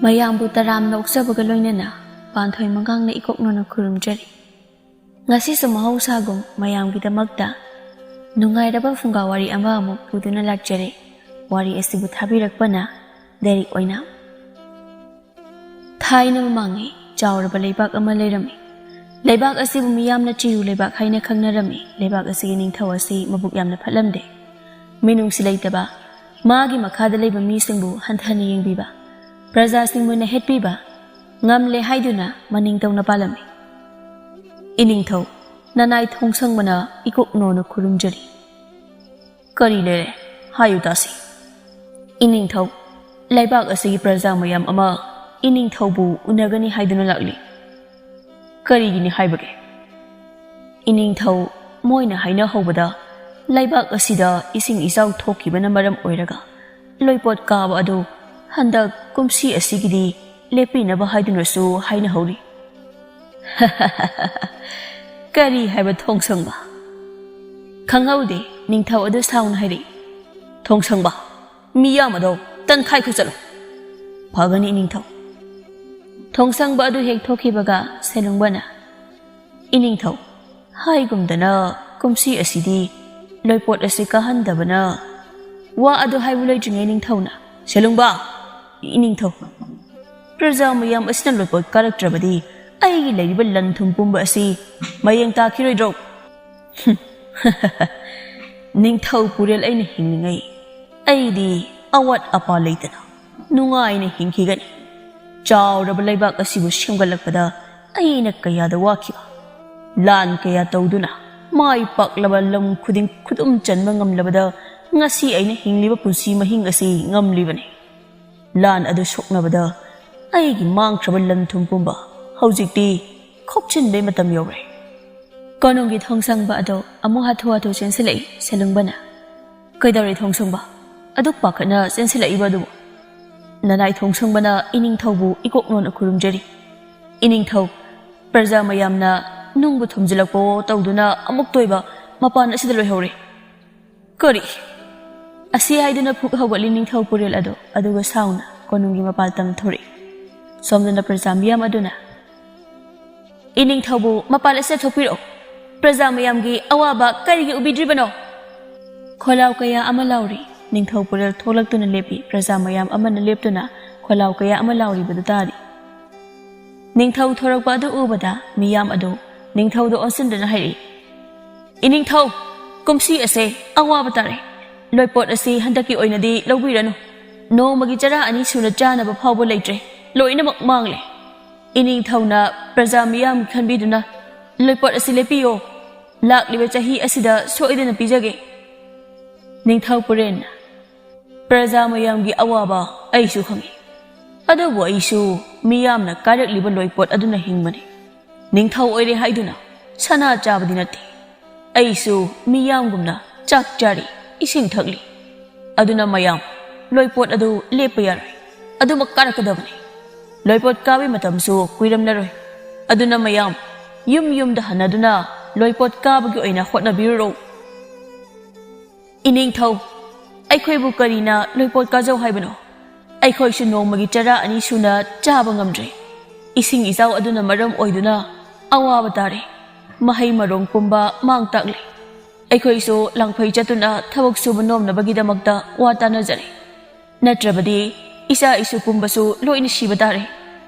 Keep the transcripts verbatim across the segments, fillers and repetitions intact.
ꯃꯌꯥꯝꯕꯨ ꯇꯔꯥꯝꯅ ꯑꯣꯛꯆꯕꯒ ꯂꯣꯏꯅꯅ ꯄꯥꯟꯊꯣꯏ ꯃꯉꯥꯡꯅ ꯏꯀꯣꯛꯅꯣꯅ ꯈꯨꯔꯨꯝꯖꯔꯤ꯫ ꯉꯁꯤꯁꯨ ꯃꯍꯧꯁꯥꯒꯨꯝ ꯃꯌꯥꯝꯒꯤꯗꯃꯛꯇ ꯅꯨꯡꯉꯥꯏꯔꯕ ꯐꯨꯡꯒꯥ ꯋꯥꯔꯤ ꯑꯃ ꯑꯃꯨꯛ ꯄꯨꯗꯨꯅ ꯂꯥꯛꯆꯔꯦ꯫ ꯋꯥꯔꯤ ꯑꯁꯤꯕꯨ ꯊꯥꯕꯤꯔꯛꯄꯅ ꯗꯦꯔꯤꯛ ꯑꯣꯏꯅ꯫ ꯊꯥꯏꯅ ꯃꯃꯥꯡꯉꯩ ꯆꯥꯎꯔꯕ ꯂꯩꯕꯥꯛ ꯑꯃ ꯂꯩꯔꯝꯃꯤ꯫ ꯂꯩꯕꯥꯛ ꯑꯁꯤꯕꯨ ꯃꯤꯌꯥꯝꯅ ꯆꯤꯔꯨ ꯂꯩꯕꯥꯛ ꯍꯥꯏꯅ ꯈꯪꯅꯔꯝꯃꯤ꯫ ꯂꯩꯕꯥꯛ ꯑꯁꯤꯒꯤ ꯅꯤꯡꯊꯧ ꯑꯁꯤ ꯃꯕꯨꯛ ꯌꯥꯝꯅ ꯐꯠꯂꯝꯗꯦ꯫ ꯃꯤꯅꯨꯡꯁꯤ ꯂꯩꯇꯕ, ꯃꯥꯒꯤ ꯃꯈꯥꯗ ꯂꯩꯕ ꯃꯤꯁꯤꯡꯕꯨ ꯍꯟꯊꯅ ꯌꯦꯡꯕꯤꯕ, ꯄ꯭ꯔꯖꯥꯁꯤꯡꯕꯨ ꯅꯦꯍꯦꯠꯄꯤꯕ, ꯉꯝꯂꯦ ꯍꯥꯏꯗꯨꯅ ꯃꯅꯤꯡ ꯇꯧꯅ ꯄꯥꯜꯂꯝꯃꯤ꯫ ꯏꯅꯤꯡꯊꯧ ꯅꯅꯥꯏ ꯊꯣꯡꯁꯪꯕꯅ ꯏꯀꯣꯛꯅꯣꯅ ꯈꯨꯔꯨꯝꯖꯔꯤ꯫ ꯀꯔꯤ ꯂꯩꯔꯦ? ꯍꯥꯏꯌꯨ ꯇꯥꯁꯤ꯫ ꯏꯅꯤꯡꯊꯧ, ꯂꯩꯕꯥꯛ ꯑꯁꯤꯒꯤ ꯄ꯭ꯔꯖꯥ ꯃꯌꯥꯝ ꯑꯃ ꯏꯅꯤꯡꯊꯧꯕꯨ ꯎꯅꯒꯅꯤ ꯍꯥꯏꯗꯨꯅ ꯂꯥꯛꯂꯤ꯫ ꯀꯔꯤꯒꯤꯅꯤ ꯍꯥꯏꯕꯒꯦ? ꯏꯅꯤꯡꯊꯧ, ꯃꯣꯏꯅ ꯍꯥꯏꯅꯍꯧꯕꯗ ꯂꯩꯕꯥꯛ ꯑꯁꯤꯗ ꯏꯁꯤꯡ ꯏꯆꯥꯎ ꯊꯣꯛꯈꯤꯕꯅ ꯃꯔꯝ ꯑꯣꯏꯔꯒ ꯂꯣꯏꯄꯣꯠ ꯀꯥꯕ ꯑꯗꯨ ꯍꯟꯗꯛ ꯀꯨꯝꯁꯤ ꯑꯁꯤꯒꯤꯗꯤ ꯂꯦꯞꯄꯤꯅꯕ ꯍꯥꯏꯗꯨꯅꯁꯨ ꯍꯥꯏꯅꯍꯧꯔꯤ꯫ ꯀꯔꯤ ꯍꯥꯏꯕ ꯊꯣꯡꯁꯪꯕ? ꯈꯪꯍꯧꯗꯦ, ꯅꯤꯡꯊꯧ ꯑꯗꯨ ꯁꯥꯎꯅ ꯍꯥꯏꯔꯛꯏ꯫ ꯊꯣꯡꯁꯪꯕ, ꯃꯤꯌꯥꯝ ꯑꯗꯣ ꯇꯟꯈꯥꯏ ꯈꯨꯠꯆꯠꯂꯨ꯫ ꯐꯒꯅꯤ ꯏꯅꯤꯡꯊꯧ꯫ ꯊꯣꯡꯁꯪꯕ ꯑꯗꯨ ꯍꯦꯛ ꯊꯣꯛꯈꯤꯕꯒ ꯁꯦꯂꯨꯡꯕꯅ, ꯏꯅꯤꯡꯊꯧ, ꯍꯥꯏꯒꯨꯝꯗꯅ ꯀꯨꯝꯁꯤ ꯑꯁꯤꯗꯤ ꯂꯣꯏꯄꯣꯠ ꯑꯁꯤ ꯀꯥꯍꯟꯗꯕꯅ꯫ ꯋꯥ ꯑꯗꯨ ꯍꯥꯏꯕ ꯂꯣꯏꯗ꯭ꯔꯤꯉꯩ ꯅꯤꯡꯊꯧꯅ, ꯁꯦꯂꯨꯡꯕ! ꯏꯅꯤꯡꯊꯧ, ꯄ꯭ꯔꯖꯥ ꯃꯌꯥꯝ ꯑꯁꯤꯅ ꯂꯣꯏꯄꯣꯠ ꯀꯥꯔꯛꯇ꯭ꯔꯕꯗꯤ ꯑꯩꯒꯤ ꯂꯩꯔꯤꯕ ꯂꯟ ꯊꯨꯝ ꯄꯨꯝꯕ ꯑꯁꯤ ꯃꯌꯦꯡ ꯇꯥꯈꯤꯔꯣꯏꯗ꯭ꯔꯣ? ꯅꯤꯡꯊꯧ ꯄꯨꯔꯦꯜ ꯑꯩꯅ ꯍꯤꯡꯂꯤꯉꯩ ꯑꯩꯗꯤ ꯑꯋꯥꯠ ꯑꯄꯥ ꯂꯩꯇꯅ ꯅꯨꯡꯉꯥꯏꯅ ꯍꯤꯡꯈꯤꯒꯅꯤ꯫ ꯆꯥꯎꯔꯕ ꯂꯩꯕꯥꯛ ꯑꯁꯤꯕꯨ ꯁꯦꯝꯒꯠꯂꯛꯄꯗ ꯑꯩꯅ ꯀꯌꯥꯗ ꯋꯥꯈꯤꯕ꯫ ꯂꯥꯟ ꯀꯌꯥ ꯇꯧꯗꯨꯅ ꯃꯥꯏ ꯄꯥꯛꯂꯕ ꯂꯝ ꯈꯨꯗꯤꯡ ꯈꯨꯗꯨꯝ ꯆꯟꯕ ꯉꯝꯂꯕꯗ ꯉꯁꯤ ꯑꯩꯅ ꯍꯤꯡꯂꯤꯕ ꯄꯨꯟꯁꯤ ꯃꯍꯤꯡ ꯑꯁꯤ ꯉꯝꯂꯤꯕꯅꯤ꯫ ꯂꯥꯟ ꯑꯗꯨ ꯁꯣꯛꯅꯕꯗ ꯑꯩꯒꯤ ꯃꯥꯡꯈ꯭ꯔꯕ ꯂꯟ ꯊꯨꯝ ꯄꯨꯝꯕ ꯍꯧꯖꯤꯛꯇꯤ ꯈꯣꯞꯆꯤꯟꯕꯩ ꯃꯇꯝ ꯌꯧꯔꯦ꯫ ꯀꯣꯅꯨꯡꯒꯤ ꯊꯣꯡꯁꯪꯕ ꯑꯗꯣ ꯑꯃꯨꯛ ꯍꯥꯊꯨ ꯍꯥꯊꯨ ꯆꯦꯟꯁꯤꯜꯂꯛꯏ ꯁꯦꯂꯨꯡꯕꯅ꯫ ꯀꯩꯗꯧꯔꯦ ꯊꯣꯡꯁꯪꯕ? ꯑꯗꯨꯛ ꯄꯥꯈꯠꯅ ꯆꯦꯟꯁꯤꯜꯂꯛꯏꯕ ꯑꯗꯨꯕꯨ? ꯅꯅꯥꯏ ꯊꯣꯡꯁꯪꯕꯅ ꯏꯅꯤꯡꯊꯧꯕꯨ ꯏꯀꯣꯛꯅꯣꯅ ꯈꯨꯔꯨꯝꯖꯔꯤ꯫ ꯏꯅꯤꯡꯊꯧ, ꯄ꯭ꯔꯖꯥ ꯃꯌꯥꯝꯅ ꯅꯨꯡꯕꯨ ꯊꯨꯝꯖꯤꯜꯂꯛꯄꯋꯣ ꯇꯧꯗꯨꯅ ꯑꯃꯨꯛꯇ ꯑꯣꯏꯕ ꯃꯄꯥꯟ ꯑꯁꯤꯗ ꯂꯣꯏꯍꯧꯔꯦ꯫ ꯀꯔꯤ? ꯑꯁꯤ ꯍꯥꯏꯗꯨꯅ ꯐꯨꯛ ꯍꯧꯒꯠꯂꯤ ꯅꯤꯡꯊꯧ ꯄꯨꯔꯦꯜ ꯑꯗꯣ, ꯑꯗꯨꯒ ꯁꯥꯎꯅ ꯀꯣꯅꯨꯡꯒꯤ ꯃꯄꯥꯜ ꯇꯝ ꯊꯧꯔꯛꯏ꯫ ꯁꯣꯝꯗꯅ ꯄ꯭ꯔꯖꯥ ꯃꯤꯌꯥꯝ ꯑꯗꯨꯅ, "ꯏꯅꯤꯡꯊꯧꯕꯨ ꯃꯄꯥꯟ ꯑꯁꯤꯗ ꯊꯣꯛꯄꯤꯔꯛꯎ꯫ ꯄ꯭ꯔꯖꯥ ꯃꯌꯥꯝꯒꯤ ꯑꯋꯥꯕ ꯀꯔꯤꯒꯤ ꯎꯕꯤꯗ꯭ꯔꯤꯕꯅꯣ?" ꯈꯣꯜꯂꯥꯎ ꯀꯌꯥ ꯑꯃ ꯂꯥꯎꯔꯤ꯫ ꯅꯤꯡꯊꯧ ꯄꯨꯔꯦꯜ ꯊꯣꯛꯂꯛꯇꯨꯅ ꯂꯦꯞꯄꯤ꯫ ꯄ꯭ꯔꯖꯥ ꯃꯌꯥꯝ ꯑꯃꯅ ꯂꯦꯞꯇꯨꯅ ꯈꯣꯜꯂꯥꯎ ꯀꯌꯥ ꯑꯃ ꯂꯥꯎꯔꯤꯕꯗꯨ ꯇꯥꯔꯤ꯫ ꯅꯤꯡꯊꯧ ꯊꯣꯔꯛꯄ ꯑꯗꯨ ꯎꯕꯗ ꯃꯤꯌꯥꯝ ꯑꯗꯨ ꯅꯤꯡꯊꯧꯗ ꯑꯣꯟꯁꯤꯟꯗꯨꯅ ꯍꯥꯏꯔꯛꯏ, "ꯏꯅꯤꯡꯊꯧ, ꯀꯨꯝꯁꯤ ꯑꯁꯦ ꯑꯋꯥꯕ ꯇꯥꯔꯦ꯫ ꯂꯣꯏꯄꯣꯠ ꯑꯁꯤ ꯍꯟꯗꯛꯀꯤ ꯑꯣꯏꯅꯗꯤ ꯂꯧꯕꯤꯔꯅꯨ꯫ ꯅꯣꯡꯃꯒꯤ ꯆꯔꯥ ꯑꯅꯤ ꯁꯨꯅ ꯆꯥꯅꯕ ꯐꯥꯎꯕ ꯂꯩꯇ꯭ꯔꯦ꯫ ꯂꯣꯏꯅꯃꯛ ꯃꯥꯡꯂꯦ꯫ ꯏꯅꯤꯡꯊꯧꯅ ꯄ꯭ꯔꯖꯥ ꯃꯤꯌꯥꯝꯒꯤ ꯈꯟꯕꯤꯗꯨꯅ ꯂꯣꯏꯄꯣꯠ ꯑꯁꯤ ꯂꯦꯞꯄꯤꯌꯣ꯫ ꯂꯥꯛꯂꯤꯕ ꯆꯍꯤ ꯑꯁꯤꯗ ꯁꯣꯏꯗꯅ ꯄꯤꯖꯒꯦ꯫" ꯅꯤꯡꯊꯧ ꯄꯨꯔꯦꯟꯅ, "ꯄ꯭ꯔꯖꯥ ꯃꯌꯥꯝꯒꯤ ꯑꯋꯥꯕ ꯑꯩꯁꯨ ꯈꯪꯏ, ꯑꯗꯨꯕꯨ ꯑꯩꯁꯨ ꯃꯤꯌꯥꯝꯅ ꯀꯥꯏꯔꯛꯂꯤꯕ ꯂꯣꯏꯄꯣꯠ ꯑꯗꯨꯅ ꯍꯤꯡꯕꯅꯤ꯫ ꯅꯤꯡꯊꯧ ꯑꯣꯏꯔꯦ ꯍꯥꯏꯗꯨꯅ ꯁꯅꯥ ꯆꯥꯕꯗꯤ ꯅꯠꯇꯦ꯫ ꯑꯩꯁꯨ ꯃꯤꯌꯥꯝꯒꯨꯝꯅ ꯆꯥꯛ ꯆꯥꯔꯤ, ꯏꯁꯤꯡ ꯊꯛꯂꯤ꯫ ꯑꯗꯨꯅ ꯃꯌꯥꯝ, ꯂꯣꯏꯄꯣꯠ ꯑꯗꯨ ꯂꯦꯞꯄ ꯌꯥꯔꯣꯏ, ꯑꯗꯨꯃꯛ ꯀꯥꯔꯛꯀꯗꯕꯅꯤ꯫ ꯂꯣꯏꯄꯣꯠ ꯀꯥꯕꯒꯤ ꯃꯇꯝꯁꯨ ꯀꯨꯏꯔꯝꯂꯔꯣꯏ꯫ ꯑꯗꯨꯅ ꯃꯌꯥꯝ, ꯌꯨꯝ ꯌꯨꯝꯗ ꯍꯟꯅꯗꯨꯅ ꯂꯣꯏꯄꯣꯠ ꯀꯥꯕꯒꯤ ꯑꯣꯏꯅ ꯍꯣꯠꯅꯕꯤꯔꯨꯔꯣ꯫" "ꯏꯅꯤꯡꯊꯧ, ꯑꯩꯈꯣꯏꯕꯨ ꯀꯔꯤꯅ ꯂꯣꯏꯄꯣꯠ ꯀꯥꯖꯧ ꯍꯥꯏꯕꯅꯣ? ꯑꯩꯈꯣꯏꯁꯨ ꯅꯣꯡꯃꯒꯤ ꯆꯔꯥ ꯑꯅꯤ ꯁꯨꯅ ꯆꯥꯕ ꯉꯝꯗ꯭ꯔꯦ꯫ ꯏꯁꯤꯡ ꯏꯆꯥꯎ ꯑꯗꯨꯅ ꯃꯔꯝ ꯑꯣꯏꯗꯨꯅ ꯑꯋꯥꯕ ꯇꯥꯔꯦ꯫ ꯃꯍꯩ ꯃꯔꯣꯡ ꯄꯨꯝꯕ ꯃꯥꯡ ꯇꯥꯛꯂꯦ꯫ ꯑꯩꯈꯣꯏꯁꯨ ꯂꯥꯡꯐꯩ ꯆꯠꯇꯨꯅ ꯊꯕꯛ ꯁꯨꯕ ꯅꯣꯝꯅꯕꯒꯤꯗꯃꯛꯇ ꯋꯥ ꯇꯥꯅꯖꯔꯦ꯫ ꯅꯠꯇ꯭ꯔꯕꯗꯤ ꯏꯆꯥ ꯏꯁꯨ ꯄꯨꯝꯕꯁꯨ ꯂꯣꯏꯅ ꯁꯤꯕ ꯇꯥꯔꯦ꯫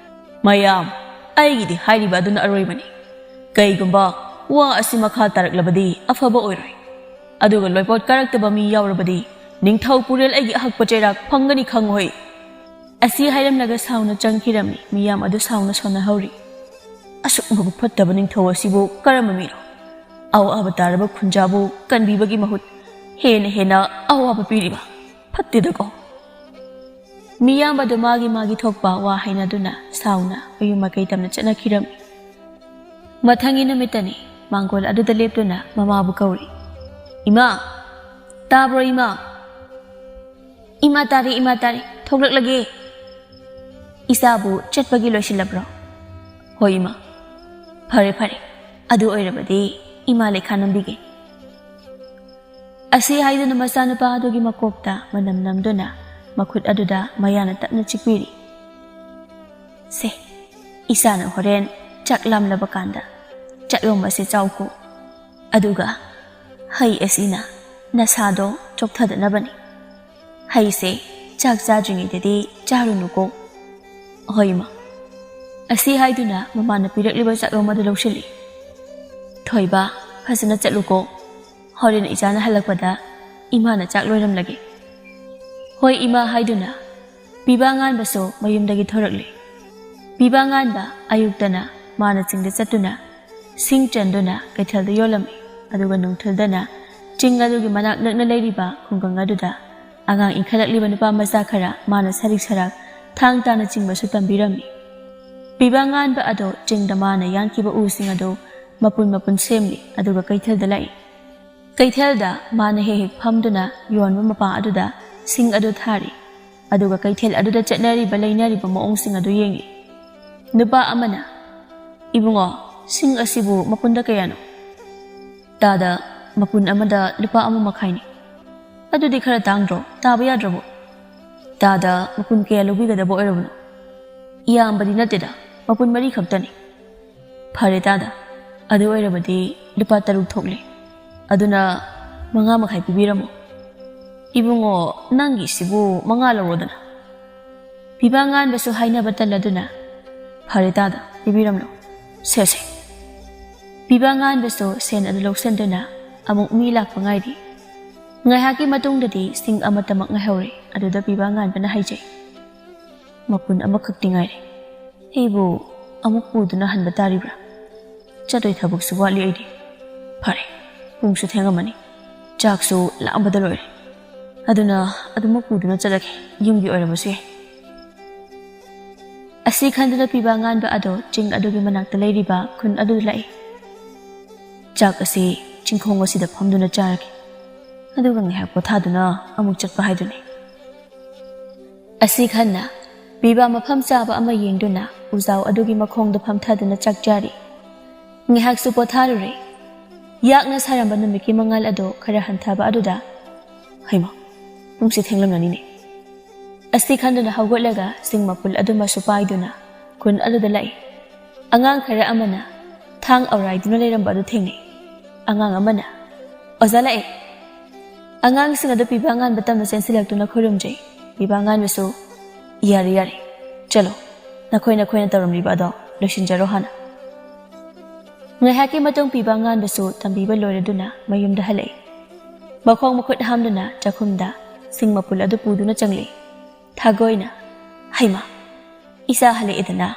ꯃꯌꯥꯝ, ꯑꯩꯒꯤꯗꯤ ꯍꯥꯏꯔꯤꯕ ꯑꯗꯨꯅ ꯑꯔꯣꯏꯕꯅꯤ꯫ ꯀꯩꯒꯨꯝꯕ ꯋꯥ ꯑꯁꯤ ꯃꯈꯥ ꯇꯥꯔꯛꯂꯕꯗꯤ ꯑꯐꯕ ꯑꯣꯏꯔꯣꯏ꯫ ꯑꯗꯨꯒ ꯂꯣꯏꯄꯣꯠ ꯀꯥꯔꯛꯇꯕ ꯃꯤ ꯌꯥꯎꯔꯕꯗꯤ ꯅꯤꯡꯊꯧ ꯄꯨꯔꯦꯜ ꯑꯩꯒꯤ ꯑꯍꯛꯄ ꯆꯩꯔꯥꯛ ꯐꯪꯒꯅꯤ ꯈꯪꯉꯣꯏ꯫" ꯑꯁꯤ ꯍꯥꯏꯔꯝꯂꯒ ꯁꯥꯎꯅ ꯆꯪꯈꯤꯔꯝꯃꯤ꯫ ꯃꯤꯌꯥꯝ ꯑꯗꯨ ꯁꯥꯎꯅ ꯁꯣꯟꯅꯍꯧꯔꯤ꯫ "ꯑꯁꯨꯛ ꯃꯕꯨꯛ ꯐꯠꯇꯕ ꯅꯤꯡꯊꯧ ꯑꯁꯤꯕꯨ ꯀꯔꯝꯕ ꯃꯤꯅꯣ? ꯑꯋꯥꯕ ꯇꯥꯔꯕ ꯈꯨꯟꯖꯥꯕꯨ ꯀꯟꯕꯤꯕꯒꯤ ꯃꯍꯨꯠ ꯍꯦꯟꯅ ꯍꯦꯟꯅ ꯑꯋꯥꯕ ꯄꯤꯔꯤꯕ꯫ ꯐꯠꯇꯦꯗꯀꯣ꯫" ꯃꯤꯌꯥꯝ ꯑꯗꯨ ꯃꯥꯒꯤ ꯃꯥꯒꯤ ꯊꯣꯛꯄ ꯋꯥ ꯍꯥꯏꯅꯗꯨꯅ ꯁꯥꯎꯅ ꯃꯌꯨꯝ ꯃꯀꯩ ꯇꯝꯅ ꯆꯠꯅꯈꯤꯔꯝꯃꯤ꯫ ꯃꯊꯪꯒꯤ ꯅꯨꯃꯤꯠꯇꯅꯤ꯫ ꯃꯥꯡꯒꯣꯜ ꯑꯗꯨꯗ ꯂꯦꯞꯇꯨꯅ ꯃꯃꯥꯕꯨ ꯀꯧꯔꯤ꯫ "ꯏꯃꯥ! ꯇꯥꯕ꯭ꯔꯣ, ꯏꯃꯥ?" "ꯏꯃꯥ ꯇꯥꯔꯦ, ꯏꯃꯥ ꯇꯥꯔꯦ꯫ ꯊꯣꯛꯂꯛꯂꯒꯦ꯫" "ꯏꯆꯥꯕꯨ ꯆꯠꯄꯒꯤ ꯂꯣꯏꯁꯤꯜꯂꯕ꯭ꯔꯣ?" "ꯍꯣꯏ, ꯏꯃꯥ꯫" "ꯐꯔꯦ, ꯐꯔꯦ꯫ ꯑꯗꯨ ꯑꯣꯏꯔꯕꯗꯤ ꯏꯃꯥ ꯂꯩꯈꯥ ꯅꯝꯕꯤꯒꯦ꯫" ꯑꯁꯤ ꯍꯥꯏꯗꯨꯅ ꯃꯆꯥꯅꯨꯄꯥ ꯑꯗꯨꯒꯤ ꯃꯀꯣꯛꯇ ꯃꯅꯝ ꯅꯝꯗꯨꯅ ꯃꯈꯨꯠ ꯑꯗꯨꯗ ꯃꯌꯥꯅ ꯇꯞꯅ ꯆꯤꯛꯄꯤꯔꯤ꯫ "ꯁꯦ, ꯏꯆꯥꯅ ꯍꯣꯔꯦꯟ ꯆꯥꯛ ꯂꯥꯝꯂꯕ ꯀꯥꯟꯗ ꯆꯥꯛꯂꯣꯝ ꯑꯁꯤ ꯆꯥꯎꯀꯣ꯫ ꯑꯗꯨꯒ ꯍꯩ ꯑꯁꯤꯅ ꯅꯁꯥꯗꯣ ꯆꯣꯛꯊꯗꯅꯕꯅꯤ꯫ ꯍꯩꯁꯦ ꯆꯥꯛ ꯆꯥꯗ꯭ꯔꯤꯉꯩꯗꯗꯤ ꯆꯥꯔꯨꯅꯨꯀꯣ꯫" "ꯍꯣꯏ, ꯏꯃꯥ꯫" ꯑꯁꯤ ꯍꯥꯏꯗꯨꯅ ꯃꯃꯥꯅ ꯄꯤꯔꯛꯂꯤꯕ ꯆꯥꯛꯂꯣꯝ ꯑꯗꯨ ꯂꯧꯁꯤꯜꯂꯤ꯫ "ꯊꯣꯏꯕ, ꯐꯖꯅ ꯆꯠꯂꯨꯀꯣ꯫ ꯍꯣꯔꯦꯟ ꯏꯆꯥꯅ ꯍꯜꯂꯛꯄꯗ ꯏꯃꯥꯅ ꯆꯥꯛ ꯂꯣꯏꯔꯝꯂꯒꯦ꯫" "ꯍꯣꯏ, ꯏꯃꯥ" ꯍꯥꯏꯗꯨꯅ ꯄꯤꯕꯥ ꯉꯥꯟꯕꯁꯨ ꯃꯌꯨꯝꯗꯒꯤ ꯊꯣꯔꯛꯂꯤ꯫ ꯄꯤꯕꯥ ꯉꯥꯟꯕ ꯑꯌꯨꯛꯇꯅ ꯃꯥꯅ ꯆꯤꯡꯗ ꯆꯠꯇꯨꯅ ꯁꯤꯡ ꯆꯟꯗꯨꯅ ꯀꯩꯊꯦꯜꯗ ꯌꯣꯜꯂꯝꯃꯤ꯫ ꯑꯗꯨꯒ ꯅꯨꯡꯊꯤꯜꯗꯅ ꯆꯤꯡ ꯑꯗꯨꯒꯤ ꯃꯅꯥꯛ ꯅꯛꯅ ꯂꯩꯔꯤꯕ ꯈꯨꯡꯒꯪ ꯑꯗꯨꯗ ꯑꯉꯥꯡ ꯏꯟꯈꯠꯂꯛꯂꯤꯕ ꯅꯨꯄꯥ ꯃꯆꯥ ꯈꯔ ꯃꯥꯅ ꯁꯔꯤꯛ ꯁꯔꯥꯛ ꯊꯥꯡ ꯇꯥꯅ ꯆꯤꯡꯕꯁꯨ ꯇꯝꯕꯤꯔꯝꯃꯤ꯫ ꯄꯤꯕꯥ ꯉꯥꯟꯕ ꯑꯗꯣ ꯆꯤꯡꯗ ꯃꯥꯅ ꯌꯥꯟꯈꯤꯕ ꯎꯁꯤꯡ ꯑꯗꯨ ꯃꯄꯨꯟ ꯃꯄꯨꯟ ꯁꯦꯝꯂꯤ, ꯑꯗꯨꯒ ꯀꯩꯊꯦꯜꯗ ꯂꯥꯛꯏ꯫ ꯀꯩꯊꯦꯜꯗ ꯃꯥꯅ ꯍꯦꯛ ꯍꯦꯛ ꯐꯝꯗꯨꯅ ꯌꯣꯟꯕ ꯃꯄꯥ ꯑꯗꯨꯗ ꯁꯤꯡ ꯑꯗꯨ ꯊꯥꯔꯤ, ꯑꯗꯨꯒ ꯀꯩꯊꯦꯜ ꯑꯗꯨꯗ ꯆꯠꯅꯔꯤꯕ ꯂꯩꯅꯔꯤꯕ ꯃꯑꯣꯡꯁꯤꯡ ꯑꯗꯨ ꯌꯦꯡꯏ꯫ ꯅꯨꯄꯥ ꯑꯃꯅ, "ꯏꯕꯨꯡꯉꯣ, ꯁꯤꯡ ꯑꯁꯤꯕꯨ ꯃꯄꯨꯟꯗ ꯀꯌꯥꯅꯣ?" "ꯇꯥꯗ, ꯃꯄꯨꯟ ꯑꯃꯗ ꯂꯨꯄꯥ ꯑꯃ ꯃꯈꯥꯏꯅꯤ꯫" "ꯑꯗꯨꯗꯤ ꯈꯔ ꯇꯥꯡꯗ꯭ꯔꯣ? ꯇꯥꯕ ꯌꯥꯗ꯭ꯔꯕꯣ?" "ꯇꯥꯗ, ꯃꯄꯨꯟ ꯀꯌꯥ ꯂꯧꯕꯤꯒꯗꯕ ꯑꯣꯏꯔꯕꯅꯣ?" "ꯌꯥꯝꯕꯗꯤ ꯅꯠꯇꯦꯗ, ꯃꯄꯨꯟ ꯃꯔꯤ ꯈꯛꯇꯅꯤ꯫" "ꯐꯔꯦ ꯇꯥꯗ, ꯑꯗꯨ ꯑꯣꯏꯔꯕꯗꯤ ꯂꯨꯄꯥ ꯇꯔꯨꯛ ꯊꯣꯛꯂꯦ꯫ ꯑꯗꯨꯅ ꯃꯉꯥ ꯃꯈꯥꯏ ꯄꯤꯕꯤꯔꯝꯃꯣ꯫" "ꯏꯕꯨꯡꯉꯣ, ꯅꯪꯒꯤꯁꯤꯕꯨ ꯃꯉꯥ ꯂꯧꯔꯣꯗꯅ꯫" ꯄꯤꯕꯥ ꯉꯥꯟꯕꯁꯨ ꯍꯥꯏꯅꯕ ꯇꯜꯂꯗꯨꯅ, "ꯐꯔꯦ ꯇꯥꯗ, ꯄꯤꯕꯤꯔꯝꯂꯣ꯫ ꯁꯦ, ꯁꯦ꯫" ꯄꯤꯕꯥ ꯉꯥꯟꯕꯁꯨ ꯁꯦꯟ ꯑꯗꯨ ꯂꯧꯁꯤꯟꯗꯨꯅ ꯑꯃꯨꯛ ꯃꯤ ꯂꯥꯛꯄ ꯉꯥꯏꯔꯤ꯫ ꯉꯥꯏꯍꯥꯛꯀꯤ ꯃꯇꯨꯡꯗꯗꯤ ꯁꯤꯡ ꯑꯃꯠꯇꯃꯛ ꯉꯥꯏꯍꯧꯔꯦ꯫ ꯑꯗꯨꯗ ꯄꯤꯕꯥ ꯉꯥꯟꯕꯅ ꯍꯥꯏꯖꯩ, "ꯃꯄꯨꯟ ꯑꯃꯈꯛꯇꯤ ꯉꯥꯏꯔꯦ꯫ ꯑꯩꯕꯨ ꯑꯃꯨꯛ ꯄꯨꯗꯨꯅ ꯍꯟꯕ ꯇꯥꯔꯤꯕ꯭ꯔꯥ? ꯆꯠꯇꯣꯏ ꯊꯕꯛꯁꯨ ꯋꯥꯠꯂꯤ ꯑꯩꯗꯤ꯫ ꯐꯔꯦ, ꯄꯨꯡꯁꯨ ꯊꯦꯡꯉꯝꯃꯅꯤ, ꯆꯥꯛꯁꯨ ꯂꯥꯝꯕꯗ ꯂꯣꯏꯔꯦ꯫ ꯑꯗꯨꯅ ꯑꯗꯨꯃꯛ ꯄꯨꯗꯨꯅ ꯆꯠꯂꯒꯦ, ꯌꯨꯝꯒꯤ ꯑꯣꯏꯔꯕꯁꯨ ꯌꯥꯏ꯫" ꯑꯁꯤ ꯈꯟꯗꯨꯅ ꯄꯤꯕꯥ ꯉꯥꯟꯕ ꯑꯗꯣ ꯆꯤꯡ ꯑꯗꯨꯒꯤ ꯃꯅꯥꯛꯇ ꯂꯩꯔꯤꯕ ꯈꯨꯟ ꯑꯗꯨꯗ ꯂꯥꯛꯏ꯫ "ꯆꯥꯛ ꯑꯁꯤ ꯆꯤꯡꯈꯣꯡ ꯑꯁꯤꯗ ꯐꯝꯗꯨꯅ ꯆꯥꯔꯒꯦ, ꯑꯗꯨꯒ ꯉꯥꯏꯍꯥꯛ ꯄꯣꯊꯥꯗꯨꯅ ꯑꯃꯨꯛ ꯆꯠꯄ ꯍꯥꯏꯗꯨꯅꯤ꯫" ꯑꯁꯤ ꯈꯟꯅ ꯄꯤꯕꯥ ꯃꯐꯝ ꯆꯥꯕ ꯑꯃ ꯌꯦꯡꯗꯨꯅ ꯎꯖꯥꯎ ꯑꯗꯨꯒꯤ ꯃꯈꯣꯡꯗ ꯐꯝꯊꯗꯨꯅ ꯆꯥꯛ ꯆꯥꯔꯤ꯫ ꯉꯥꯏꯍꯥꯛꯁꯨ ꯄꯣꯊꯥꯔꯨꯔꯦ꯫ ꯌꯥꯛꯅ ꯁꯥꯔꯝꯕ ꯅꯨꯃꯤꯠꯀꯤ ꯃꯉꯥꯜ ꯑꯗꯨ ꯈꯔ ꯍꯟꯊꯕ ꯑꯗꯨꯗ, "ꯍꯩꯃꯥ, ꯄꯨꯡꯁꯤ ꯊꯦꯡꯂꯝꯂꯅꯤꯅꯦ꯫" ꯑꯁꯤ ꯈꯟꯗꯨꯅ ꯍꯧꯒꯠꯂꯒ ꯁꯤꯡ ꯃꯄꯨꯜ ꯑꯗꯨꯃꯁꯨ ꯄꯥꯏꯗꯨꯅ ꯈꯨꯟ ꯑꯗꯨꯗ ꯂꯥꯛꯏ꯫ ꯑꯉꯥꯡ ꯈꯔ ꯑꯃꯅ ꯊꯥꯡ ꯑꯧꯔꯥꯏꯗꯨꯅ ꯂꯩꯔꯝꯕ ꯑꯗꯨ ꯊꯦꯡꯅꯩ꯫ ꯑꯉꯥꯡ ꯑꯃꯅ, "ꯑꯣꯖꯥ ꯂꯥꯛꯑꯦ!" ꯑꯉꯥꯡꯁꯤꯡ ꯑꯗꯨ ꯄꯤꯕ ꯉꯥꯟꯕ ꯇꯝꯅ ꯆꯦꯟꯁꯤꯜꯂꯛꯇꯨꯅ ꯈꯨꯔꯨꯝꯖꯩ꯫ ꯄꯤꯕ ꯉꯥꯟꯕꯁꯨ, "ꯌꯥꯔꯦ, ꯌꯥꯔꯦ, ꯆꯠꯂꯣ, ꯅꯈꯣꯏ ꯅꯈꯣꯏꯅ ꯇꯧꯔꯝꯂꯤꯕ ꯑꯗꯣ ꯂꯣꯏꯁꯤꯟꯖꯔꯣ ꯍꯥꯟꯅ"꯫ ꯉꯥꯏꯍꯥꯛꯀꯤ ꯃꯇꯨꯡ ꯄꯤꯕ ꯉꯥꯟꯕꯁꯨ ꯇꯝꯕꯤꯕ ꯂꯣꯏꯔꯗꯨꯅ ꯃꯌꯨꯝꯗ ꯍꯜꯂꯛꯏ꯫ ꯃꯈꯣꯡ ꯃꯈꯨꯠ ꯍꯥꯝꯗꯨꯅ ꯆꯥꯛꯈꯨꯝꯗ ꯁꯤꯡ ꯃꯄꯨꯜ ꯑꯗꯨ ꯄꯨꯗꯨꯅ ꯆꯪꯂꯛꯏ꯫ ꯊꯥꯒꯣꯏꯅ, "ꯍꯩꯃꯥ, ꯏꯆꯥ ꯍꯜꯂꯛꯑꯦꯗꯅ꯫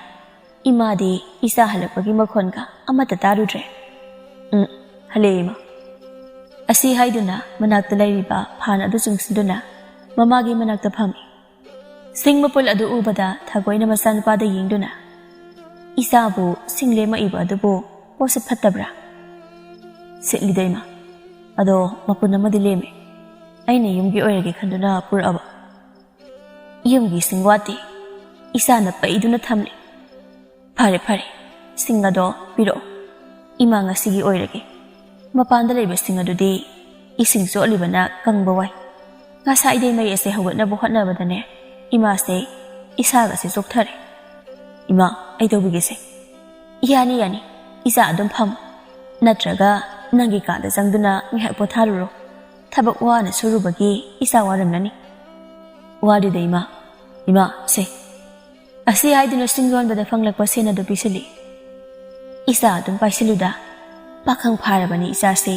ꯏꯃꯥꯗꯤ ꯏꯆꯥ ꯍꯜꯂꯛꯄꯒꯤ ꯃꯈꯣꯟꯒ ꯑꯃꯠꯇ ꯇꯥꯔꯨꯗ꯭ꯔꯦ꯫ ꯎꯝ, ꯍꯜꯂꯛꯑꯦ ꯏꯃꯥ"꯫ ꯑꯁꯤ ꯍꯥꯏꯗꯨꯅ ꯃꯅꯥꯛꯇ ꯂꯩꯔꯤꯕ ꯐꯥꯟ ꯑꯗꯨ ꯆꯤꯡꯁꯤꯟꯗꯨꯅ ꯃꯃꯥꯒꯤ ꯃꯅꯥꯛꯇ ꯐꯝꯃꯤ꯫ ꯁꯤꯡ ꯃꯄꯨꯜ ꯑꯗꯨ ꯎꯕꯗ ꯊꯥꯒꯣꯏꯅ ꯃꯆꯥꯅꯨꯄꯥꯗ ꯌꯦꯡꯗꯨꯅ, "ꯏꯆꯥꯕꯨ ꯁꯤꯡ ꯂꯦꯝꯃꯛꯏꯕ ꯑꯗꯨꯕꯨ ꯄꯣꯠꯁꯤꯠ ꯐꯠꯇꯕ꯭ꯔꯥ?" "ꯁꯤꯠꯂꯤꯗ ꯏꯃꯥ, ꯑꯗꯣ ꯃꯄꯨꯟ ꯑꯃꯗꯤ ꯂꯦꯝꯃꯦ꯫ ꯑꯩꯅ ꯌꯨꯝꯒꯤ ꯑꯣꯏꯔꯒꯦ ꯈꯟꯗꯨꯅ ꯄꯨꯔꯛꯑꯕ"꯫ "ꯌꯨꯝꯒꯤ ꯁꯤꯡ ꯋꯥꯠꯇꯦ, ꯏꯆꯥꯅ ꯄꯩꯗꯨꯅ ꯊꯝꯂꯤ"꯫ "ꯐꯔꯦ ꯐꯔꯦ, ꯁꯤꯡ ꯑꯗꯣ ꯄꯤꯔꯛꯑꯣ, ꯏꯃꯥ ꯉꯁꯤꯒꯤ ꯑꯣꯏꯔꯒꯦ꯫ ꯃꯄꯥꯟꯗ ꯂꯩꯕ ꯁꯤꯡ ꯑꯗꯨꯗꯤ ꯏꯁꯤꯡ ꯆꯣꯠꯂꯤꯕꯅ ꯀꯪꯕ ꯋꯥꯏ꯫ ꯉꯁꯥꯏꯗꯩ ꯃꯩ ꯑꯁꯦ ꯍꯧꯒꯠꯅꯕ ꯍꯣꯠꯅꯕꯗꯅꯦ ꯏꯃꯥꯁꯦ, ꯏꯁꯥꯒꯁꯦ ꯆꯣꯛꯊꯔꯦ꯫ ꯏꯃꯥ, ꯑꯩ ꯇꯧꯕꯤꯒꯦꯁꯦ"꯫ "ꯌꯥꯅꯤ ꯌꯥꯅꯤ, ꯏꯆꯥ ꯑꯗꯨꯝ ꯐꯝꯃꯨ꯫ ꯅꯠꯇ꯭ꯔꯒ ꯅꯪꯒꯤ ꯀꯥꯗ ꯆꯪꯗꯨꯅ ꯉꯥꯏꯍꯥꯛ ꯄꯣꯊꯥꯔꯨꯔꯣ꯫ ꯊꯕꯛ ꯋꯥꯅ ꯁꯨꯔꯨꯕꯒꯤ ꯏꯆꯥ ꯋꯥꯔꯝꯂꯅꯤ"꯫ "ꯋꯥꯗꯦꯗ ꯏꯃꯥ꯫ ꯏꯃꯥ, ꯁꯦ"꯫ ꯑꯁꯤ ꯍꯥꯏꯗꯨꯅ ꯁꯤꯡ ꯌꯣꯟꯕꯗ ꯐꯪꯂꯛꯄ ꯁꯦꯟ ꯑꯗꯨ ꯄꯤꯁꯤꯜꯂꯤ꯫ "ꯏꯆꯥ ꯑꯗꯨꯝ ꯄꯥꯏꯁꯤꯜꯂꯨꯗ꯫ ꯄꯥꯈꯪ ꯐꯥꯔꯕꯅꯤ ꯏꯆꯥꯁꯦ꯫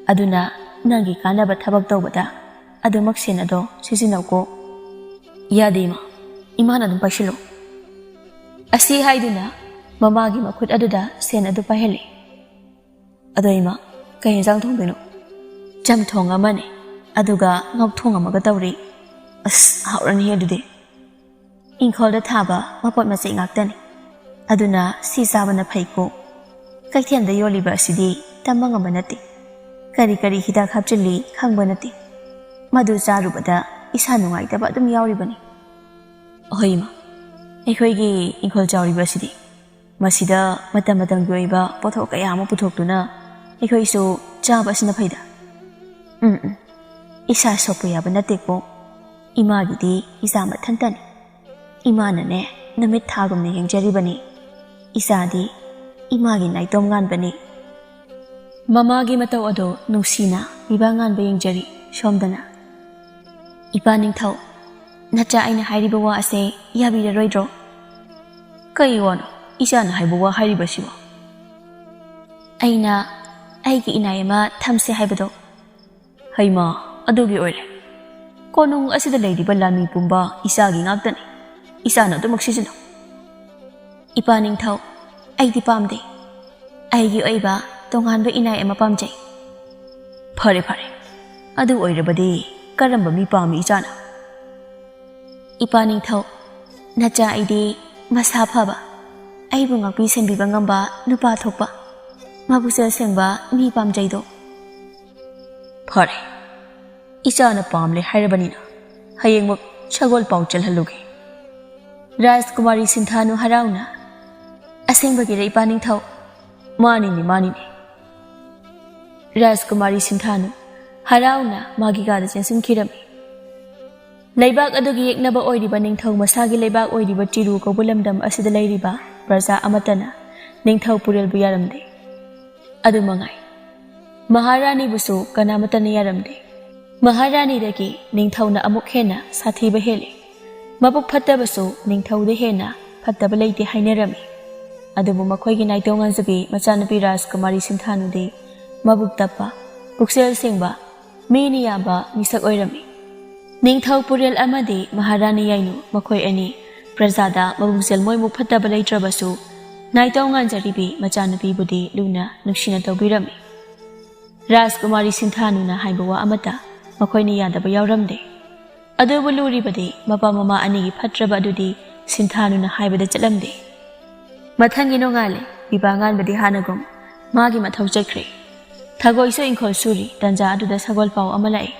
ꯑꯗꯨꯅ ꯅꯪꯒꯤ ꯀꯥꯟꯅꯕ ꯊꯕꯛ ꯇꯧꯕꯗ ꯑꯗꯨꯃꯛ ꯁꯦꯟ ꯑꯗꯣ ꯁꯤꯖꯤꯟꯅꯧꯀꯣ"꯫ "ꯌꯥꯗꯦ ꯏꯃꯥ, ꯏꯃꯥꯅ ꯑꯗꯨꯝ ꯄꯥꯏꯁꯤꯜꯂꯨ"꯫ ꯑꯁꯤ ꯍꯥꯏꯗꯨꯅ ꯃꯃꯥꯒꯤ ꯃꯈꯨꯠ ꯑꯗꯨꯗ ꯁꯦꯟ ꯑꯗꯨ ꯄꯥꯏꯍꯜꯂꯤ꯫ "ꯑꯗꯣ ꯏꯃꯥ, ꯀꯩ ꯌꯦꯟꯁꯥꯡ ꯊꯣꯡꯗꯣꯏꯅꯣ?" "ꯆꯝꯊꯣꯡ ꯑꯃꯅꯦ, ꯑꯗꯨꯒ ꯉꯧꯊꯣꯡ ꯑꯃꯒ ꯇꯧꯔꯤ"꯫ "ꯑꯁ, ꯍꯥꯎꯔꯅꯤꯍꯦ ꯑꯗꯨꯗꯤ"꯫ "ꯏꯪꯈꯣꯜꯗ ꯊꯥꯕ ꯃꯄꯣꯠ ꯃꯆꯩ ꯉꯥꯛꯇꯅꯤ꯫ ꯑꯗꯨꯅ ꯁꯤ ꯆꯥꯕꯅ ꯐꯩꯀꯣ꯫ ꯀꯩꯊꯦꯜꯗ ꯌꯣꯜꯂꯤꯕ ꯑꯁꯤꯗꯤ ꯇꯝꯕ ꯉꯝꯕ ꯅꯠꯇꯦ꯫ ꯀꯔꯤ ꯀꯔꯤ ꯍꯤꯗꯥꯛ ꯍꯥꯞꯆꯤꯜꯂꯤ ꯈꯪꯕ ꯅꯠꯇꯦ꯫ ꯃꯗꯨ ꯆꯥꯔꯨꯕꯗ ꯏꯁꯥ ꯅꯨꯡꯉꯥꯏꯇꯕ ꯑꯗꯨꯝ ꯌꯥꯎꯔꯤꯕꯅꯤ"꯫ "ꯑꯍꯣꯏ ꯏꯃꯥ, ꯑꯩꯈꯣꯏꯒꯤ ꯏꯪꯈꯣꯜ ꯆꯥꯎꯔꯤꯕ ꯑꯁꯤꯗꯤ ꯃꯁꯤꯗ ꯃꯇꯝ ꯃꯇꯝꯒꯤ ꯑꯣꯏꯕ ꯄꯣꯠꯊꯣꯛ ꯀꯌꯥ ꯑꯃ ꯄꯨꯊꯣꯛꯇꯨꯅ ꯑꯩꯈꯣꯏꯁꯨ ꯆꯥꯕ ꯑꯁꯤꯅ ꯐꯩꯗ"꯫ "ꯎꯝ ꯎꯝ, ꯏꯁꯥ ꯁꯣꯛꯄ ꯌꯥꯕ ꯅꯠꯇꯦꯀꯣ꯫ ꯏꯃꯥꯒꯤꯗꯤ ꯏꯆꯥ ꯃꯊꯟꯇꯅꯤ꯫ ꯏꯃꯥꯅꯅꯦ, ꯅꯨꯃꯤꯠ ꯊꯥꯒꯨꯝꯅ ꯌꯦꯡꯖꯔꯤꯕꯅꯤ꯫ ꯏꯆꯥꯗꯤ ꯏꯃꯥꯒꯤ ꯅꯥꯏꯇꯣꯝ ꯉꯥꯟꯕꯅꯤ꯫ ꯃꯃꯥꯒꯤ ꯃꯇꯧ ꯑꯗꯨ ꯅꯨꯡꯁꯤꯅ ꯄꯤꯕꯥ ꯉꯥꯟꯕ ꯌꯦꯡꯖꯔꯤ ꯁꯣꯝꯗꯅ꯫ "ꯏꯄꯥ ꯅꯤꯡꯊꯧ, ꯅꯆꯥ ꯑꯩꯅ ꯍꯥꯏꯔꯤꯕ ꯋꯥ ꯑꯁꯦ ꯌꯥꯕꯤꯔꯔꯣꯏꯗ꯭ꯔꯣ?" "ꯀꯩ ꯋꯥꯅꯣ ꯏꯆꯥꯅ ꯍꯥꯏꯕ ꯋꯥ ꯍꯥꯏꯔꯤꯕꯁꯤꯕꯣ?" "ꯑꯩꯅ ꯑꯩꯒꯤ ꯏꯅꯥꯏ ꯑꯃ ꯊꯝꯁꯦ ꯍꯥꯏꯕꯗꯣ꯫" "ꯍꯩꯃꯥ, ꯑꯗꯨꯒꯤ ꯑꯣꯏꯔꯦ꯫ ꯀꯣꯅꯨꯡ ꯑꯁꯤꯗ ꯂꯩꯔꯤꯕ ꯂꯥꯟꯃꯤ ꯄꯨꯝꯕ ꯏꯆꯥꯒꯤ ꯉꯥꯛꯇꯅꯤ꯫ ꯏꯆꯥꯅ ꯑꯗꯨꯃꯛ ꯁꯤꯖꯤꯟꯅꯧ꯫" "ꯏꯄꯥ ꯅꯤꯡꯊꯧ, ꯑꯩꯗꯤ ꯄꯥꯝꯗꯦ꯫ ꯑꯩꯒꯤ ꯑꯣꯏꯕ ꯇꯣꯉꯥꯟꯕ ꯏꯅꯥꯏ ꯑꯃ ꯄꯥꯝꯖꯩ꯫" "ꯐꯔꯦ, ꯐꯔꯦ꯫ ꯑꯗꯨ ꯑꯣꯏꯔꯕꯗꯤ ꯀꯔꯝꯕ ꯃꯤ ꯄꯥꯝꯃꯤ ꯏꯆꯥꯅ?" "ꯏꯄꯥ ꯅꯤꯡꯊꯧ, ꯅꯆꯥ ꯑꯩꯗꯤ ꯃꯁꯥ ꯐꯕ, ꯑꯩꯕꯨ ꯉꯥꯛꯄꯤ ꯁꯦꯟꯕꯤꯕ ꯉꯝꯕ ꯅꯨꯄꯥ ꯊꯣꯛꯄ, ꯃꯕꯨꯛꯆꯦꯜ ꯁꯦꯡꯕ ꯃꯤ ꯄꯥꯝꯖꯩꯗꯣ꯫" "ꯐꯔꯦ, ꯏꯆꯥꯅ ꯄꯥꯝꯂꯦ ꯍꯥꯏꯔꯕꯅꯤꯅ ꯍꯌꯦꯡꯃꯛ ꯁꯒꯣꯜ ꯄꯥꯎ ꯆꯦꯜꯍꯜꯂꯨꯒꯦ꯫" ꯔꯥꯖꯀꯨꯃꯥꯔꯤ ꯁꯤꯟꯊꯥꯅꯨ ꯍꯔꯥꯎꯅ, "ꯑꯁꯦꯡꯕꯒꯤꯔ ꯏꯄꯥ ꯅꯤꯡꯊꯧ?" "ꯃꯥꯅꯤꯅꯦ, ꯃꯥꯅꯤꯅꯦ꯫" ꯔꯥꯖꯀꯨꯃꯥꯔꯤ ꯁꯤꯟꯊꯥꯅꯨ ꯍꯔꯥꯎꯅ ꯃꯥꯒꯤ ꯀꯥꯗ ꯆꯦꯟꯁꯤꯟꯈꯤꯔꯝꯃꯤ꯫ ꯂꯩꯕꯥꯛ ꯑꯗꯨꯒꯤ ꯌꯦꯛꯅꯕ ꯑꯣꯏꯔꯤꯕ ꯅꯤꯡꯊꯧ ꯃꯁꯥꯒꯤ ꯂꯩꯕꯥꯛ ꯑꯣꯏꯔꯤꯕ ꯆꯤꯔꯨ ꯀꯧꯕ ꯂꯝꯗꯝ ꯑꯁꯤꯗ ꯂꯩꯔꯤꯕ ꯄ꯭ꯔꯖꯥ ꯑꯃꯠꯇꯅ ꯅꯤꯡꯊꯧ ꯄꯨꯔꯦꯜꯕꯨ ꯌꯥꯔꯝꯗꯦ꯫ ꯑꯗꯨ ꯃꯉꯥꯏ, ꯃꯍꯥꯔꯥꯅꯤꯕꯨꯁꯨ ꯀꯅꯥꯃꯠꯇꯅ ꯌꯥꯔꯝꯗꯦ꯫ ꯃꯍꯥꯔꯥꯅꯤꯗꯒꯤ ꯅꯤꯡꯊꯧꯅ ꯑꯃꯨꯛ ꯍꯦꯟꯅ ꯁꯥꯊꯤꯕ ꯍꯦꯜꯂꯤ꯫ ꯃꯕꯨꯛ ꯐꯠꯇꯕꯁꯨ ꯅꯤꯡꯊꯧꯗ ꯍꯦꯟꯅ ꯐꯠꯇꯕ ꯂꯩꯇꯦ ꯍꯥꯏꯅꯔꯝꯃꯤ꯫ ꯑꯗꯨꯕꯨ ꯃꯈꯣꯏꯒꯤ ꯅꯥꯏꯇꯣ ꯉꯥꯟꯖꯕꯤ ꯃꯆꯥꯅꯨꯄꯤ ꯔꯥꯖꯀꯨꯃꯥꯔꯤ ꯁꯤꯟꯊꯥꯅꯨꯗꯤ ꯃꯕꯨꯛ ꯇꯞꯄ, ꯄꯨꯛꯆꯦꯜ ꯁꯦꯡꯕ, ꯃꯤꯅ ꯌꯥꯕ ꯃꯤꯁꯛ ꯑꯣꯏꯔꯝꯃꯤ꯫ ꯅꯤꯡꯊꯧ ꯄꯨꯔꯦꯜ ꯑꯃꯗꯤ ꯃꯍꯥꯔꯥꯅꯤ ꯌꯥꯏꯅꯨ ꯃꯈꯣꯏ ꯑꯅꯤ ꯄ꯭ꯔꯖꯥꯗ ꯃꯕꯨꯛꯆꯦꯜ ꯃꯣꯏꯃꯨꯛ ꯐꯠꯇꯕ ꯂꯩꯇ꯭ꯔꯕꯁꯨ ꯅꯥꯏꯇꯣ ꯉꯥꯟꯖꯔꯤꯕꯤ ꯃꯆꯥꯅꯨꯄꯤꯕꯨꯗꯤ ꯂꯨꯅ ꯅꯨꯡꯁꯤꯅ ꯇꯧꯕꯤꯔꯝꯃꯤ꯫ ꯔꯥꯖꯀꯨꯃꯥꯔꯤ ꯁꯤꯟꯊꯥꯅꯨꯅ ꯍꯥꯏꯕ ꯋꯥ ꯑꯃꯠꯇ ꯃꯈꯣꯏꯅ ꯌꯥꯗꯕ ꯌꯥꯎꯔꯝꯗꯦ꯫ ꯑꯗꯨꯕꯨ ꯂꯨꯔꯤꯕꯗꯤ ꯃꯄꯥ ꯃꯃꯥ ꯑꯅꯤꯒꯤ ꯐꯠꯇ꯭ꯔꯕ ꯑꯗꯨꯗꯤ ꯁꯤꯟꯊꯥꯅꯨꯅ ꯍꯥꯏꯕꯗ ꯆꯠꯂꯝꯗꯦ꯫ ꯃꯊꯪꯒꯤ ꯅꯣꯡꯉꯥꯜꯂꯦ꯫ ꯄꯤꯕꯥ ꯉꯥꯟꯕꯗꯤ ꯍꯥꯟꯅꯒꯨꯝ ꯃꯥꯒꯤ ꯃꯊꯧ ꯆꯠꯈ꯭ꯔꯦ꯫ ꯊꯒꯣꯏꯁꯨ ꯏꯪꯈꯣꯜ ꯁꯨꯔꯤ꯫ ꯇꯟꯖꯥ ꯑꯗꯨꯗ ꯁꯒꯣꯜ ꯄꯥꯎ ꯑꯃ ꯂꯥꯛꯏ꯫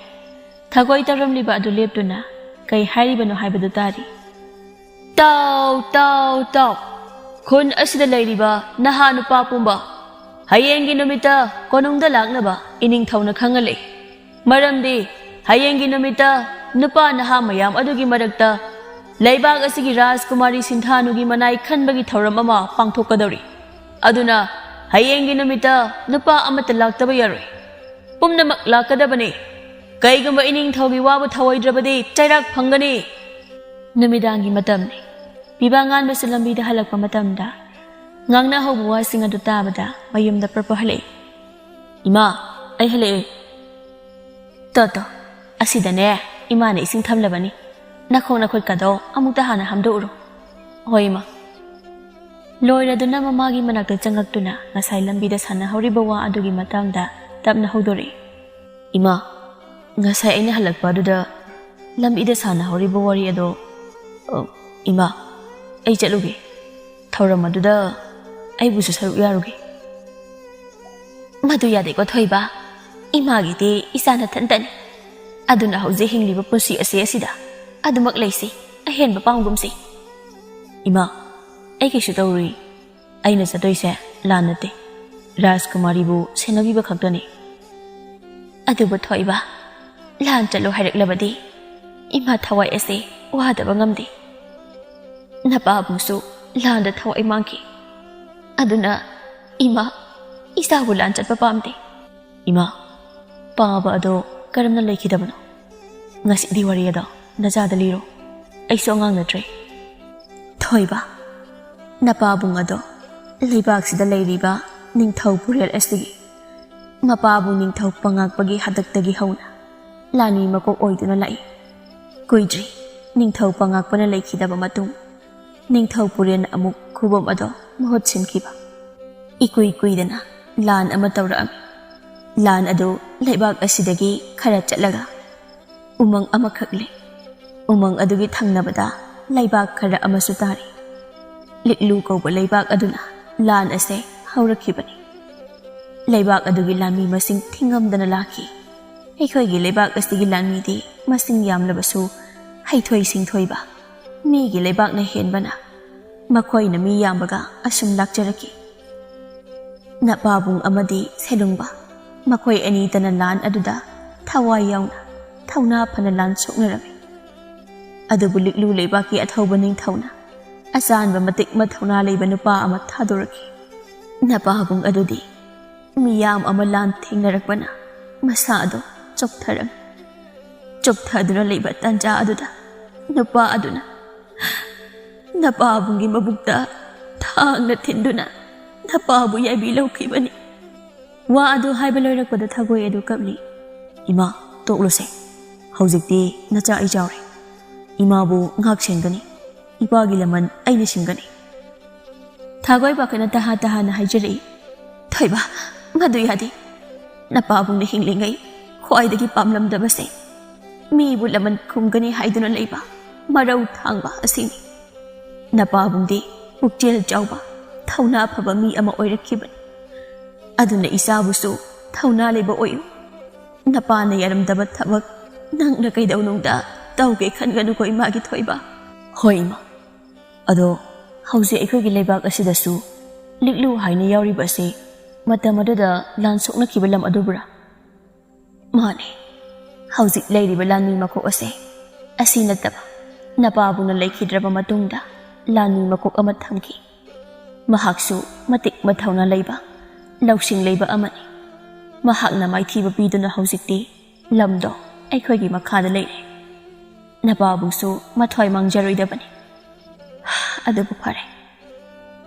ꯊꯒꯣꯏ ꯇꯧꯔꯝꯂꯤꯕ ꯑꯗꯨ ꯂꯦꯞꯇꯨꯅ ꯀꯩ ꯍꯥꯏꯔꯤꯕꯅꯣ ꯍꯥꯏꯕꯗꯨ ꯇꯥꯔꯤ꯫ "ꯇꯥꯎ, ꯇꯥꯎ, ꯇꯥꯎ! ꯈꯨꯟ ꯑꯁꯤꯗ ꯂꯩꯔꯤꯕ ꯅꯍꯥ ꯅꯨꯄꯥ ꯄꯨꯝꯕ, ꯍꯌꯦꯡꯒꯤ ꯅꯨꯃꯤꯠꯇ ꯀꯣꯅꯨꯡꯗ ꯂꯥꯛꯅꯕ ꯏꯅꯤꯡꯊꯧꯅ ꯈꯪꯍꯜꯂꯦ꯫ ꯃꯔꯝꯗꯤ ꯍꯌꯦꯡꯒꯤ ꯅꯨꯃꯤꯠꯇ ꯅꯨꯄꯥ ꯅꯍꯥ ꯃꯌꯥꯝ ꯑꯗꯨꯒꯤ ꯃꯔꯛꯇ ꯂꯩꯕꯥꯛ ꯑꯁꯤꯒꯤ ꯔꯥꯖꯀꯨꯃꯥꯔꯤ ꯁꯤꯟꯊꯥꯅꯨꯒꯤ ꯃꯅꯥꯏ ꯈꯟꯕꯒꯤ ꯊꯧꯔꯝ ꯑꯃ ꯄꯥꯡꯊꯣꯛꯀꯗꯧꯔꯤ꯫ ꯑꯗꯨꯅ ꯍꯌꯦꯡꯒꯤ ꯅꯨꯃꯤꯠꯇ ꯅꯨꯄꯥ ꯑꯃꯠꯇ ꯂꯥꯛꯇꯕ ꯌꯥꯔꯣꯏ꯫ ꯄꯨꯝꯅꯃꯛ ꯂꯥꯛꯀꯗꯕꯅꯤ꯫ ꯀꯩꯒꯨꯝꯕ ꯏꯅꯤꯡꯊꯧꯒꯤ ꯋꯥꯕꯨ ꯊꯧꯑꯣꯏꯗ꯭ꯔꯕꯗꯤ ꯆꯩꯔꯥꯛ ꯐꯪꯒꯅꯤ꯫ ꯅꯨꯃꯤꯗꯥꯡꯒꯤ ꯃꯇꯝꯅꯤ꯫ ꯄꯤꯕꯥ ꯉꯥꯟꯕꯁꯨ ꯂꯝꯕꯤꯗ ꯍꯜꯂꯛꯄ ꯃꯇꯝꯗ ꯉꯥꯡꯅꯍꯧꯕ ꯋꯥꯁꯤꯡ ꯑꯗꯨ ꯇꯥꯕꯗ ꯃꯌꯨꯝꯗ ꯄ꯭ꯔꯞ ꯄ꯭ꯔꯞ ꯍꯜꯂꯛꯏ꯫ "ꯏꯃꯥ, ꯑꯩ ꯍꯜꯂꯛꯑꯦ꯫ ꯇꯣ ꯇꯣ, ꯑꯁꯤꯗꯅꯦ ꯏꯃꯥꯅ ꯏꯁꯤꯡ ꯊꯝꯂꯕꯅꯤ꯫ ꯅꯈꯣꯡ ꯅꯈꯨꯠꯀꯗꯣ ꯑꯃꯨꯛꯇ ꯍꯥꯟꯅ ꯍꯥꯝꯗꯣꯛꯎꯔꯣ꯫" "ꯍꯣꯏ ꯏꯃꯥ꯫" ꯂꯣꯏꯔꯗꯨꯅ ꯃꯃꯥꯒꯤ ꯃꯅꯥꯛꯇ ꯆꯪꯉꯛꯇꯨꯅ ꯉꯁꯥꯏ ꯂꯝꯕꯤꯗ ꯁꯥꯟꯅꯍꯧꯔꯤꯕ ꯋꯥ ꯑꯗꯨꯒꯤ ꯃꯇꯥꯡꯗ ꯇꯞꯅ ꯍꯧꯗꯣꯔꯛꯏ꯫ "ꯏꯃꯥ, ꯉꯁꯥꯏ ꯑꯩꯅ ꯍꯜꯂꯛꯄ ꯑꯗꯨꯗ ꯂꯝꯕꯤꯗ ꯁꯥꯟꯅꯍꯧꯔꯤꯕ ꯋꯥꯔꯤ ꯑꯗꯣ, ꯑ, ꯏꯃꯥ, ꯑꯩ ꯆꯠꯂꯨꯒꯦ꯫ ꯊꯧꯔꯝ ꯑꯗꯨꯗ ꯑꯩꯕꯨꯁꯨ ꯁꯔꯨꯛ ꯌꯥꯔꯨꯒꯦ꯫" "ꯃꯗꯨ ꯌꯥꯗꯦꯀꯣ ꯊꯣꯏꯕ꯫ ꯏꯃꯥꯒꯤꯗꯤ ꯏꯆꯥ ꯅꯊꯟꯇꯅꯤ꯫ ꯑꯗꯨꯅ ꯍꯧꯖꯤꯛ ꯍꯤꯡꯂꯤꯕ ꯄꯨꯟꯁꯤ ꯑꯁꯤ ꯑꯁꯤꯗ ꯑꯗꯨꯃꯛ ꯂꯩꯁꯤ꯫ ꯑꯍꯦꯟꯕ ꯄꯥꯝꯒꯨꯝꯁꯤ꯫" "ꯏꯃꯥ, ꯑꯩ ꯀꯩꯁꯨ ꯇꯧꯔꯨꯏ꯫ ꯑꯩꯅ ꯆꯠꯇꯣꯏꯁꯦ ꯂꯥꯟ ꯅꯠꯇꯦ, ꯔꯥꯖꯀꯨꯃꯥꯔꯤꯕꯨ ꯁꯦꯟꯅꯕꯤꯕ ꯈꯛꯇꯅꯤ꯫" "ꯑꯗꯨꯕꯨ ꯊꯣꯏꯕ, ꯂꯥꯟ ꯆꯠꯂꯨ ꯍꯥꯏꯔꯛꯂꯕꯗꯤ ꯏꯃꯥ ꯊꯋꯥꯏ ꯑꯁꯦ ꯋꯥꯗꯕ ꯉꯝꯗꯦ꯫ ꯅꯄꯥꯕꯨꯁꯨ ꯂꯥꯟꯗ ꯊꯋꯥꯏ ꯃꯥꯡꯈꯤ꯫ ꯑꯗꯨꯅ ꯏꯃꯥ, ꯏꯆꯥꯕꯨ ꯂꯥꯟ ꯆꯠꯄ ꯄꯥꯝꯗꯦ꯫" "ꯏꯃꯥ, ꯄꯥꯕ ꯑꯗꯣ ꯀꯔꯝꯅ ꯂꯩꯈꯤꯗꯕꯅꯣ? ꯉꯁꯤꯗꯤ ꯋꯥꯔꯤ ꯑꯗꯣ ꯅꯆꯥꯗ ꯂꯤꯔꯣ꯫ ꯑꯩꯁꯨ ꯑꯉꯥꯡ ꯅꯠꯇ꯭ꯔꯦ꯫" "ꯊꯣꯏꯕ, ꯅꯄꯥꯕꯨꯡ ꯑꯗꯣ ꯂꯩꯕꯥꯛꯁꯤꯗ ꯂꯩꯔꯤꯕ ꯅꯤꯡꯊꯧ ꯄꯨꯔꯦꯜ ꯑꯁꯤꯒꯤ ꯃꯄꯥꯕꯨ ꯅꯤꯡꯊꯧ ꯄꯉꯥꯛꯄꯒꯤ ꯍꯥꯛꯇꯛꯇꯒꯤ ꯍꯧꯅ ꯂꯥꯟꯃꯤ ꯃꯀꯣꯛ ꯑꯣꯏꯗꯨꯅ ꯂꯥꯛꯏ꯫ ꯀꯨꯏꯗ꯭ꯔꯤ ꯅꯤꯡꯊꯧ ꯄꯉꯥꯛꯄꯅ ꯂꯩꯈꯤꯗꯕ ꯃꯇꯨꯡ, ꯅꯤꯡꯊꯧ ꯄꯨꯔꯦꯜꯅ ꯑꯃꯨꯛ ꯈꯨꯕꯝ ꯑꯗꯣ ꯃꯍꯨꯠ ꯁꯤꯟꯈꯤꯕ꯫ ꯏꯀꯨꯏ ꯀꯨꯏꯗꯅ ꯂꯥꯟ ꯑꯃ ꯇꯧꯔꯛꯑꯝꯃꯤ꯫ ꯂꯥꯟ ꯑꯗꯨ ꯂꯩꯕꯥꯛ ꯑꯁꯤꯗꯒꯤ ꯈꯔ ꯆꯠꯂꯒ ꯎꯃꯪ ꯑꯃꯈꯛ ꯂꯩ꯫ ꯎꯃꯪ ꯑꯗꯨꯒꯤ ꯊꯪꯅꯕꯗ ꯂꯩꯕꯥꯛ ꯈꯔ ꯑꯃꯁꯨ ꯇꯥꯔꯤ꯫ ꯂꯤꯛꯂꯨ ꯀꯧꯕ ꯂꯩꯕꯥꯛ ꯑꯗꯨꯅ ꯂꯥꯟ ꯑꯁꯦ ꯍꯧꯔꯛꯈꯤꯕꯅꯤ꯫ ꯂꯩꯕꯥꯛ ꯑꯗꯨꯒꯤ ꯂꯥꯟꯃꯤ ꯃꯁꯤꯡ ꯊꯤꯉꯝꯗꯅ ꯂꯥꯛꯈꯤ꯫ ꯑꯩꯈꯣꯏꯒꯤ ꯂꯩꯕꯥꯛ ꯑꯁꯤꯒꯤ ꯂꯥꯟꯃꯤꯗꯤ ꯃꯁꯤꯡ ꯌꯥꯝꯂꯕꯁꯨ ꯍꯩꯊꯣꯏ ꯁꯤꯡꯊꯣꯏꯕ ꯃꯤꯒꯤ ꯂꯩꯕꯥꯛꯅ ꯍꯦꯟꯕꯅ ꯃꯈꯣꯏꯅ ꯃꯤ ꯌꯥꯝꯕꯒ ꯑꯁꯨꯝ ꯂꯥꯛꯆꯔꯛꯈꯤ꯫ ꯅꯄꯥꯕꯨꯡ ꯑꯃꯗꯤ ꯁꯦꯂꯨꯡꯕ, ꯃꯈꯣꯏ ꯑꯅꯤꯇꯅ ꯂꯥꯟ ꯑꯗꯨꯗ ꯊꯋꯥꯏ ꯌꯥꯎꯅ ꯊꯧꯅꯥ ꯐꯅ ꯂꯥꯟ ꯁꯣꯛꯅꯔꯝꯃꯤ꯫ ꯑꯗꯨꯕꯨ ꯂꯤꯛꯂꯨ ꯂꯩꯕꯥꯛꯀꯤ ꯑꯊꯧꯕ ꯅꯤꯡꯊꯧꯅ ꯑꯆꯥꯟꯕ ꯃꯇꯤꯛ ꯃꯊꯧꯅꯥ ꯂꯩꯕ ꯅꯨꯄꯥ ꯑꯃ ꯊꯥꯗꯣꯔꯛꯈꯤ꯫ ꯅꯄꯥꯕꯨꯡ ꯑꯗꯨꯗꯤ ꯃꯤꯌꯥꯝ ꯑꯃ ꯂꯥꯟ ꯊꯦꯡꯅꯔꯛꯄꯅ ꯃꯁꯥ ꯑꯗꯨ ꯆꯣꯛꯊꯔꯝꯃꯤ꯫ ꯆꯣꯛꯊꯗꯨꯅ ꯂꯩꯕ ꯇꯥꯟꯖꯥ ꯑꯗꯨꯗ ꯅꯨꯄꯥ ꯑꯗꯨꯅ ꯅꯄꯥꯕꯨꯡꯒꯤ ꯃꯕꯨꯛꯇ ꯊꯥꯡꯅ ꯊꯤꯟꯗꯨꯅ ꯅꯄꯥꯕꯨ ꯌꯥꯏꯕꯤ ꯂꯧꯈꯤꯕꯅꯤ꯫ ꯋꯥ ꯑꯗꯨ ꯍꯥꯏꯕ ꯂꯣꯏꯔꯛꯄꯗ ꯊꯒꯣꯏ ꯑꯗꯨ ꯀꯞꯂꯤ꯫ "ꯏꯃꯥ, ꯇꯣꯛꯂꯨꯁꯦ꯫ ꯍꯧꯖꯤꯛꯇꯤ ꯅꯆꯥ ꯑꯩ ꯆꯥꯎꯔꯦ꯫ ꯏꯃꯥꯕꯨ ꯉꯥꯛ ꯁꯦꯟꯒꯅꯤ꯫ ꯏꯄꯥꯒꯤ ꯂꯃꯟ ꯑꯩꯅ ꯁꯤꯡꯒꯅꯤ꯫" ꯊꯒꯣꯏ ꯄꯥꯈꯠꯅ ꯇꯍꯥ ꯇꯍꯥꯅ ꯍꯥꯏꯖꯔꯛꯏ꯫ "ꯊꯣꯏꯕ, ꯃꯗꯨ ꯌꯥꯗꯦ꯫ ꯅꯄꯥꯕꯨꯡꯅ ꯍꯤꯡꯂꯤꯉꯩ ꯈ꯭ꯋꯥꯏꯗꯒꯤ ꯄꯥꯝꯂꯝꯗꯕꯁꯦ ꯃꯤꯕꯨ ꯂꯃꯟ ꯈꯨꯝꯒꯅꯤ ꯍꯥꯏꯗꯨꯅ ꯂꯩꯕ ꯃꯔꯧ ꯊꯥꯡꯕ ꯑꯁꯤꯅꯤ꯫ ꯅꯄꯥꯕꯨꯡꯗꯤ ꯄꯨꯛꯆꯦꯜ ꯆꯥꯎꯕ, ꯊꯧꯅꯥ ꯐꯕ ꯃꯤ ꯑꯃ ꯑꯣꯏꯔꯛꯈꯤꯕꯅꯤ꯫ ꯑꯗꯨꯅ ꯏꯆꯥꯕꯨꯁꯨ ꯊꯧꯅꯥ ꯂꯩꯕ ꯑꯣꯏꯌꯨ꯫ ꯅꯄꯥꯅ ꯌꯥꯔꯝꯗꯕ ꯊꯕꯛ ꯅꯪꯅ ꯀꯩꯗꯧꯅꯨꯡꯗ ꯇꯧꯒꯦ ꯈꯟꯒꯅꯨꯀꯣ ꯏꯃꯥꯒꯤ ꯊꯣꯏꯕ꯫" "ꯍꯣꯏ ꯏꯃꯥ꯫ ꯑꯗꯣ ꯍꯧꯖꯤꯛ ꯑꯩꯈꯣꯏꯒꯤ ꯂꯩꯕꯥꯛ ꯑꯁꯤꯗꯁꯨ ꯂꯤꯛꯂꯨ ꯍꯥꯏꯅ ꯌꯥꯎꯔꯤꯕ ꯑꯁꯤ ꯃꯇꯝ ꯑꯗꯨꯗ ꯂꯥꯟ ꯁꯣꯛꯅꯈꯤꯕ ꯂꯝ ꯑꯗꯨꯕꯨꯔꯥ?" "ꯃꯥꯅꯦ꯫ ꯍꯧꯖꯤꯛ ꯂꯩꯔꯤꯕ ꯂꯥꯟꯃꯤ ꯃꯀꯣꯛ ꯑꯁꯦ ꯑꯁꯤ ꯅꯠꯇꯕ ꯅꯄꯥꯕꯨꯡꯅ ꯂꯩꯈꯤꯗ꯭ꯔꯕ ꯃꯇꯨꯡꯗ ꯂꯥꯟꯃꯤ ꯃꯀꯣꯛ ꯑꯃ ꯊꯝꯈꯤ꯫ ꯃꯍꯥꯛꯁꯨ ꯃꯇꯤꯛ ꯃꯊꯧꯅꯥ ꯂꯩꯕ, ꯂꯧꯁꯤꯡ ꯂꯩꯕ ꯑꯃꯅꯤ꯫ ꯃꯍꯥꯛꯅ ꯃꯥꯏꯊꯤꯕ ꯄꯤꯗꯨꯅ ꯍꯧꯖꯤꯛꯇꯤ ꯂꯝꯗꯣ ꯑꯩꯈꯣꯏꯒꯤ ꯃꯈꯥꯗ ꯂꯩꯔꯦ꯫ ꯅꯄꯥꯕꯨꯡꯁꯨ ꯃꯊ꯭ꯋꯥꯏ ꯃꯥꯡꯖꯔꯣꯏꯗꯕꯅꯤ꯫ ꯑꯗꯨꯕꯨ ꯐꯔꯦ,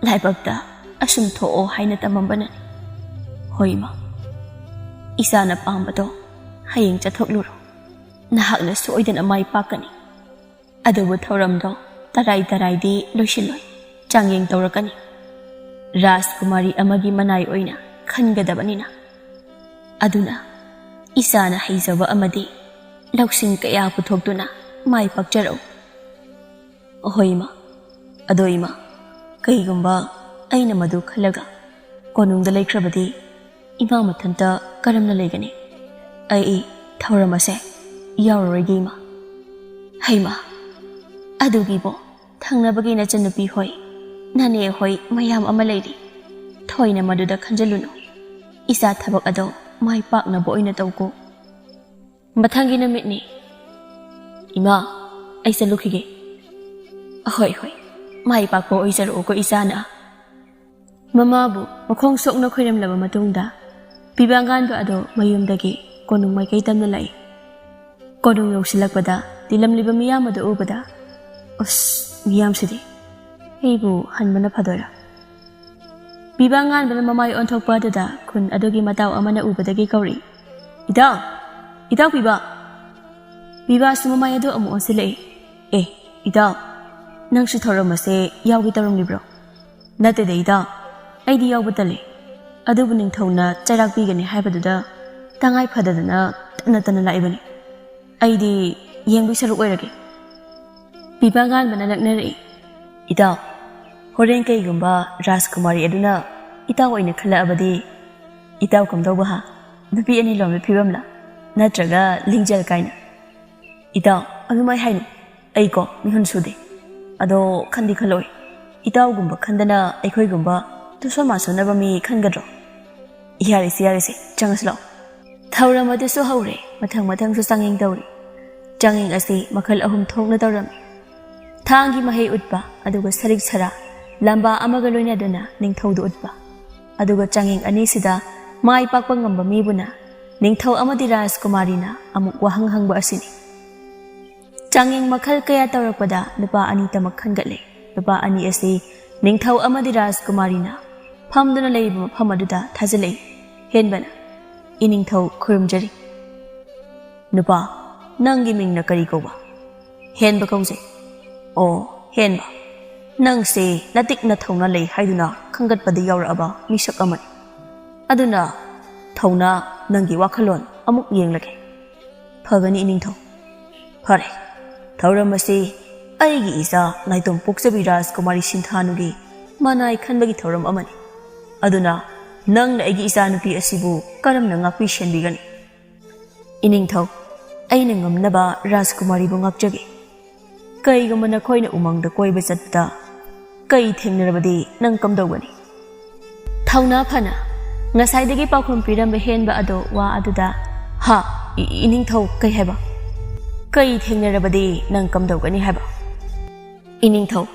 ꯂꯥꯏꯕꯛꯇ ꯑꯁꯨꯝ ꯊꯣꯛꯑꯣ ꯍꯥꯏꯅ ꯇꯝꯃꯝꯕꯅꯅꯤ꯫ ꯍꯣꯏ ꯏꯃꯥ, ꯏꯆꯥꯅ ꯄꯥꯝꯕꯗꯣ ꯍꯌꯦꯡ ꯆꯠꯊꯣꯛꯂꯨꯔꯣ꯫ ꯅꯍꯥꯛꯅ ꯁꯣꯏꯗꯅ ꯃꯥꯏ ꯄꯥꯛꯀꯅꯤ꯫ ꯑꯗꯨꯕꯨ ꯊꯧꯔꯝꯗꯣ ꯇꯔꯥꯏ ꯇꯔꯥꯏꯗꯤ ꯂꯣꯏꯁꯤꯜꯂꯣꯏ, ꯆꯥꯡꯌꯦꯡ ꯇꯧꯔꯛꯀꯅꯤ꯫ ꯔꯥꯖꯀꯨꯃꯥꯔꯤ ꯑꯃꯒꯤ ꯃꯅꯥꯏ ꯑꯣꯏꯅ ꯈꯟꯒꯗꯕꯅꯤꯅ꯫ ꯑꯗꯨꯅ ꯏꯆꯥꯅ ꯍꯩꯖꯕ ꯑꯃꯗꯤ ꯂꯧꯁꯤꯡ ꯀꯌꯥ ꯄꯨꯊꯣꯛꯇꯨꯅ ꯃꯥꯏ ꯄꯥꯛꯆꯔꯛꯎ꯫" "ꯍꯣꯏ ꯏꯃꯥ꯫ ꯑꯗꯣ ꯏꯃꯥ, ꯀꯩꯒꯨꯝꯕ ꯑꯩꯅ ꯃꯗꯨ ꯈꯜꯂꯒ ꯀꯣꯅꯨꯡꯗ ꯂꯩꯈ꯭ꯔꯕꯗꯤ ꯏꯃꯥ ꯃꯊꯟꯇ ꯀꯔꯝꯅ ꯂꯩꯒꯅꯤ? ꯑꯩ ꯊꯧꯔꯝ ꯑꯁꯦ ꯌꯥꯎꯔꯔꯣꯏꯒꯦ ꯏꯃꯥ꯫" "ꯍꯩꯃꯥ, ꯑꯗꯨꯒꯤꯕꯣ ꯊꯪꯅꯕꯒꯤ ꯅꯆꯟꯅꯨꯄꯤ ꯍꯣꯏ, ꯅꯅꯦ ꯍꯣꯏ ꯃꯌꯥꯝ ꯑꯃ ꯂꯩꯔꯤ꯫ ꯊꯣꯏꯅ ꯃꯗꯨꯗ ꯈꯟꯖꯤꯜꯂꯨꯅꯨ꯫ ꯏꯆꯥ ꯊꯕꯛ ꯑꯗꯣ ꯃꯥꯏ ꯄꯥꯛꯅꯕ ꯑꯣꯏꯅ ꯇꯧꯀꯣ꯫ ꯃꯊꯪꯒꯤ ꯅꯨꯃꯤꯠꯅꯤ꯫ ꯏꯃꯥ, ꯑꯩ ꯆꯠꯂꯨꯈꯤꯒꯦ꯫ ꯑꯍꯣꯏ ꯍꯣꯏ, ꯃꯥꯏ ꯄꯥꯛꯄ ꯑꯣꯏꯖꯔꯛꯎꯀꯣ ꯏꯆꯥꯅ꯫ ꯃꯃꯥꯕꯨ ꯃꯈꯣꯡ ꯁꯣꯛꯅ ꯈꯣꯏꯔꯝꯂꯕ ꯃꯇꯨꯡꯗ, ꯄꯤꯕꯥ ꯉꯥꯟꯕ ꯑꯗꯣ ꯃꯌꯨꯝꯗꯒꯤ ꯀꯣꯅꯨꯡ ꯃꯥꯏꯀꯩ ꯇꯝꯅ ꯂꯥꯛꯏ꯫ ꯀꯣꯅꯨꯡ ꯌꯧꯁꯤꯜꯂꯛꯄꯗ ꯇꯤꯜꯂꯝꯂꯤꯕ ꯃꯤꯌꯥꯝ ꯑꯗꯨ ꯎꯕꯗ, "ꯑꯁ, ꯃꯤꯌꯥꯝꯁꯤꯗꯤ ꯑꯩꯕꯨ ꯍꯟꯕꯅ ꯐꯗꯣꯏꯔꯥ?" ꯄꯤꯕꯥ ꯉꯥꯟꯕꯅ ꯃꯃꯥꯏ ꯑꯣꯟꯊꯣꯛꯄ ꯑꯗꯨꯗ ꯈꯨꯟ ꯑꯗꯨꯒꯤ ꯃꯇꯥꯎ ꯑꯃꯅ ꯎꯕꯗꯒꯤ ꯀꯧꯔꯛꯏ, "ꯏꯇꯥꯎ! ꯏꯇꯥꯎ ꯄꯤꯕꯥ!" ꯄꯤꯕꯥꯁꯨ ꯃꯃꯥꯏ ꯑꯗꯨ ꯑꯃꯨꯛ ꯑꯣꯟꯁꯤꯜꯂꯛꯏ꯫ "ꯑꯦ, ꯏꯇꯥꯎ, ꯅꯪꯁꯨ ꯊꯧꯔꯝ ꯑꯁꯦ ꯌꯥꯎꯒꯦ ꯇꯧꯔꯝꯂꯤꯕ꯭ꯔꯣ?" "ꯅꯠꯇꯦꯗ ꯏꯇꯥꯎ, ꯑꯩꯗꯤ ꯌꯥꯎꯕ ꯇꯜꯂꯦ꯫ ꯑꯗꯨꯕꯨ ꯅꯤꯡꯊꯧꯅ ꯆꯩꯔꯥꯛ ꯄꯤꯒꯅꯤ ꯍꯥꯏꯕꯗꯨꯗ ꯇꯉꯥꯏ ꯐꯗꯗꯅ ꯇꯟꯅ ꯇꯟꯅ ꯂꯥꯛꯏꯕꯅꯤ꯫ ꯑꯩꯗꯤ ꯌꯦꯡꯕꯒꯤ ꯁꯔꯨꯛ ꯑꯣꯏꯔꯒꯦ꯫" ꯄꯤꯕꯥ ꯉꯥꯟꯕꯅ ꯂꯛꯅꯔꯛꯏ, "ꯏꯇꯥꯎ, ꯍꯣꯔꯦꯟ ꯀꯩꯒꯨꯝꯕ ꯔꯥꯖꯀꯨꯃꯥꯔꯤ ꯑꯗꯨꯅ ꯏꯇꯥꯎ ꯑꯣꯏꯅ ꯈꯜꯂꯛꯑꯕꯗꯤ ꯏꯇꯥꯎ ꯀꯝꯗꯧꯕ ꯍꯥ? ꯅꯨꯄꯤ ꯑꯅꯤ ꯂꯣꯟꯕ ꯐꯤꯕꯝꯂ? ꯅꯠꯇ꯭ꯔꯒ ꯂꯤꯡꯖꯦꯜ ꯀꯥꯏꯅ?" "ꯏꯇꯥꯎ, ꯑꯗꯨꯃꯥꯏ ꯍꯥꯏꯅꯨ꯫ ꯑꯩꯀꯣ ꯃꯤꯍꯨꯟ ꯁꯨꯗꯦ꯫ ꯑꯗꯣ ꯈꯟꯗꯤ ꯈꯜꯂꯣꯏ꯫ ꯏꯇꯥꯎꯒꯨꯝꯕ ꯈꯟꯗꯅ ꯑꯩꯈꯣꯏꯒꯨꯝꯕ ꯇꯨꯁꯣꯟ ꯃꯥꯁꯣꯟꯅꯕ ꯃꯤ ꯈꯟꯒꯗ꯭ꯔꯣ? ꯌꯥꯔꯦꯁꯦ, ꯌꯥꯔꯦꯁꯦ, ꯆꯪꯉꯁꯤ ꯂꯥꯛꯑꯣ꯫ ꯊꯧꯔꯝ ꯑꯗꯨꯁꯨ ꯍꯧꯔꯦ꯫ ꯃꯊꯪ ꯃꯊꯪꯁꯨ ꯆꯥꯡꯌꯦꯡ ꯇꯧꯔꯤ꯫ ꯆꯥꯡꯌꯦꯡ ꯑꯁꯤ ꯃꯈꯜ ꯑꯍꯨꯝ ꯊꯣꯛꯅ ꯇꯧꯔꯝꯃꯤ꯫ ꯊꯥꯡꯒꯤ ꯃꯍꯩ ꯎꯠꯄ, ꯑꯗꯨꯒ ꯁꯔꯤꯛ ꯁꯔꯥ, ꯂꯝꯕꯥ ꯑꯃꯒ ꯂꯣꯏꯅꯗꯨꯅ ꯅꯤꯡꯊꯧꯗꯨ ꯎꯠꯄ, ꯑꯗꯨꯒ ꯆꯥꯡꯌꯦꯡ ꯑꯅꯤꯁꯤꯗ ꯃꯥꯏ ꯄꯥꯛꯄ ꯉꯝꯕ ꯃꯤꯕꯨꯅ ꯅꯤꯡꯊꯧ ꯑꯃꯗꯤ ꯔꯥꯖꯀꯨꯃꯥꯔꯤꯅ ꯑꯃꯨꯛ ꯋꯥꯍꯪ ꯍꯪꯕ ꯑꯁꯤꯅꯤ꯫ ꯆꯥꯡꯌꯦꯡ ꯃꯈꯜ ꯀꯌꯥ ꯇꯧꯔꯛꯄꯗ ꯅꯨꯄꯥ ꯑꯅꯤꯇꯃꯛ ꯈꯟꯒꯠꯂꯦ꯫ ꯅꯨꯄꯥ ꯑꯅꯤ ꯑꯁꯤ ꯅꯤꯡꯊꯧ ꯑꯃꯗꯤ ꯔꯥꯖꯀꯨꯃꯥꯔꯤꯅ ꯐꯝꯗꯨꯅ ꯂꯩꯔꯤꯕ ꯃꯐꯝ ꯑꯗꯨꯗ ꯊꯥꯖꯤꯜꯂꯛꯏ꯫ ꯍꯦꯟꯕꯅ, "ꯏꯅꯤꯡꯊꯧ ꯈꯨꯔꯨꯝꯖꯔꯤ꯫" "ꯅꯨꯄꯥ, ꯅꯪꯒꯤ ꯃꯤꯡꯅ ꯀꯔꯤ ꯀꯧꯕ?" "ꯍꯦꯟꯕ ꯀꯧꯖꯩ꯫" "ꯑꯣ, ꯍꯦꯟꯕ, ꯅꯪꯁꯦ ꯅꯇꯤꯛ ꯅꯊꯧꯅꯥ ꯂꯩ ꯍꯥꯏꯗꯨꯅ ꯈꯟꯒꯠꯄꯗ ꯌꯥꯎꯔꯛꯑꯕ ꯃꯤꯁꯛ ꯑꯃꯅꯤ꯫ ꯑꯗꯨꯅ ꯊꯧꯅꯥ, ꯅꯪꯒꯤ ꯋꯥꯈꯜꯂꯣꯟ ꯑꯃꯨꯛ ꯌꯦꯡꯂꯒꯦ꯫" "ꯐꯒꯅꯤ ꯏꯅꯤꯡꯊꯧ꯫" "ꯐꯔꯦ, ꯊꯧꯔꯝ ꯑꯁꯤ ꯑꯩꯒꯤ ꯏꯆꯥ ꯅꯥꯏꯇꯣꯝ ꯄꯣꯛꯆꯕꯤ ꯔꯥꯖꯀꯨꯃꯥꯔꯤ ꯁꯤꯟꯊꯥꯅꯨꯒꯤ ꯃꯅꯥꯏ ꯈꯟꯕꯒꯤ ꯊꯧꯔꯝ ꯑꯃꯅꯤ꯫ ꯑꯗꯨꯅ ꯅꯪꯅ ꯑꯩꯒꯤ ꯏꯆꯥꯅꯨꯄꯤ ꯑꯁꯤꯕꯨ ꯀꯔꯝꯅ ꯉꯥꯛꯄꯤ ꯁꯦꯟꯕꯤꯒꯅꯤ?" "ꯏꯅꯤꯡꯊꯧ, ꯑꯩꯅ ꯉꯝꯅꯕ ꯔꯥꯖꯀꯨꯃꯥꯔꯤꯕꯨ ꯉꯥꯛꯆꯒꯦ꯫ ꯀꯩꯒꯨꯝꯕ ꯅꯈꯣꯏꯅ ꯎꯃꯪꯗ ꯀꯣꯏꯕ ꯆꯠꯄꯗ ꯀꯩ ꯊꯦꯡꯅꯔꯕꯗꯤ ꯅꯪ ꯀꯝꯗꯧꯒꯅꯤ?" ꯊꯧꯅꯥ ꯐꯅ ꯉꯁꯥꯏꯗꯒꯤ ꯄꯥꯎꯈꯨꯝ ꯄꯤꯔꯝꯕ ꯍꯦꯟꯕ ꯑꯗꯣ ꯋꯥ ꯑꯗꯨꯗ, "ꯍꯥ? ꯏ-, ꯏꯅꯤꯡꯊꯧ, ꯀꯩ ꯍꯥꯏꯕ?" ꯀꯩ ꯊꯦꯡꯅꯔꯕꯗꯤ ꯅꯪ ꯀꯝꯗꯧꯒꯅꯤ ꯍꯥꯏꯕ? ꯏꯅꯤꯡꯊꯧ,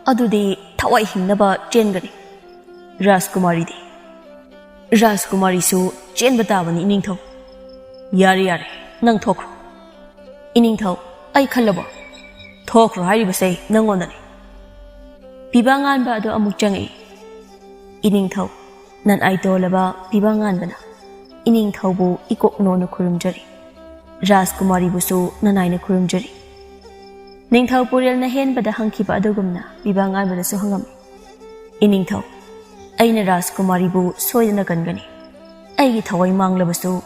ꯑꯗꯨꯗꯤ ꯊꯋꯥꯏ ꯍꯤꯡꯅꯕ ꯆꯦꯟꯒꯅꯤ꯫ ꯔꯥꯖꯀꯨꯃꯥꯔꯤꯗꯤ? ꯔꯥꯖꯀꯨꯃꯥꯔꯤꯁꯨ ꯆꯦꯟꯕ ꯇꯥꯕꯅꯤ, ꯏꯅꯤꯡꯊꯧ꯫ ꯌꯥꯔꯦ, ꯌꯥꯔꯦ, ꯅꯪ ꯊꯣꯛꯈ꯭ꯔꯣ꯫ ꯏꯅꯤꯡꯊꯧ, ꯑꯩ ꯈꯜꯂꯕꯣ? ꯊꯣꯛꯈ꯭ꯔꯣ ꯍꯥꯏꯔꯤꯕꯁꯦ ꯅꯪꯉꯣꯟꯗꯅꯤ꯫ ꯄꯤꯕꯥ ꯉꯥꯟꯕ ꯑꯗꯨ ꯑꯃꯨꯛ ꯆꯪꯉꯛꯏ꯫ ꯏꯅꯤꯡꯊꯧ, ꯅꯅꯥꯏ ꯇꯣꯜꯂꯕ ꯄꯤꯕꯥ ꯉꯥꯟꯕꯅ ꯏꯅꯤꯡꯊꯧꯕꯨ ꯏꯀꯣꯛ ꯅꯣꯟꯅ ꯈꯨꯔꯨꯝꯖꯔꯤ꯫ ꯔꯥꯖꯀꯨꯃꯥꯔꯤꯕꯨꯁꯨ ꯅꯅꯥꯏꯅ ꯈꯨꯔꯨꯝꯖꯔꯤ꯫ ꯅꯤꯡꯊꯧ ꯄꯨꯔꯦꯜꯅ ꯍꯦꯟꯕꯗ ꯍꯪꯈꯤꯕ ꯑꯗꯨꯒꯨꯝꯅ ꯄꯤꯕꯥ ꯉꯥꯟꯕꯅꯁꯨ ꯍꯪꯉꯝꯃꯤ꯫ ꯏꯅꯤꯡꯊꯧ, ꯑꯩꯅ ꯔꯥꯖꯀꯨꯃꯥꯔꯤꯕꯨ ꯁꯣꯏꯗꯅ ꯀꯟꯒꯅꯤ꯫ ꯑꯩꯒꯤ ꯊꯋꯥꯏ ꯃꯥꯡꯂꯕꯁꯨ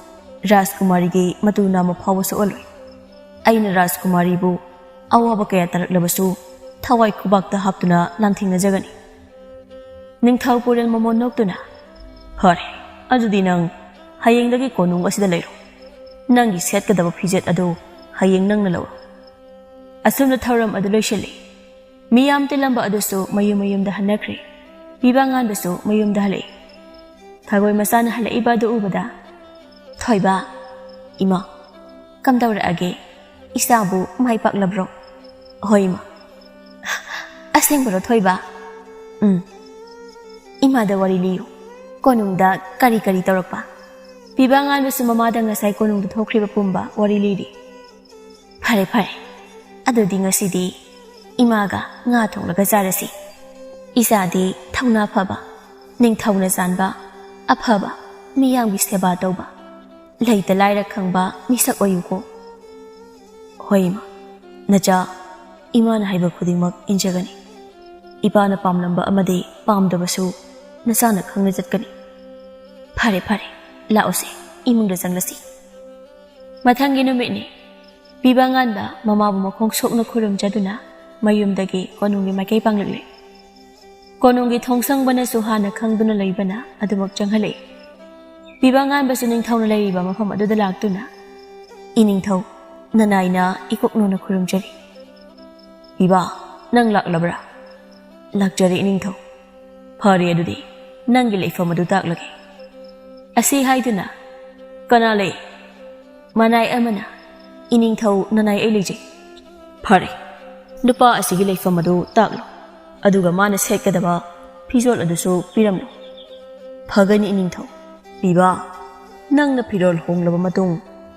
ꯔꯥꯖꯀꯨꯃꯥꯔꯤꯒꯤ ꯃꯇꯨ ꯅꯥꯝꯃ ꯐꯥꯎꯕ ꯁꯣꯛꯍꯜꯂꯣꯏ꯫ ꯑꯩꯅ ꯔꯥꯖꯀꯨꯃꯥꯔꯤꯕꯨ ꯑꯋꯥꯕ ꯀꯌꯥ ꯇꯥꯔꯛꯂꯕꯁꯨ ꯊꯋꯥꯏ ꯈꯨꯕꯥꯛꯇ ꯍꯥꯞꯇꯨꯅ ꯂꯥꯟꯊꯦꯡꯅꯖꯒꯅꯤ꯫ ꯅꯤꯡꯊꯧ ꯄꯨꯔꯦꯜ ꯃꯃꯣꯟ ꯅꯣꯛꯇꯨꯅ, "ꯐꯔꯦ, ꯑꯗꯨꯗꯤ ꯅꯪ ꯍꯌꯦꯡꯗꯒꯤ ꯀꯣꯅꯨꯡ ꯑꯁꯤꯗ ꯂꯩꯔꯣ꯫ ꯅꯪꯒꯤ ꯁꯦꯠꯀꯗꯕ ꯐꯤꯖꯦꯠ ꯑꯗꯨ ꯍꯌꯦꯡ ꯅꯪꯅ ꯂꯧꯔꯣ"꯫ ꯑꯁꯨꯝꯅ ꯊꯧꯔꯝ ꯑꯗꯨ ꯂꯣꯏꯁꯤꯜꯂꯤ꯫ ꯃꯤꯌꯥꯝ ꯇꯤꯜꯂꯝꯕ ꯑꯗꯨꯁꯨ ꯃꯌꯨꯝ ꯃꯌꯨꯝꯗ ꯍꯟꯅꯈ꯭ꯔꯦ꯫ ꯄꯤꯕꯥ ꯉꯥꯟꯕꯁꯨ ꯃꯌꯨꯝꯗ ꯍꯜꯂꯛꯏ꯫ ꯈꯥꯒꯣꯏ ꯃꯆꯥꯅ ꯍꯜꯂꯛꯏꯕ ꯑꯗꯨ ꯎꯕꯗ, "ꯊꯣꯏꯕ, ꯏꯃꯥ, ꯀꯝꯗꯧꯔꯛꯑꯒꯦ? ꯏꯆꯥꯕꯨ ꯃꯥꯏ ꯄꯥꯛꯂꯕ꯭ꯔꯣ?" "ꯍꯣꯏ, ꯏꯃꯥ"꯫ "ꯑꯁꯦꯡꯕꯔꯣ, ꯊꯣꯏꯕ?" "ꯎꯝ"꯫ "ꯏꯃꯥꯗ ꯋꯥꯔꯤ ꯂꯤꯌꯨ꯫ ꯀꯣꯅꯨꯡꯗ ꯀꯔꯤ ꯀꯔꯤ ꯇꯧꯔꯛꯄ?" ꯄꯤꯕꯥ ꯉꯥꯟꯕꯁꯨ ꯃꯃꯥꯗ ꯉꯁꯥꯏ ꯀꯣꯅꯨꯡꯗ ꯊꯣꯛꯈ꯭ꯔꯤꯕ ꯄꯨꯝꯕ ꯋꯥꯔꯤ ꯂꯤꯔꯤ꯫ "ꯐꯔꯦ, ꯐꯔꯦ꯫ ꯑꯗꯨꯗꯤ ꯉꯁꯤꯗꯤ ꯏꯃꯥꯒ ꯉꯥ ꯊꯣꯡꯂꯒ ꯆꯥꯔꯁꯤ꯫ ꯏꯆꯥꯗꯤ ꯊꯧꯅꯥ ꯐꯕ, ꯅꯤꯡꯊꯧꯅ ꯆꯥꯟꯕ, ꯑꯐꯕ, ꯃꯤꯌꯥꯝꯒꯤ ꯁꯦꯕꯥ ꯇꯧꯕ, ꯂꯩꯇ ꯂꯥꯏꯔ ꯈꯪꯕ ꯃꯤꯁꯛ ꯑꯣꯏꯌꯨꯀꯣ"꯫ "ꯍꯣꯏ, ꯏꯃꯥ꯫ ꯅꯆꯥ, ꯏꯃꯥꯅ ꯍꯥꯏꯕ ꯈꯨꯗꯤꯡꯃꯛ ꯏꯟꯖꯒꯅꯤ꯫ ꯏꯄꯥꯅ ꯄꯥꯝꯂꯝꯕ ꯑꯃꯗꯤ ꯄꯥꯝꯗꯕꯁꯨ ꯅꯆꯥꯅ ꯈꯪꯅ ꯆꯠꯀꯅꯤ꯫ ꯐꯔꯦ, ꯐꯔꯦ, ꯂꯥꯛꯑꯣꯁꯦ, ꯏꯃꯨꯡꯗ ꯆꯪꯂꯁꯤ"꯫ ꯃꯊꯪꯒꯤ ꯅꯨꯃꯤꯠꯅꯤ꯫ ꯄꯤꯕꯥ ꯉꯥꯟꯕ ꯃꯃꯥꯕꯨ ꯃꯈꯣꯡ ꯁꯣꯛꯅ ꯈꯨꯔꯨꯝꯖꯗꯨꯅ ꯃꯌꯨꯝꯗꯒꯤ ꯀꯣꯅꯨꯡꯒꯤ ꯃꯥꯏꯀꯩ ꯄꯥꯡꯂꯛꯂꯦ꯫ ꯀꯣꯅꯨꯡꯒꯤ ꯊꯣꯡꯁꯪꯕꯅꯁꯨ ꯍꯥꯟꯅ ꯈꯪꯗꯨꯅ ꯂꯩꯕꯅ ꯑꯗꯨꯃꯛ ꯆꯪꯍꯜꯂꯛꯏ꯫ ꯄꯤꯕꯥ ꯉꯥꯟꯕꯁꯨ ꯅꯤꯡꯊꯧꯅ ꯂꯩꯔꯤꯕ ꯃꯐꯝ ꯑꯗꯨꯗ ꯂꯥꯛꯇꯨꯅ, "ꯏꯅꯤꯡꯊꯧ, ꯅꯅꯥꯏꯅ ꯏꯀꯣꯛ ꯅꯣꯟꯅ ꯈꯨꯔꯨꯝꯖꯔꯤ"꯫ "ꯄꯤꯕꯥ, ꯅꯪ ꯂꯥꯛꯂꯕ꯭ꯔꯥ?" "ꯂꯥꯛꯆꯔꯦ, ꯏꯅꯤꯡꯊꯧ"꯫ "ꯐꯔꯦ, ꯑꯗꯨꯗꯤ ꯅꯪꯒꯤ ꯂꯩꯐꯝ ꯑꯗꯨ ꯇꯥꯛꯂꯒꯦ"꯫ ꯑꯁꯤ ꯍꯥꯏꯗꯨꯅ, "ꯀꯅꯥ ꯂꯩ?" ꯃꯅꯥꯏ ꯑꯃꯅ, "ꯏꯅꯤꯡꯊꯧ ꯅꯅꯥꯏ ꯑꯩ ꯂꯩꯖꯩ꯫" "ꯐꯔꯦ, ꯅꯨꯄꯥ ꯑꯁꯤꯒꯤ ꯂꯩꯐꯝ ꯑꯗꯨ ꯇꯥꯛꯂꯣ, ꯑꯗꯨꯒ ꯃꯥꯅ ꯁꯦꯠꯀꯗꯕ ꯐꯤꯖꯣꯜ ꯑꯗꯨꯁꯨ ꯄꯤꯔꯝꯂꯣ꯫" "ꯐꯒꯅꯤ ꯏꯅꯤꯡꯊꯧ꯫ ꯄꯤꯕꯥ, ꯅꯪꯅ ꯐꯤꯔꯣꯜ ꯍꯣꯡꯂꯕ ꯃꯇꯨꯡ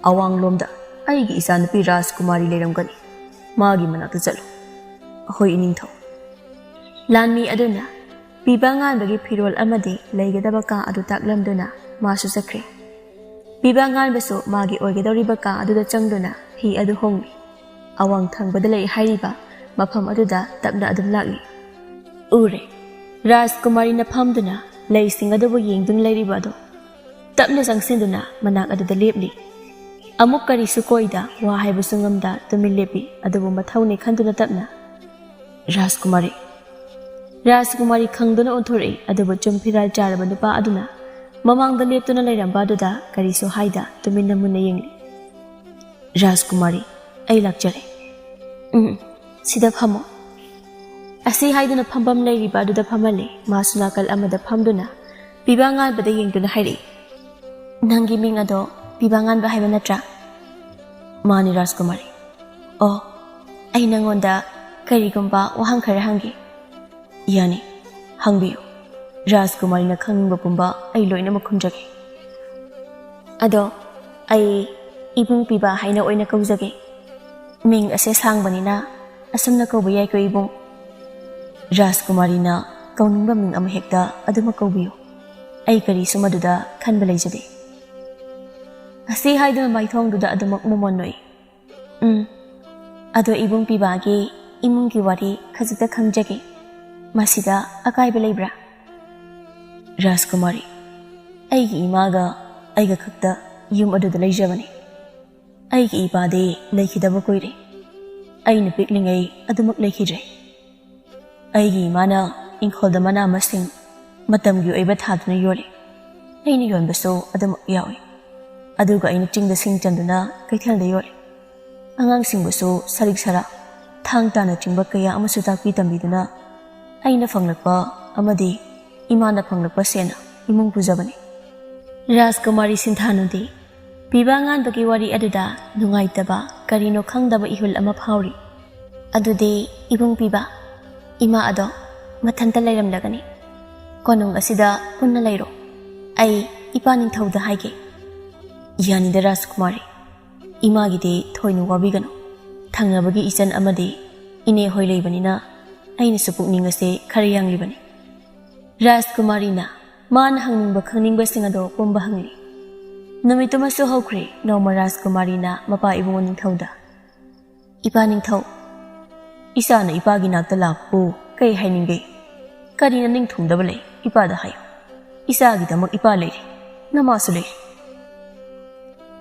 ꯑꯋꯥꯡꯂꯣꯝꯗ ꯑꯩꯒꯤ ꯏꯆꯥꯅꯨꯄꯤ ꯔꯥꯖꯀꯨꯃꯥꯔꯤ ꯂꯩꯔꯝꯒꯅꯤ, ꯃꯥꯒꯤ ꯃꯅꯥꯛꯇ ꯆꯠꯂꯨ꯫" "ꯑꯍꯣꯏ ꯏꯅꯤꯡꯊꯧ꯫" ꯂꯥꯟꯃꯤ ꯑꯗꯨꯅ ꯄꯤꯕꯥ ꯉꯥꯟꯕꯒꯤ ꯐꯤꯔꯣꯜ ꯑꯃꯗꯤ ꯂꯩꯒꯗꯕ ꯀꯥ ꯑꯗꯨ ꯇꯥꯛꯂꯝꯗꯨꯅ ꯃꯥꯁꯨ ꯆꯠꯈ꯭ꯔꯦ꯫ ꯄꯤꯕꯥ ꯉꯥꯟꯕꯁꯨ ꯃꯥꯒꯤ ꯑꯣꯏꯒꯗꯧꯔꯤꯕ ꯀꯥ ꯑꯗꯨꯗ ꯆꯪꯗꯨꯅ ꯐꯤ ꯑꯗꯨ ꯍꯣꯡꯂꯤ꯫ ꯑꯋꯥꯡ ꯊꯪꯕꯗ ꯂꯩ ꯍꯥꯏꯔꯤꯕ ꯃꯐꯝ ꯑꯗꯨꯗ ꯇꯞꯅ ꯑꯗꯨꯝ ꯂꯥꯛꯂꯤ꯫ ꯎꯔꯦ, ꯔꯥꯖꯀꯨꯃꯥꯔꯤꯅ ꯐꯝꯗꯨꯅ ꯂꯩꯁꯤꯡ ꯑꯗꯨꯕꯨ ꯌꯦꯡꯗꯨꯅ ꯂꯩꯔꯤꯕ ꯑꯗꯨ꯫ ꯇꯞꯅ ꯆꯪꯁꯤꯟꯗꯨꯅ ꯃꯅꯥꯛ ꯑꯗꯨꯗ ꯂꯦꯞꯂꯤ꯫ ꯑꯃꯨꯛ ꯀꯔꯤꯁꯨ ꯀꯣꯏꯗ, ꯋꯥ ꯍꯥꯏꯕꯁꯨ ꯉꯝꯗ ꯇꯨꯃꯤꯟ ꯂꯦꯞꯄꯤ꯫ ꯑꯗꯨꯕꯨ ꯃꯊꯧꯅꯤ ꯈꯟꯗꯨꯅ ꯇꯞꯅ, "ꯔꯥꯖꯀꯨꯃꯥꯔꯤ꯫" ꯔꯥꯖꯀꯨꯃꯥꯔꯤ ꯈꯪꯗꯨꯅ ꯑꯣꯟꯊꯣꯔꯛꯏ, ꯑꯗꯨꯕꯨ ꯆꯨꯝ ꯐꯤꯔꯥꯜ ꯆꯥꯔꯕ ꯅꯨꯄꯥ ꯑꯗꯨꯅ ꯃꯃꯥꯡꯗ ꯂꯦꯞꯇꯨꯅ ꯂꯩꯔꯝꯕ ꯑꯗꯨꯗ ꯀꯔꯤꯁꯨ ꯍꯥꯏꯗ ꯇꯨꯃꯤꯟꯅ ꯃꯨꯟꯅ ꯌꯦꯡꯂꯤ꯫ "ꯔꯥꯖꯀꯨꯃꯥꯔꯤ, ꯑꯩ ꯂꯥꯛꯆꯔꯦ꯫ ꯎꯝ, ꯁꯤꯗ ꯐꯝꯃꯣ꯫" ꯑꯁꯤ ꯍꯥꯏꯗꯨꯅ ꯐꯝꯐꯝ ꯂꯩꯔꯤꯕ ꯑꯗꯨꯗ ꯐꯝꯍꯜꯂꯦ꯫ ꯃꯥꯁꯨ ꯅꯥꯀꯜ ꯑꯃꯗ ꯐꯝꯗꯨꯅ ꯄꯤꯕꯥ ꯉꯥꯟꯕꯗ ꯌꯦꯡꯗꯨꯅ ꯍꯥꯏꯔꯛꯏ, "ꯅꯪꯒꯤ ꯃꯤꯡ ꯑꯗꯣ ꯄꯤꯕꯥ ꯉꯥꯟꯕ ꯍꯥꯏꯕ ꯅꯠꯇ꯭ꯔꯥ?" "ꯃꯥꯅꯤ ꯔꯥꯖꯀꯨꯃꯥꯔꯤ꯫" "ꯑꯣ, ꯑꯩ ꯅꯪꯉꯣꯟꯗ ꯀꯔꯤꯒꯨꯝꯕ ꯋꯥꯍꯪ ꯈꯔ ꯍꯪꯒꯦ꯫" "ꯌꯥꯅꯤ, ꯍꯪꯕꯤꯌꯨ꯫ ꯔꯥꯖꯀꯨꯃꯥꯔꯤꯅ ꯈꯪꯅꯤꯡꯕ ꯄꯨꯝꯕ ꯑꯩ ꯂꯣꯏꯅꯃꯛ ꯈꯨꯝꯖꯒꯦ꯫" "ꯑꯗꯣ ꯑꯩ ꯏꯕꯨꯡ ꯄꯤꯕꯥ ꯍꯥꯏꯅ ꯑꯣꯏꯅ ꯀꯧꯖꯒꯦ꯫ ꯃꯤꯡ ꯑꯁꯦ ꯁꯥꯡꯕꯅꯤꯅ ꯑꯁꯨꯝꯅ ꯀꯧꯕ ꯌꯥꯏꯀꯣ ꯏꯕꯨꯡ?" "ꯔꯥꯖꯀꯨꯃꯥꯔꯤꯅ ꯀꯧꯅꯤꯡꯕ ꯃꯤꯡ ꯑꯃ ꯍꯦꯛꯇ ꯑꯗꯨꯃꯛ ꯀꯧꯕꯤꯌꯨ꯫ ꯑꯩ ꯀꯔꯤꯁꯨ ꯃꯗꯨꯗ ꯈꯟꯕ ꯂꯩꯖꯗꯦ꯫" ꯑꯁꯤ ꯍꯥꯏꯗꯨꯅ ꯃꯥꯏꯊꯣꯡꯗꯨꯗ ꯑꯗꯨꯃꯛ ꯃꯃꯣꯟ ꯅꯣꯛꯏ꯫ "ꯎꯝ, ꯑꯗꯣ ꯏꯕꯨꯡ ꯄꯤꯕꯥꯒꯤ ꯏꯃꯨꯡꯒꯤ ꯋꯥꯔꯤ ꯈꯖꯤꯛꯇ ꯈꯪꯖꯒꯦ꯫ ꯃꯁꯤꯗ ꯑꯀꯥꯏꯕ ꯂꯩꯕ꯭ꯔꯥ?" "ꯔꯥꯖꯀꯨꯃꯥꯔꯤ, ꯑꯩꯒꯤ ꯏꯃꯥꯒ ꯑꯩꯒ ꯈꯛꯇ ꯌꯨꯝ ꯑꯗꯨꯗ ꯂꯩꯖꯕꯅꯤ꯫ ꯑꯩꯒꯤ ꯏꯄꯥꯗꯤ ꯂꯩꯈꯤꯗꯕ ꯀꯨꯏꯔꯦ꯫ ꯑꯩꯅ ꯄꯤꯛꯂꯤꯉꯩ ꯑꯗꯨꯃꯛ ꯂꯩꯈꯤꯗ꯭ꯔꯦ꯫ ꯑꯩꯒꯤ ꯏꯃꯥꯅ ꯏꯪꯈꯣꯜꯗ ꯃꯅꯥ ꯃꯁꯤꯡ ꯃꯇꯝꯒꯤ ꯑꯣꯏꯕ ꯊꯥꯗꯨꯅ ꯌꯣꯜꯂꯤ꯫ ꯑꯩꯅ ꯌꯣꯟꯕꯁꯨ ꯑꯗꯨꯃꯛ ꯌꯥꯎꯏ꯫ ꯑꯗꯨꯒ ꯑꯩꯅ ꯆꯤꯡꯗ ꯁꯤꯡ ꯆꯟꯗꯨꯅ ꯀꯩꯊꯦꯜꯗ ꯌꯣꯜꯂꯤ꯫ ꯑꯉꯥꯡꯁꯤꯡꯕꯨꯁꯨ ꯁꯔꯤꯛ ꯁꯔꯥ, ꯊꯥꯡ ꯇꯥꯅꯆꯤꯡꯕ ꯀꯌꯥ ꯑꯃꯁꯨ ꯇꯥꯛꯄꯤ ꯇꯝꯕꯤꯗꯨꯅ ꯑꯩꯅ ꯐꯪꯂꯛꯄ ꯑꯃꯗꯤ ꯏꯃꯥꯅ ꯐꯪꯂꯛꯄ ꯁꯦꯟꯅ ꯏꯃꯨꯡ ꯄꯨꯖꯕꯅꯤ꯫" ꯔꯥꯖꯀꯨꯃꯥꯔꯤ ꯁꯤꯟꯊꯥꯅꯨꯗꯤ ꯄꯤꯕ ꯉꯥꯟꯕꯒꯤ ꯋꯥꯔꯤ ꯑꯗꯨꯗ ꯅꯨꯡꯉꯥꯏꯇꯕ ꯀꯔꯤꯅꯣ ꯈꯪꯗꯕ ꯏꯍꯨꯜ ꯑꯃ ꯐꯥꯎꯔꯤ꯫ ꯑꯗꯨꯗꯤ ꯏꯕꯨꯡ ꯄꯤꯕ, ꯏꯃꯥ ꯑꯗꯣ ꯃꯊꯟꯇ ꯂꯩꯔꯝꯂꯒꯅꯤ꯫ ꯀꯣꯅꯨꯡ ꯑꯁꯤꯗ ꯄꯨꯟꯅ ꯂꯩꯔꯣ꯫ ꯑꯩ ꯏꯄꯥ ꯅꯤꯡꯊꯧꯗ ꯍꯥꯏꯒꯦ꯫ ꯌꯥꯅꯤꯗ ꯔꯥꯖꯀꯨꯃꯥꯔꯤ, ꯏꯃꯥꯒꯤꯗꯤ ꯊꯣꯏꯅ ꯋꯥꯕꯤꯒꯅꯨ꯫ ꯊꯪꯅꯕꯒꯤ ꯏꯆꯟ ꯑꯃꯗꯤ ꯏꯅꯦ ꯍꯣꯏ ꯂꯩꯕꯅꯤꯅ ꯑꯩꯅꯁꯨ ꯄꯨꯛꯅꯤꯡ ꯑꯁꯦ ꯈꯔ ꯌꯥꯡꯂꯤꯕꯅꯤ꯫ ꯔꯥꯖꯀꯨꯃꯥꯔꯤꯅ ꯃꯥꯅ ꯍꯪꯅꯤꯡꯕ ꯈꯪꯅꯤꯡꯕꯁꯤꯡ ꯑꯗꯣ ꯄꯨꯝꯕ ꯍꯪꯂꯤ꯫ ꯅꯨꯃꯤꯠꯇꯨꯃꯁꯨ ꯍꯧꯈ꯭ꯔꯦ꯫ ꯅꯣꯡꯃ ꯔꯥꯖꯀꯨꯃꯥꯔꯤꯅ ꯃꯄꯥ ꯏꯕꯨꯡꯉꯣ ꯅꯤꯡꯊꯧꯗ, "ꯏꯄꯥ ꯅꯤꯡꯊꯧ, ꯏꯆꯥꯅ ꯏꯄꯥꯒꯤ ꯅꯥꯛꯇ ꯂꯥꯛꯄꯕꯨ ꯀꯩ ꯍꯥꯏꯅꯤꯡꯒꯦ? ꯀꯔꯤ ꯅꯅꯤꯡ ꯊꯨꯡꯗꯕ ꯂꯩ? ꯏꯄꯥꯗ ꯍꯥꯏꯌꯨ꯫ ꯏꯆꯥꯒꯤꯗꯃꯛ ꯏꯄꯥ ꯂꯩꯔꯤ, ꯅꯃꯥꯁꯨ ꯂꯩꯔꯤ꯫"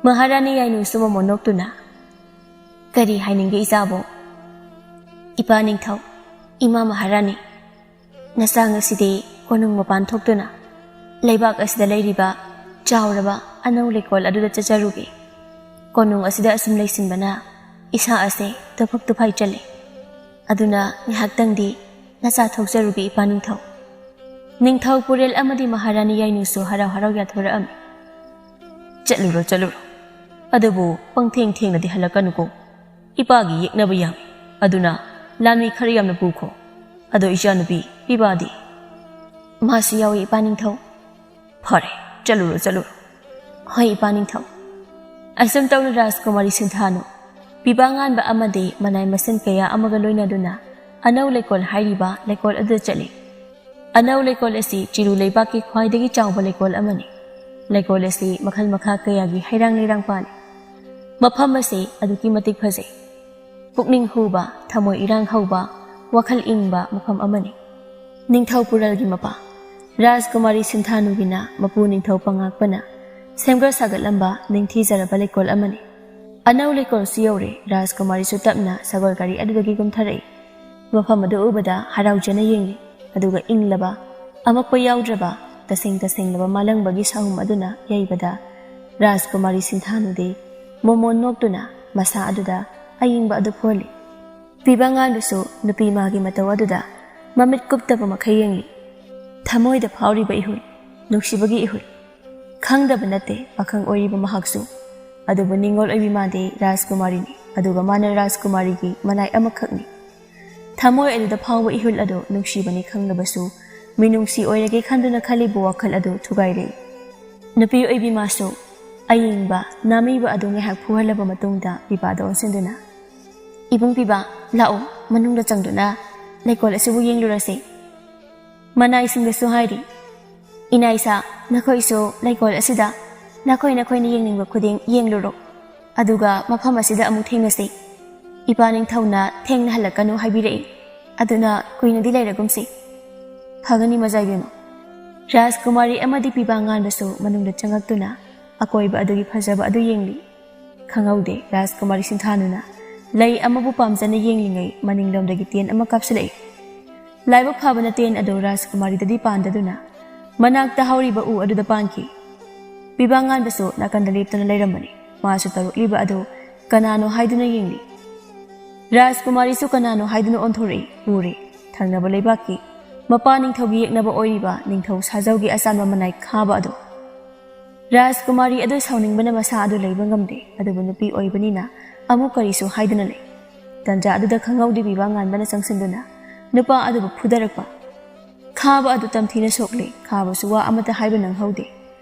ꯃꯍꯥꯔꯥꯅꯤ ꯌꯥꯏꯅꯨꯁꯨ ꯃꯃꯣꯟ ꯅꯣꯛꯇꯨꯅ, "ꯀꯔꯤ ꯍꯥꯏꯅꯤꯡꯒꯦ ꯏꯆꯥꯕꯣ?" "ꯏꯄꯥ ꯅꯤꯡꯊꯧ, ꯏꯃꯥ ꯃꯍꯥꯔꯥꯅꯤ, ꯅꯆꯥ ꯉꯁꯤꯗꯤ ꯀꯣꯅꯨꯡ ꯃꯄꯥꯟ ꯊꯣꯛꯇꯨꯅ ꯂꯩꯕꯥꯛ ꯑꯁꯤꯗ ꯂꯩꯔꯤꯕ ꯆꯥꯎꯔꯕ ꯑꯅꯧ ꯂꯩꯀꯣꯜ ꯑꯗꯨꯗ ꯆꯠꯆꯔꯨꯒꯦ꯫ ꯀꯣꯅꯨꯡ ꯑꯁꯤꯗ ꯑꯁꯨꯝ ꯂꯩꯁꯤꯟꯕꯅ ꯏꯁꯥ ꯑꯁꯦ ꯇꯨꯐꯛ ꯇꯨꯐꯥꯏ ꯆꯜꯂꯦ꯫ ꯑꯗꯨꯅ ꯉꯥꯏꯍꯥꯛꯇꯪꯗꯤ ꯅꯆꯥ ꯊꯣꯛꯆꯔꯨꯒꯦ ꯏꯄꯥ ꯅꯤꯡꯊꯧ꯫" ꯅꯤꯡꯊꯧ ꯄꯨꯔꯦꯜ ꯑꯃꯗꯤ ꯃꯍꯥꯔꯥꯅꯤ ꯌꯥꯏꯅꯨꯁꯨ ꯍꯔꯥꯎ ꯍꯔꯥꯎ ꯌꯥꯊꯣꯔꯛꯑꯝꯃꯤ꯫ "ꯆꯠꯂꯨꯔꯣ, ꯆꯠꯂꯨꯔꯣ꯫ ꯑꯗꯨꯕꯨ ꯄꯪꯊꯦꯡ ꯊꯦꯡꯅꯗꯤ ꯍꯜꯂꯛꯀꯅꯨꯀꯣ꯫ ꯏꯄꯥꯒꯤ ꯌꯦꯛꯅꯕ ꯌꯥꯝꯃꯤ꯫ ꯑꯗꯨꯅ ꯂꯥꯟꯃꯤ ꯈꯔ ꯌꯥꯝꯅ ꯄꯨꯈꯣ꯫ ꯑꯗꯣ ꯏꯆꯥꯅꯨꯄꯤ ꯄꯤꯕꯥꯗꯤ?" "ꯃꯥꯁꯨ ꯌꯥꯎꯏ ꯏꯄꯥ ꯅꯤꯡꯊꯧ꯫" "ꯐꯔꯦ, ꯆꯠꯂꯨꯔꯣ, ꯆꯠꯂꯨꯔꯣ꯫" "ꯍꯣꯏ ꯏꯄꯥ ꯅꯤꯡꯊꯧ꯫" ꯑꯁꯨꯝ ꯇꯧꯅ ꯔꯥꯖꯀꯨꯃꯥꯔꯤ ꯁꯤꯟꯊꯥꯅꯨ, ꯄꯤꯕꯥ ꯉꯥꯟꯕ ꯑꯃꯗꯤ ꯃꯅꯥꯏ ꯃꯁꯤꯟ ꯀꯌꯥ ꯑꯃꯒ ꯂꯣꯏꯅꯗꯨꯅ ꯑꯅꯧ ꯂꯩꯀꯣꯜ ꯍꯥꯏꯔꯤꯕ ꯂꯩꯀꯣꯜ ꯑꯗꯨꯗ ꯆꯠꯂꯤ꯫ ꯑꯅꯧ ꯂꯩꯀꯣꯜ ꯑꯁꯤ ꯆꯤꯔꯨ ꯂꯩꯕꯥꯛꯀꯤ ꯈ꯭ꯋꯥꯏꯗꯒꯤ ꯆꯥꯎꯕ ꯂꯩꯀꯣꯜ ꯑꯃꯅꯤ꯫ ꯂꯩꯀꯣꯜ ꯑꯁꯤ ꯃꯈꯜ ꯃꯈꯥ ꯀꯌꯥꯒꯤ ꯍꯩꯔꯥꯡ ꯂꯩꯔꯥꯡ ꯄꯥꯜꯂꯤ꯫ ꯃꯐꯝ ꯑꯁꯤ ꯑꯗꯨꯛꯀꯤ ꯃꯇꯤꯛ ꯐꯖꯩ꯫ ꯄꯨꯛꯅꯤꯡ ꯍꯨꯕ, ꯊꯃꯣꯏ ꯏꯔꯥꯡ ꯍꯧꯕ, ꯋꯥꯈꯜ ꯏꯪꯕ ꯃꯐꯝ ꯑꯃꯅꯤ꯫ ꯅꯤꯡꯊꯧ ꯄꯨꯔꯦꯜꯒꯤ ꯃꯄꯥ ꯔꯥꯖꯀꯨꯃꯥꯔꯤ ꯁꯤꯟꯊꯥꯅꯨꯒꯤꯅ ꯃꯄꯨ ꯅꯤꯡꯊꯧ ꯄꯉꯥꯛꯄꯅ ꯁꯦꯝꯒꯠ ꯁꯥꯒꯠꯂꯝꯕ ꯅꯤꯡꯊꯤꯖꯔꯕ ꯂꯩꯀꯣꯜ ꯑꯃꯅꯤ꯫ ꯑꯅꯧ ꯂꯩꯀꯣꯜꯁꯨ ꯌꯧꯔꯦ꯫ ꯔꯥꯖꯀꯨꯃꯥꯔꯤꯁꯨ ꯇꯞꯅ ꯁꯒꯣꯜ ꯒꯥꯔꯤ ꯑꯗꯨꯗꯒꯤ ꯀꯨꯝꯊꯔꯛꯏ꯫ ꯃꯐꯝ ꯑꯗꯨ ꯎꯕꯗ ꯍꯔꯥꯎꯖꯅ ꯌꯦꯡꯂꯤ꯫ ꯑꯗꯨꯒ ꯏꯪꯂꯕ, ꯑꯃꯛꯄ ꯌꯥꯎꯗ꯭ꯔꯕ, ꯇꯁꯦꯡ ꯇꯁꯦꯡꯂꯕ ꯃꯥꯂꯪꯕꯒꯤ ꯁꯥꯍꯨꯝ ꯑꯗꯨꯅ ꯌꯩꯕꯗ ꯔꯥꯖꯀꯨꯃꯥꯔꯤ ꯁꯤꯟꯊꯥꯅꯨꯗꯤ ꯃꯣꯃꯣꯟ ꯅꯣꯛꯇꯨꯅ ꯃꯁꯥ ꯑꯗꯨꯗ ꯑꯌꯤꯡꯕ ꯑꯗꯨ ꯐꯣꯜꯂꯤ꯫ ꯄꯤꯕ ꯉꯥꯟꯕꯁꯨ ꯅꯨꯄꯤ ꯃꯥꯒꯤ ꯃꯇꯧ ꯑꯗꯨꯗ ꯃꯃꯤꯠ ꯀꯨꯞꯇꯕ ꯃꯈꯩ ꯌꯦꯡꯂꯤ꯫ ꯊꯃꯣꯏꯗ ꯐꯥꯎꯔꯤꯕ ꯏꯍꯨꯜ, ꯅꯨꯡꯁꯤꯕꯒꯤ ꯏꯍꯨꯜ꯫ ꯈꯪꯗꯕ ꯅꯠꯇꯦ, ꯄꯥꯈꯪ ꯑꯣꯏꯔꯤꯕ ꯃꯍꯥꯛꯁꯨ ꯑꯗꯨꯕꯨ ꯅꯤꯡꯉꯣꯜ ꯑꯣꯏꯕꯤ ꯃꯥꯗꯤ ꯔꯥꯖꯀꯨꯃꯥꯔꯤꯅꯤ, ꯑꯗꯨꯒ ꯃꯥꯅ ꯔꯥꯖꯀꯨꯃꯥꯔꯤꯒꯤ ꯃꯅꯥꯏ ꯑꯃꯈꯛꯅꯤ꯫ ꯊꯃꯣꯏ ꯑꯗꯨꯗ ꯐꯥꯎꯕ ꯏꯍꯨꯜ ꯑꯗꯨ ꯅꯨꯡꯁꯤꯕꯅꯤ ꯈꯪꯂꯕꯁꯨ, ꯃꯤꯅꯨꯡꯁꯤ ꯑꯣꯏꯔꯒꯦ ꯈꯟꯗꯨꯅ ꯈꯜꯂꯤꯕ ꯋꯥꯈꯜ ꯑꯗꯨ ꯊꯨꯒꯥꯏꯔꯛꯏ꯫ ꯅꯨꯄꯤ ꯑꯣꯏꯕꯤ ꯃꯥꯁꯨ ꯑꯌꯤꯡꯕ ꯅꯥꯃꯤꯕ ꯑꯗꯨ ꯉꯥꯏꯍꯥꯛ ꯐꯨꯍꯜꯂꯕ ꯃꯇꯨꯡꯗ ꯄꯤꯕꯥꯗ ꯑꯣꯟꯁꯤꯟꯗꯨꯅ, "ꯏꯕꯨꯡ ꯄꯤꯕꯥ, ꯂꯥꯛꯑꯣ, ꯃꯅꯨꯡꯗ ꯆꯪꯗꯨꯅ ꯂꯩꯀꯣꯜ ꯑꯁꯤꯕꯨ ꯌꯦꯡꯂꯨꯔꯁꯤ꯫" ꯃꯅꯥꯏꯁꯤꯡꯗꯁꯨ ꯍꯥꯏꯔꯤ, "ꯏꯅꯥ ꯏꯁꯥ, ꯅꯈꯣꯏꯁꯨ ꯂꯩꯀꯣꯜ ꯑꯁꯤꯗ ꯅꯈꯣꯏ ꯅꯈꯣꯏꯅ ꯌꯦꯡꯅꯤꯡꯕ ꯈꯨꯗꯤꯡ ꯌꯦꯡꯂꯨꯔꯣ, ꯑꯗꯨꯒ ꯃꯐꯝ ꯑꯁꯤꯗ ꯑꯃꯨꯛ ꯊꯦꯡꯅꯁꯤ꯫ ꯏꯄꯥ ꯅꯤꯡꯊꯧꯅ ꯊꯦꯡꯅ ꯍꯜꯂꯛꯀꯅꯨ ꯍꯥꯏꯕꯤꯔꯛꯏ, ꯑꯗꯨꯅ ꯀꯨꯏꯅꯗꯤ ꯂꯩꯔꯒꯨꯝꯁꯤ꯫" "ꯐꯒꯅꯤ, ꯃꯖꯥꯏꯕꯦꯝꯃ꯫" ꯔꯥꯖꯀꯨꯃꯥꯔꯤ ꯑꯃꯗꯤ ꯄꯤꯕꯥ ꯉꯥꯟꯕꯁꯨ ꯃꯅꯨꯡꯗ ꯆꯪꯉꯛꯇꯨꯅ ꯑꯀꯣꯏꯕ ꯑꯗꯨꯒꯤ ꯐꯖꯕ ꯑꯗꯨ ꯌꯦꯡꯂꯤ꯫ ꯈꯪꯍꯧꯗꯦ, ꯔꯥꯖꯀꯨꯃꯥꯔꯤ ꯁꯤꯟꯊꯥꯅꯨꯅ ꯂꯩ ꯑꯃꯕꯨ ꯄꯥꯝꯖꯅ ꯌꯦꯡꯂꯤꯉꯩ ꯃꯅꯤꯡꯂꯣꯝꯗꯒꯤ ꯇꯦꯟ ꯑꯃ ꯀꯥꯞꯁꯤꯜꯂꯛꯏ꯫ ꯂꯥꯏꯕꯛ ꯐꯕꯅ ꯇꯦꯟ ꯑꯗꯨ ꯔꯥꯖꯀꯨꯃꯥꯔꯤꯗꯗꯤ ꯄꯥꯟꯗꯗꯨꯅ ꯃꯅꯥꯛꯇ ꯍꯧꯔꯤꯕ ꯎ ꯑꯗꯨꯗ ꯄꯥꯟꯈꯤ꯫ ꯄꯤꯕꯥ ꯉꯥꯟꯕꯁꯨ ꯅꯥꯀꯟꯗ ꯂꯦꯞꯇꯨꯅ ꯂꯩꯔꯝꯕꯅꯤ꯫ ꯃꯥꯁꯨ ꯇꯧꯔꯛꯂꯤꯕ ꯑꯗꯨ ꯀꯅꯥꯅꯣ ꯍꯥꯏꯗꯨꯅ ꯌꯦꯡꯂꯤ꯫ ꯔꯥꯖꯀꯨꯃꯥꯔꯤꯁꯨ ꯀꯅꯥꯅꯣ ꯍꯥꯏꯗꯨꯅ ꯑꯣꯟꯊꯣꯔꯛꯏ꯫ ꯎꯔꯦ, ꯊꯪꯅꯕ ꯂꯩꯕꯥꯛꯀꯤ ꯃꯄꯥ ꯅꯤꯡꯊꯧꯒꯤ ꯌꯦꯛꯅꯕ ꯑꯣꯏꯔꯤꯕ ꯅꯤꯡꯊꯧ ꯁꯥꯖꯧꯒꯤ ꯑꯆꯥꯟꯕ ꯃꯅꯥꯏ ꯈꯥꯕ ꯑꯗꯨ꯫ ꯔꯥꯖꯀꯨꯃꯥꯔꯤ ꯑꯗꯨ ꯁꯥꯎꯅꯤꯡꯕꯅ ꯃꯁꯥ ꯑꯗꯨ ꯂꯩꯕ ꯉꯝꯗꯦ, ꯑꯗꯨꯕꯨ ꯅꯨꯄꯤ ꯑꯣꯏꯕꯅꯤꯅ ꯑꯃꯨꯛ ꯀꯔꯤꯁꯨ ꯍꯥꯏꯗꯨꯅ ꯂꯩ꯫ ꯇꯟꯖꯥ ꯑꯗꯨꯗ ꯈꯪꯍꯧꯗꯦ ꯄꯤꯕꯥ ꯉꯥꯟꯕꯅ ꯆꯪꯁꯤꯟꯗꯨꯅ ꯅꯨꯄꯥ ꯑꯗꯨꯕꯨ ꯐꯨꯗꯔꯛꯄ꯫ ꯈꯥꯕ ꯑꯗꯨ ꯇꯝꯊꯤꯅ ꯁꯣꯛꯂꯦ, ꯈꯥꯕꯁꯨ ꯋꯥ ꯑꯃꯠꯇ ꯍꯥꯏꯕ ꯅꯪꯍꯧꯗꯦ꯫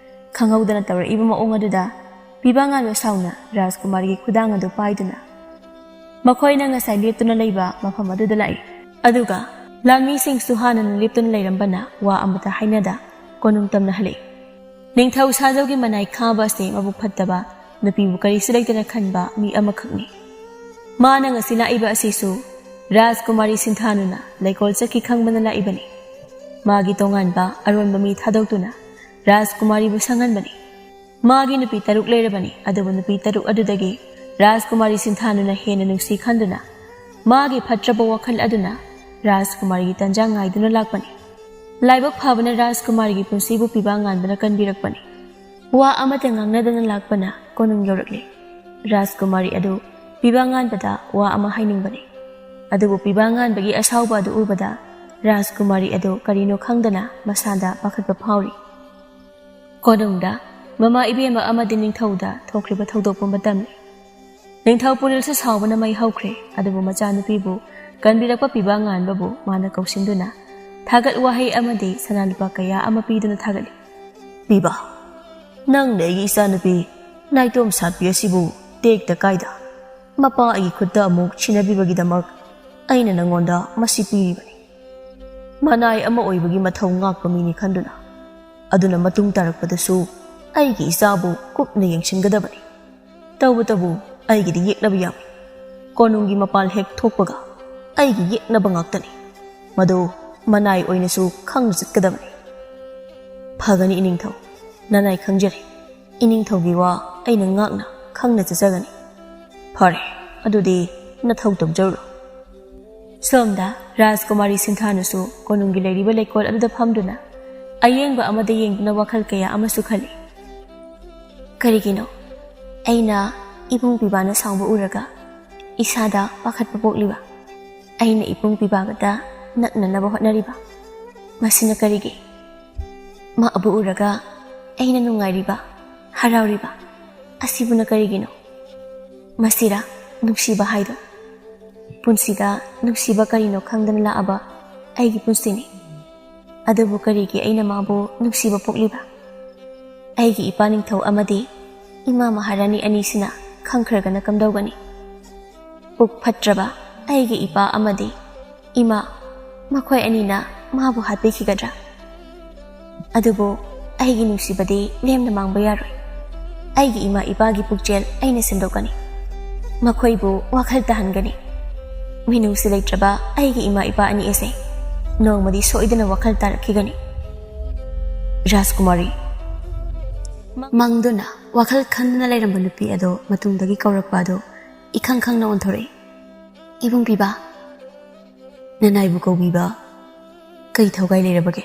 ꯈꯪꯍꯧꯗꯅ ꯇꯧꯔꯛꯏꯕ ꯃꯑꯣꯡ ꯑꯗꯨꯗ ꯄꯤꯕꯥ ꯉꯥꯟꯕ ꯁꯥꯎꯅ ꯔꯥꯖꯀꯨꯃꯥꯔꯤꯒꯤ ꯈꯨꯗꯥꯡ ꯑꯗꯨ ꯄꯥꯏꯗꯨꯅ ꯃꯈꯣꯏꯅ ꯉꯁꯥꯏ ꯂꯦꯞꯇꯨꯅ ꯂꯩꯕ ꯃꯐꯝ ꯑꯗꯨꯗ ꯂꯥꯛꯏ꯫ ꯑꯗꯨꯒ ꯂꯥꯟꯃꯤꯁꯤꯡꯁꯨ ꯍꯥꯟꯅꯅ ꯂꯦꯞꯇꯨꯅ ꯂꯩꯔꯝꯕꯅ ꯋꯥ ꯑꯃꯠꯇ ꯍꯥꯏꯅꯗ ꯀꯣꯅꯨꯡ ꯇꯝꯅ ꯍꯜꯂꯛꯏ꯫ ꯅꯤꯡꯊꯧ ꯁꯥꯖꯧꯒꯤ ꯃꯅꯥꯏ ꯈꯥꯕ ꯑꯁꯤ ꯃꯕꯨꯛ ꯐꯠꯇꯕ, ꯅꯨꯄꯤꯕꯨ ꯀꯔꯤꯁꯨ ꯂꯩꯇꯅ ꯈꯟꯕ ꯃꯤ ꯑꯃꯈꯛꯅꯤ꯫ ꯃꯥꯅ ꯉꯁꯤ ꯂꯥꯛꯏꯕ ꯑꯁꯤꯁꯨ ꯔꯥꯖꯀꯨꯃꯥꯔꯤ ꯁꯤꯟꯊꯥꯅꯨꯅ ꯂꯩꯀꯣꯜ ꯆꯠꯈꯤ ꯈꯪꯕꯅ ꯂꯥꯛꯏꯕꯅꯤ꯫ ꯃꯥꯒꯤ ꯇꯣꯉꯥꯟꯕ ꯑꯔꯣꯟꯕ ꯃꯤ ꯊꯥꯗꯣꯛꯇꯨꯅ ꯔꯥꯖꯀꯨꯃꯥꯔꯤꯕꯨ ꯁꯪꯍꯟꯕꯅꯤ꯫ ꯃꯥꯒꯤ ꯅꯨꯄꯤ ꯇꯔꯨꯛ ꯂꯩꯔꯕꯅꯤ, ꯑꯗꯨꯕꯨ ꯅꯨꯄꯤ ꯇꯔꯨꯛ ꯑꯗꯨꯗꯒꯤ ꯔꯥꯖꯀꯨꯃꯥꯔꯤ ꯁꯤꯟꯊꯥꯅꯨꯅ ꯍꯦꯟꯅ ꯅꯨꯡꯁꯤ ꯈꯟꯗꯨꯅ ꯃꯥꯒꯤ ꯐꯠꯇ꯭ꯔꯕ ꯋꯥꯈꯜ ꯑꯗꯨꯅ ꯔꯥꯖꯀꯨꯃꯥꯔꯤꯒꯤ ꯇꯟꯖꯥ ꯉꯥꯏꯗꯨꯅ ꯂꯥꯛꯄꯅꯤ꯫ ꯂꯥꯏꯕꯛ ꯐꯕꯅ ꯔꯥꯖꯀꯨꯃꯥꯔꯤꯒꯤ ꯄꯨꯟꯁꯤꯕꯨ ꯄꯤꯕꯥ ꯉꯥꯟꯕꯅ ꯀꯟꯕꯤꯔꯛꯄꯅꯤ꯫ ꯋꯥ ꯑꯃꯠꯇ ꯉꯥꯡꯅꯗꯅ ꯂꯥꯛꯄꯅ ꯀꯣꯅꯨꯡ ꯌꯧꯔꯛꯂꯦ꯫ ꯔꯥꯖꯀꯨꯃꯥꯔꯤ ꯑꯗꯨ ꯄꯤꯕꯥ ꯉꯥꯟꯕꯗ ꯋꯥ ꯑꯃ ꯍꯥꯏꯅꯤꯡꯕꯅꯤ, ꯑꯗꯨꯕꯨ ꯄꯤꯕꯥ ꯉꯥꯟꯕꯒꯤ ꯑꯁꯥꯎꯕ ꯑꯗꯨ ꯎꯕꯗ ꯔꯥꯖꯀꯨꯃꯥꯔꯤ ꯑꯗꯨ ꯀꯔꯤꯅꯣ ꯈꯪꯗꯅ ꯃꯁꯥꯗ ꯄꯥꯈꯠꯄ ꯐꯥꯎꯔꯤ꯫ ꯀꯣꯅꯨꯡꯗ ꯃꯃꯥ ꯏꯕꯦꯝꯃ ꯑꯃꯗꯤ ꯅꯤꯡꯊꯧꯗ ꯊꯣꯛꯈ꯭ꯔꯤꯕ ꯊꯧꯗꯣꯛ ꯄꯨꯝꯕ ꯇꯝꯃꯤ꯫ ꯅꯤꯡꯊꯧ ꯄꯨꯔꯤꯜꯁꯨ ꯁꯥꯎꯕꯅ ꯃꯩ ꯍꯧꯈ꯭ꯔꯦ, ꯑꯗꯨꯕꯨ ꯃꯆꯥꯅꯨꯄꯤꯕꯨ ꯀꯟꯕꯤꯔꯛꯄ ꯄꯤꯕꯥ ꯉꯥꯟꯕꯕꯨ ꯃꯥꯅ ꯀꯧꯁꯤꯟꯗꯨꯅ ꯊꯥꯒꯠ ꯋꯥꯍꯩ ꯑꯃꯗꯤ ꯁꯅꯥ ꯂꯨꯄꯥ ꯀꯌꯥ ꯑꯃ ꯄꯤꯗꯨꯅ ꯊꯥꯒꯠꯂꯤ꯫ "ꯄꯤꯕꯥ, ꯅꯪꯅ ꯑꯩꯒꯤ ꯏꯆꯥꯅꯨꯄꯤ ꯅꯥꯏꯇꯣꯝ ꯁꯥꯠꯄꯤ ꯑꯁꯤꯕꯨ ꯇꯦꯛꯇ ꯀꯥꯏꯗ ꯃꯄꯥ ꯑꯩꯒꯤ ꯈꯨꯠꯇ ꯑꯃꯨꯛ ꯁꯤꯟꯅꯕꯤꯕꯒꯤꯗꯃꯛ ꯑꯩꯅ ꯅꯪꯉꯣꯟꯗ ꯃꯁꯤ ꯄꯤꯔꯤꯕꯅꯤ꯫ ꯃꯅꯥꯏ ꯑꯃ ꯑꯣꯏꯕꯒꯤ ꯃꯊꯧ ꯉꯥꯛꯄ ꯃꯤꯅꯤ ꯈꯟꯗꯨꯅ꯫ ꯑꯗꯨꯅ ꯃꯇꯨꯡ ꯇꯥꯔꯛꯄꯗꯁꯨ ꯑꯩꯒꯤ ꯏꯆꯥꯕꯨ ꯀꯨꯞꯅ ꯌꯦꯡꯁꯤꯟꯒꯗꯕꯅꯤ꯫ ꯇꯧꯕꯇꯕꯨ ꯑꯩꯒꯤꯗꯤ ꯌꯦꯛꯅꯕ ꯌꯥꯝꯃꯤ꯫ ꯀꯣꯅꯨꯡꯒꯤ ꯃꯄꯥꯜ ꯍꯦꯛ ꯊꯣꯛꯄꯒ ꯑꯩꯒꯤ ꯌꯦꯛꯅꯕ ꯉꯥꯛꯇꯅꯤ꯫ ꯃꯗꯨ ꯃꯅꯥꯏ ꯑꯣꯏꯅꯁꯨ ꯈꯪꯅ ꯆꯠꯀꯗꯕꯅꯤ꯫" "ꯐꯒꯅꯤ ꯏꯅꯤꯡꯊꯧ, ꯅꯅꯥꯏ ꯈꯪꯖꯔꯦ꯫ ꯏꯅꯤꯡꯊꯧꯒꯤ ꯋꯥ ꯑꯩꯅ ꯉꯥꯛꯅ ꯈꯪꯅ ꯆꯠꯆꯒꯅꯤ꯫" "ꯐꯔꯦ, ꯑꯗꯨꯗꯤ ꯅꯊꯧ ꯇꯧꯖꯔꯨꯔꯣ꯫" ꯁꯣꯝꯗ ꯔꯥꯖꯀꯨꯃꯥꯔꯤ ꯁꯤꯟꯊꯥꯅꯁꯨ ꯀꯣꯅꯨꯡꯒꯤ ꯂꯩꯔꯤꯕ ꯂꯩꯀꯣꯜ ꯑꯗꯨꯗ ꯐꯝꯗꯨꯅ ꯑꯌꯦꯡꯕ ꯑꯃꯗ ꯌꯦꯡꯗꯨꯅ ꯋꯥꯈꯜ ꯀꯌꯥ ꯑꯃꯁꯨ ꯈꯜꯂꯤ꯫ "ꯀꯔꯤꯒꯤꯅꯣ ꯑꯩꯅ ꯏꯕꯨꯡ ꯄꯤꯕꯥꯅ ꯁꯥꯎꯕ ꯎꯔꯒ ꯏꯁꯥꯗ ꯄꯥꯈꯠꯄ ꯄꯣꯛꯂꯤꯕ? ꯑꯩꯅ ꯏꯕꯨꯡ ꯄꯤꯕꯥꯒꯗ ꯅꯛꯅꯅꯕ ꯍꯣꯠꯅꯔꯤꯕ? ꯃꯁꯤꯅ ꯀꯔꯤꯒꯤ? ꯃꯥꯕꯨ ꯎꯔꯒ ꯑꯩꯅ ꯅꯨꯡꯉꯥꯏꯔꯤꯕ, ꯍꯔꯥꯎꯔꯤꯕ ꯑꯁꯤꯕꯨꯅ ꯀꯔꯤꯒꯤꯅꯣ? ꯃꯁꯤꯔꯥ ꯅꯨꯡꯁꯤꯕ ꯍꯥꯏꯗꯣ? ꯄꯨꯟꯁꯤꯗ ꯅꯨꯡꯁꯤꯕ ꯀꯔꯤꯅꯣ ꯈꯪꯗꯅ ꯂꯥꯛꯑꯕ ꯑꯩꯒꯤ ꯄꯨꯟꯁꯤꯅꯤ꯫ ꯑꯗꯨꯕꯨ ꯀꯔꯤꯒꯤ ꯑꯩꯅ ꯃꯥꯕꯨ ꯅꯨꯡꯁꯤꯕ ꯄꯣꯛꯂꯤꯕ? ꯑꯩꯒꯤ ꯏꯄꯥ ꯅꯤꯡꯊꯧ ꯑꯃꯗꯤ ꯏꯃꯥ ꯃꯍꯥꯔꯥꯅꯤ ꯑꯅꯤꯁꯤꯅ ꯈꯪꯈ꯭ꯔꯒꯅ ꯀꯝꯗꯧꯒꯅꯤ? ꯄꯨꯛ ꯐꯠꯇ꯭ꯔꯕ ꯑꯩꯒꯤ ꯏꯄꯥ ꯑꯃꯗꯤ ꯏꯃꯥ, ꯃꯈꯣꯏ ꯑꯅꯤꯅ ꯃꯥꯕꯨ ꯍꯥꯠꯄꯤꯈꯤꯒꯗ꯭ꯔꯥ? ꯑꯗꯨꯕꯨ ꯑꯩꯒꯤ ꯅꯨꯡꯁꯤꯕꯗꯤ ꯂꯦꯝꯅ ꯃꯥꯡꯕ ꯌꯥꯔꯣꯏ꯫ ꯑꯩꯒꯤ ꯏꯃꯥ ꯏꯄꯥꯒꯤ ꯄꯨꯛꯆꯦꯜ ꯑꯩꯅ ꯁꯦꯝꯗꯣꯛꯀꯅꯤ꯫ ꯃꯈꯣꯏꯕꯨ ꯋꯥꯈꯜ ꯇꯥꯍꯟꯒꯅꯤ꯫ ꯃꯤꯅꯨꯡꯁꯤ ꯂꯩꯇ꯭ꯔꯕ ꯑꯩꯒꯤ ꯏꯃꯥ ꯏꯄꯥ ꯑꯅꯤ ꯑꯁꯦ ꯅꯣꯡꯃꯗꯤ ꯁꯣꯏꯗꯅ ꯋꯥꯈꯜ ꯇꯥꯔꯛꯈꯤꯒꯅꯤ꯫" ꯔꯥꯖꯀꯨꯃꯥꯔꯤ꯫ ꯃꯪꯗꯨꯅ ꯋꯥꯈꯜ ꯈꯟꯗꯨꯅ ꯂꯩꯔꯝꯕ ꯅꯨꯄꯤ ꯑꯗꯣ ꯃꯇꯨꯡꯗꯒꯤ ꯀꯧꯔꯛꯄ ꯑꯗꯣ ꯏꯈꯪ ꯈꯪꯅ ꯑꯣꯟꯊꯣꯔꯛꯏ꯫ "ꯏꯕꯨꯡ ꯄꯤꯕ, ꯅꯅꯥꯏꯕꯨ ꯀꯧꯕꯤꯕ ꯀꯔꯤ ꯊꯧꯒꯥꯏ ꯂꯩꯔꯕꯒꯦ?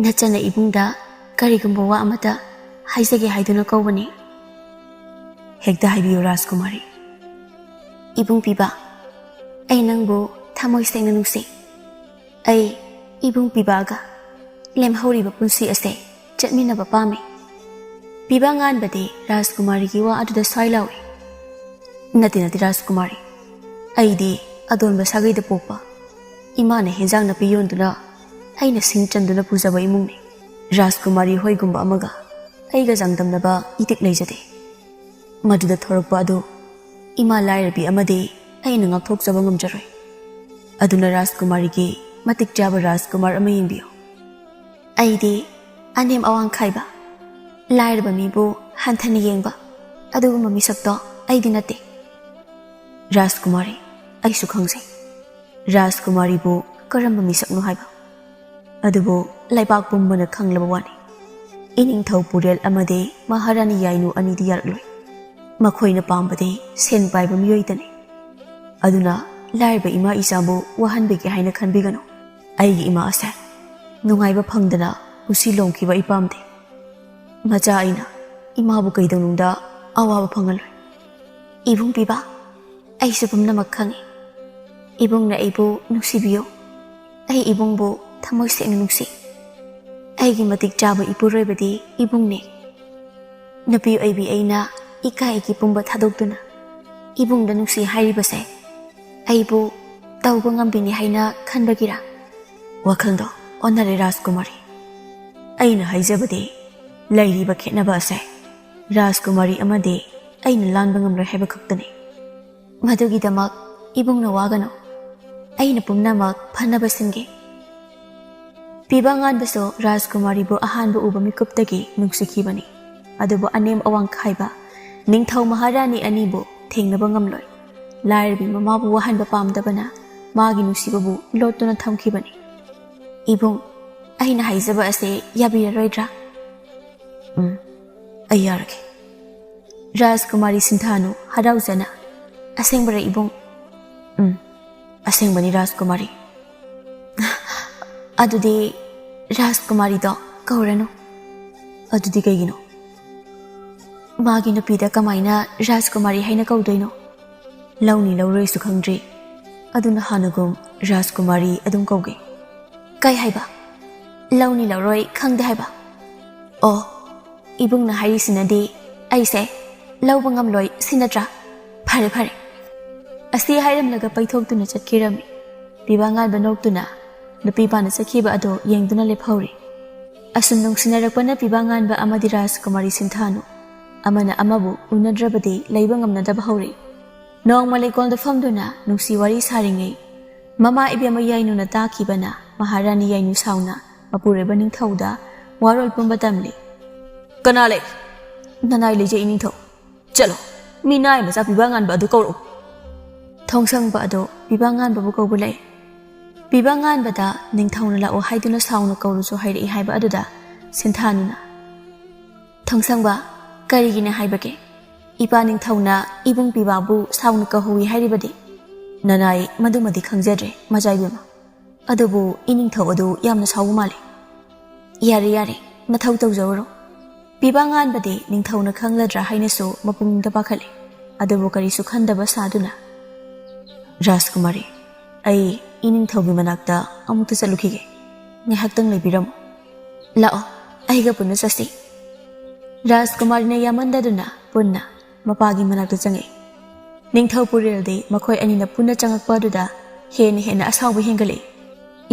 ꯅꯆꯟꯅ ꯏꯕꯨꯡꯗ ꯀꯔꯤꯒꯨꯝꯕ ꯋꯥ ꯑꯃꯇ ꯍꯥꯏꯖꯒꯦ ꯍꯥꯏꯗꯨꯅ ꯀꯧꯕꯅꯤ꯫" "ꯍꯦꯛꯇ ꯍꯥꯏꯕꯤꯌꯨ ꯔꯥꯖꯀꯨꯃꯥꯔꯤ꯫" "ꯏꯕꯨꯡ ꯄꯤꯕ, ꯑꯩ ꯅꯪꯕꯨ ꯊꯃꯣꯏ ꯁꯦꯡꯅ ꯅꯨꯡꯁꯤ꯫ ꯑꯩ ꯏꯕꯨꯡ ꯄꯤꯕꯒ ꯂꯦꯝꯍꯧꯔꯤꯕ ꯄꯨꯟꯁꯤ ꯑꯁꯦ ꯆꯠꯃꯤꯟꯅꯕ ꯄꯥꯝꯃꯤ꯫ ꯄꯤꯕ ꯉꯥꯟꯕꯗꯤ ꯔꯥꯖꯀꯨꯃꯥꯔꯤꯒꯤ ꯋꯥ ꯑꯗꯨꯗ ꯁ꯭ꯋꯥꯏ ꯂꯥꯎꯏ꯫ "ꯅꯠꯇꯦ, ꯅꯠꯇꯦ ꯔꯥꯖꯀꯨꯃꯥꯔꯤ, ꯑꯩꯗꯤ ꯑꯗꯣꯟꯕ ꯁꯥꯒꯩꯗ ꯄꯣꯛꯄ, ꯏꯃꯥꯅ ꯍꯦꯟꯖꯥꯡ ꯅꯥꯄꯤ ꯌꯣꯟꯗꯨꯅ ꯑꯩꯅ ꯁꯤꯡ ꯆꯟꯗꯨꯅ ꯄꯨꯖꯕ ꯏꯃꯨꯡꯅꯤ꯫ ꯔꯥꯖꯀꯨꯃꯥꯔꯤ ꯍꯣꯏꯒꯨꯝꯕ ꯑꯃꯒ ꯑꯩꯒ ꯆꯥꯡꯗꯝꯅꯕ ꯏꯇꯤꯛ ꯂꯩꯖꯗꯦ꯫ ꯃꯗꯨꯗ ꯊꯣꯔꯛꯄ ꯑꯗꯨ ꯏꯃꯥ ꯂꯥꯏꯔꯕꯤ ꯑꯃꯗꯤ ꯑꯩꯅ ꯉꯥꯛꯊꯣꯛꯆꯕ ꯉꯝꯖꯔꯣꯏ꯫ ꯑꯗꯨꯅ ꯔꯥꯖꯀꯨꯃꯥꯔꯤꯒꯤ ꯃꯇꯤꯛ ꯆꯥꯕ ꯔꯥꯖꯀꯨꯃꯥꯔ ꯑꯃ ꯌꯦꯡꯕꯤꯌꯨ꯫ ꯑꯩꯗꯤ ꯑꯅꯦꯝ ꯑꯋꯥꯡ ꯈꯥꯏꯕ, ꯂꯥꯏꯔꯕ ꯃꯤꯕꯨ ꯍꯟꯊꯅ ꯌꯦꯡꯕ ꯑꯗꯨꯒꯨꯝꯕ ꯃꯤꯁꯛꯇꯣ ꯑꯩꯗꯤ ꯅꯠꯇꯦ꯫" "ꯔꯥꯖꯀꯨꯃꯥꯔꯤ, ꯑꯩꯁꯨ ꯈꯪꯖꯩ ꯔꯥꯖꯀꯨꯃꯥꯔꯤꯕꯨ ꯀꯔꯝꯕ ꯃꯤꯁꯛꯅꯣ ꯍꯥꯏꯕ꯫ ꯑꯗꯨꯕꯨ ꯂꯩꯕꯥꯛ ꯄꯨꯝꯕꯅ ꯈꯪꯂꯕ ꯋꯥꯅꯤ꯫ ꯏꯅꯤꯡꯊꯧ ꯄꯨꯔꯦꯜ ꯑꯃꯗꯤ ꯃꯍꯥꯔꯥꯅꯤ ꯌꯥꯏꯅꯨ ꯑꯅꯤꯗꯤ ꯌꯥꯔꯛꯂꯣꯏ꯫ ꯃꯈꯣꯏꯅ ꯄꯥꯝꯕꯗꯤ ꯁꯦꯟ ꯄꯥꯏꯕ ꯃꯤꯑꯣꯏꯗꯅꯤ꯫ ꯑꯗꯨꯅ ꯂꯥꯏꯔꯕ ꯏꯃꯥ ꯏꯆꯥꯕꯨ ꯋꯥꯍꯟꯕꯤꯒꯦ ꯍꯥꯏꯅ ꯈꯟꯕꯤꯒꯅꯨ꯫ ꯑꯩꯒꯤ ꯏꯃꯥ ꯑꯁꯦ ꯅꯨꯡꯉꯥꯏꯕ ꯐꯪꯗꯅ ꯄꯨꯟꯁꯤ ꯂꯣꯝꯈꯤꯕ ꯑꯩ ꯄꯥꯝꯗꯦ꯫ ꯃꯆꯥ ꯑꯩꯅ ꯏꯃꯥꯕꯨ ꯀꯩꯗꯧꯅꯨꯡꯗ ꯑꯋꯥꯕ ꯐꯪꯍꯜꯂꯣꯏ꯫" "ꯏꯕꯨꯡ ꯄꯤꯕ, ꯑꯩꯁꯨ ꯄꯨꯝꯅꯃꯛ ꯈꯪꯏ꯫ ꯏꯕꯨꯡꯅ ꯑꯩꯕꯨ ꯅꯨꯡꯁꯤꯕꯤꯌꯨ꯫ ꯑꯩ ꯏꯕꯨꯡꯕꯨ ꯊꯃꯣꯏ ꯁꯦꯡꯅ ꯅꯨꯡꯁꯤ꯫ ꯑꯩꯒꯤ ꯃꯇꯤꯛ ꯆꯥꯕ ꯏꯄꯨꯔꯣꯏꯕꯗꯤ ꯏꯕꯨꯡꯅꯤ꯫ ꯅꯨꯄꯤ ꯑꯣꯏꯕꯤ ꯑꯩꯅ ꯏꯀꯥꯏ ꯏꯀꯤ ꯄꯨꯝꯕ ꯊꯥꯗꯣꯛꯇꯨꯅ ꯏꯕꯨꯡꯗ ꯅꯨꯡꯁꯤ ꯍꯥꯏꯔꯤꯕꯁꯦ ꯑꯩꯕꯨ ꯇꯧꯕ ꯉꯝꯕꯤꯅꯤ ꯍꯥꯏꯅ ꯈꯟꯕꯒꯤꯔꯥ?" "ꯋꯥꯈꯜꯗꯣ ꯑꯣꯟꯅꯔꯦ ꯔꯥꯖꯀꯨꯃꯥꯔꯤ꯫ ꯑꯩꯅ ꯍꯥꯏꯖꯕꯗꯤ ꯂꯩꯔꯤꯕ ꯈꯦꯠꯅꯕ ꯑꯁꯦ ꯔꯥꯖꯀꯨꯃꯥꯔꯤ ꯑꯃꯗꯤ ꯑꯩꯅ ꯂꯥꯟꯕ ꯉꯝꯂꯣꯏ ꯍꯥꯏꯕ ꯈꯛꯇꯅꯤ꯫ ꯃꯗꯨꯒꯤꯗꯃꯛ ꯏꯕꯨꯡꯅ ꯋꯥꯒꯅꯨ꯫ ꯑꯩꯅ ꯄꯨꯝꯅꯃꯛ ꯐꯅꯕ ꯁꯤꯟꯒꯦ꯫" ꯄꯤꯕ ꯉꯥꯟꯕꯁꯨ ꯔꯥꯖꯀꯨꯃꯥꯔꯤꯕꯨ ꯑꯍꯥꯟꯕ ꯎꯕ ꯃꯤꯀꯨꯞꯇꯒꯤ ꯅꯨꯡꯁꯤꯈꯤꯕꯅꯤ꯫ ꯑꯗꯨꯕꯨ ꯑꯅꯦꯝ ꯑꯋꯥꯡ ꯈꯥꯏꯕ ꯅꯤꯡꯊꯧ ꯃꯍꯥꯔꯥꯅꯤ ꯑꯅꯤꯕꯨ ꯊꯦꯡꯅꯕ ꯉꯝꯂꯣꯏ꯫ ꯂꯥꯏꯔꯕꯤ ꯃꯃꯥꯕꯨ ꯋꯥꯍꯟꯕ ꯄꯥꯝꯗꯕꯅ ꯃꯥꯒꯤ ꯅꯨꯡꯁꯤꯕꯕꯨ ꯂꯣꯠꯇꯨꯅ ꯊꯝꯈꯤꯕꯅꯤ꯫ "ꯏꯕꯨꯡ, ꯑꯩꯅ ꯍꯥꯏꯖꯕ ꯑꯁꯤ ꯌꯥꯕꯤꯔꯔꯣꯏꯗ꯭ꯔꯥ?" "ꯎꯝ, ꯑꯩ ꯌꯥꯔꯒꯦ꯫" ꯔꯥꯖꯀꯨꯃꯥꯔꯤ ꯁꯤꯟꯊꯥꯅꯨ ꯍꯔꯥꯎꯖꯅ, "ꯑꯁꯦꯡꯕꯔ ꯏꯕꯨꯡ?" "ꯎꯝ, ꯑꯁꯦꯡꯕꯅꯤ ꯔꯥꯖꯀꯨꯃꯥꯔꯤ꯫" "ꯑꯗꯨꯗꯤ ꯔꯥꯖꯀꯨꯃꯥꯔꯤꯗꯣ ꯀꯧꯔꯅꯨ꯫" "ꯑꯗꯨꯗꯤ ꯀꯩꯒꯤꯅꯣ?" "ꯃꯥꯒꯤ ꯅꯨꯄꯤꯗ ꯀꯃꯥꯏꯅ ꯔꯥꯖꯀꯨꯃꯥꯔꯤ ꯍꯥꯏꯅ ꯀꯧꯗꯣꯏꯅꯣ? ꯂꯧꯅꯤ ꯂꯧꯔꯣꯏꯁꯨ ꯈꯪꯗ꯭ꯔꯤ꯫ ꯑꯗꯨꯅ ꯍꯥꯟꯅꯒꯨꯝ ꯔꯥꯖꯀꯨꯃꯥꯔꯤ ꯑꯗꯨꯝ ꯀꯧꯒꯦ꯫" "ꯀꯩ ꯍꯥꯏꯕ? ꯂꯧꯅꯤ ꯂꯧꯔꯣꯏ ꯈꯪꯗꯦ ꯍꯥꯏꯕ?" ꯑꯣ, ꯏꯕꯨꯡꯅ ꯍꯥꯏꯔꯤꯁꯤꯅꯗꯤ ꯑꯩꯁꯦ ꯂꯧꯕ ꯉꯝꯂꯣꯏ, ꯁꯤ ꯅꯠꯇ꯭ꯔꯥ? ꯐꯔꯦ, ꯐꯔꯦ꯫ ꯑꯁꯤ ꯍꯥꯏꯔꯝꯂꯒ ꯄꯩꯊꯣꯛꯇꯨꯅ ꯆꯠꯈꯤꯔꯝꯃꯤ꯫ ꯄꯤꯕꯥꯉꯥꯟꯕ ꯅꯣꯛꯇꯨꯅ ꯅꯨꯄꯤ ꯄꯥꯟꯅ ꯆꯠꯈꯤꯕ ꯑꯗꯣ ꯌꯦꯡꯗꯨꯅ ꯂꯦꯞꯍꯧꯔꯤ꯫ ꯑꯁꯨꯝ ꯅꯨꯡꯁꯤꯅꯔꯛꯄꯅ ꯄꯤꯕꯥꯉꯥꯟꯕ ꯑꯃꯗꯤ ꯔꯥꯖꯀꯨꯃꯥꯔꯤ ꯁꯤꯟꯊꯥꯅꯨ ꯑꯃꯅ ꯑꯃꯕꯨ ꯎꯅꯗ꯭ꯔꯕꯗꯤ ꯂꯩꯕ ꯉꯝꯅꯗꯕ ꯍꯧꯔꯦ꯫ ꯅꯣꯡꯃ ꯂꯩꯀꯣꯜꯗ ꯐꯝꯗꯨꯅ ꯅꯨꯡꯁꯤ ꯋꯥꯔꯤ ꯁꯥꯔꯤꯉꯩ, ꯃꯃꯥ ꯏꯕꯦꯝꯃ ꯌꯥꯏꯅꯨꯅ ꯇꯥꯈꯤꯕꯅ ꯃꯍꯥꯔꯥꯅꯤ ꯌꯥꯏꯅꯨ ꯁꯥꯎꯅ ꯃꯄꯨꯔꯣꯏꯕ ꯅꯤꯡꯊꯧꯗ ꯋꯥꯔꯣꯜ ꯄꯨꯝꯕ ꯇꯝꯂꯤ꯫ "ꯀꯅꯥ ꯂꯩ?" "ꯅꯅꯥꯏ ꯂꯩꯖꯩ, ꯏꯅꯤꯡꯊꯧ꯫ ꯆꯠꯂꯣ, ꯃꯤꯅꯥꯏ ꯃꯆꯥ ꯄꯤꯕꯥꯉꯥꯟꯕ ꯑꯗꯨ ꯀꯧꯔꯛꯎ꯫" ꯊꯣꯡꯁꯪꯕ ꯑꯗꯣ ꯄꯤꯕꯥꯉꯥꯟꯕꯕꯨ ꯀꯧꯕ ꯂꯩ꯫ ꯄꯤꯕꯥꯉꯥꯟꯕꯗ ꯅꯤꯡꯊꯧꯅ ꯂꯥꯛꯑꯣ ꯍꯥꯏꯗꯨꯅ ꯁꯥꯎꯅ ꯀꯧꯔꯨꯁꯨ ꯍꯥꯏꯔꯛꯏ ꯍꯥꯏꯕ ꯑꯗꯨꯗ ꯁꯤꯟꯊꯥꯅꯨꯅ, "ꯊꯣꯡꯁꯪꯕ, ꯀꯔꯤꯒꯤꯅꯦ ꯍꯥꯏꯕꯒꯦ? ꯏꯄꯥ ꯅꯤꯡꯊꯧꯅ ꯏꯕꯨꯡ ꯄꯤꯕꯥꯕꯨ ꯁꯥꯎꯅ ꯀꯧꯍꯧꯏ ꯍꯥꯏꯔꯤꯕꯗꯤ?" "ꯅꯅꯥꯏ ꯃꯗꯨꯃꯗꯤ ꯈꯪꯖꯗ꯭ꯔꯦ, ꯃꯆꯥ ꯏꯕꯦꯝꯃ꯫ ꯑꯗꯨꯕꯨ ꯏꯅꯤꯡꯊꯧ ꯑꯗꯨ ꯌꯥꯝꯅ ꯁꯥꯎꯕ ꯃꯥꯜꯂꯤ꯫" "ꯌꯥꯔꯦ, ꯌꯥꯔꯦ, ꯃꯊꯧ ꯇꯧꯖꯧꯔꯣ꯫" ꯄꯤꯕꯥꯉꯥꯟꯕꯗꯤ ꯅꯤꯡꯊꯧꯅ ꯈꯪꯂꯗ꯭ꯔꯥ ꯍꯥꯏꯅꯁꯨ ꯃꯄꯨꯛꯅꯤꯡꯗ ꯄꯥꯈꯠꯂꯤ꯫ ꯑꯗꯨꯕꯨ ꯀꯔꯤꯁꯨ ꯈꯟꯗꯕ ꯁꯥꯗꯨꯅ, "ꯔꯥꯖꯀꯨꯃꯥꯔꯤ, ꯑꯩ ꯏꯅꯤꯡꯊꯧꯒꯤ ꯃꯅꯥꯛꯇ ꯑꯃꯨꯛꯇ ꯆꯠꯂꯨꯈꯤꯒꯦ꯫ ꯉꯥꯏꯍꯥꯛꯇꯪ ꯂꯩꯕꯤꯔꯝꯃꯨ꯫ ꯂꯥꯛꯑꯣ, ꯑꯩꯒ ꯄꯨꯟꯅ ꯆꯠꯁꯤ꯫" ꯔꯥꯖꯀꯨꯃꯥꯔꯤꯅ ꯌꯥꯝꯃꯟꯗꯗꯨꯅ ꯄꯨꯟꯅ ꯃꯄꯥꯒꯤ ꯃꯅꯥꯛꯇ ꯆꯪꯉꯛꯏ꯫ ꯅꯤꯡꯊꯧ ꯄꯨꯔꯦꯜꯗꯤ ꯃꯈꯣꯏ ꯑꯅꯤꯅ ꯄꯨꯟꯅ ꯆꯪꯉꯛꯄ ꯑꯗꯨꯗ ꯍꯦꯟꯅ ꯍꯦꯟꯅ ꯑꯁꯥꯎꯕ ꯍꯦꯟꯒꯠꯂꯛꯏ꯫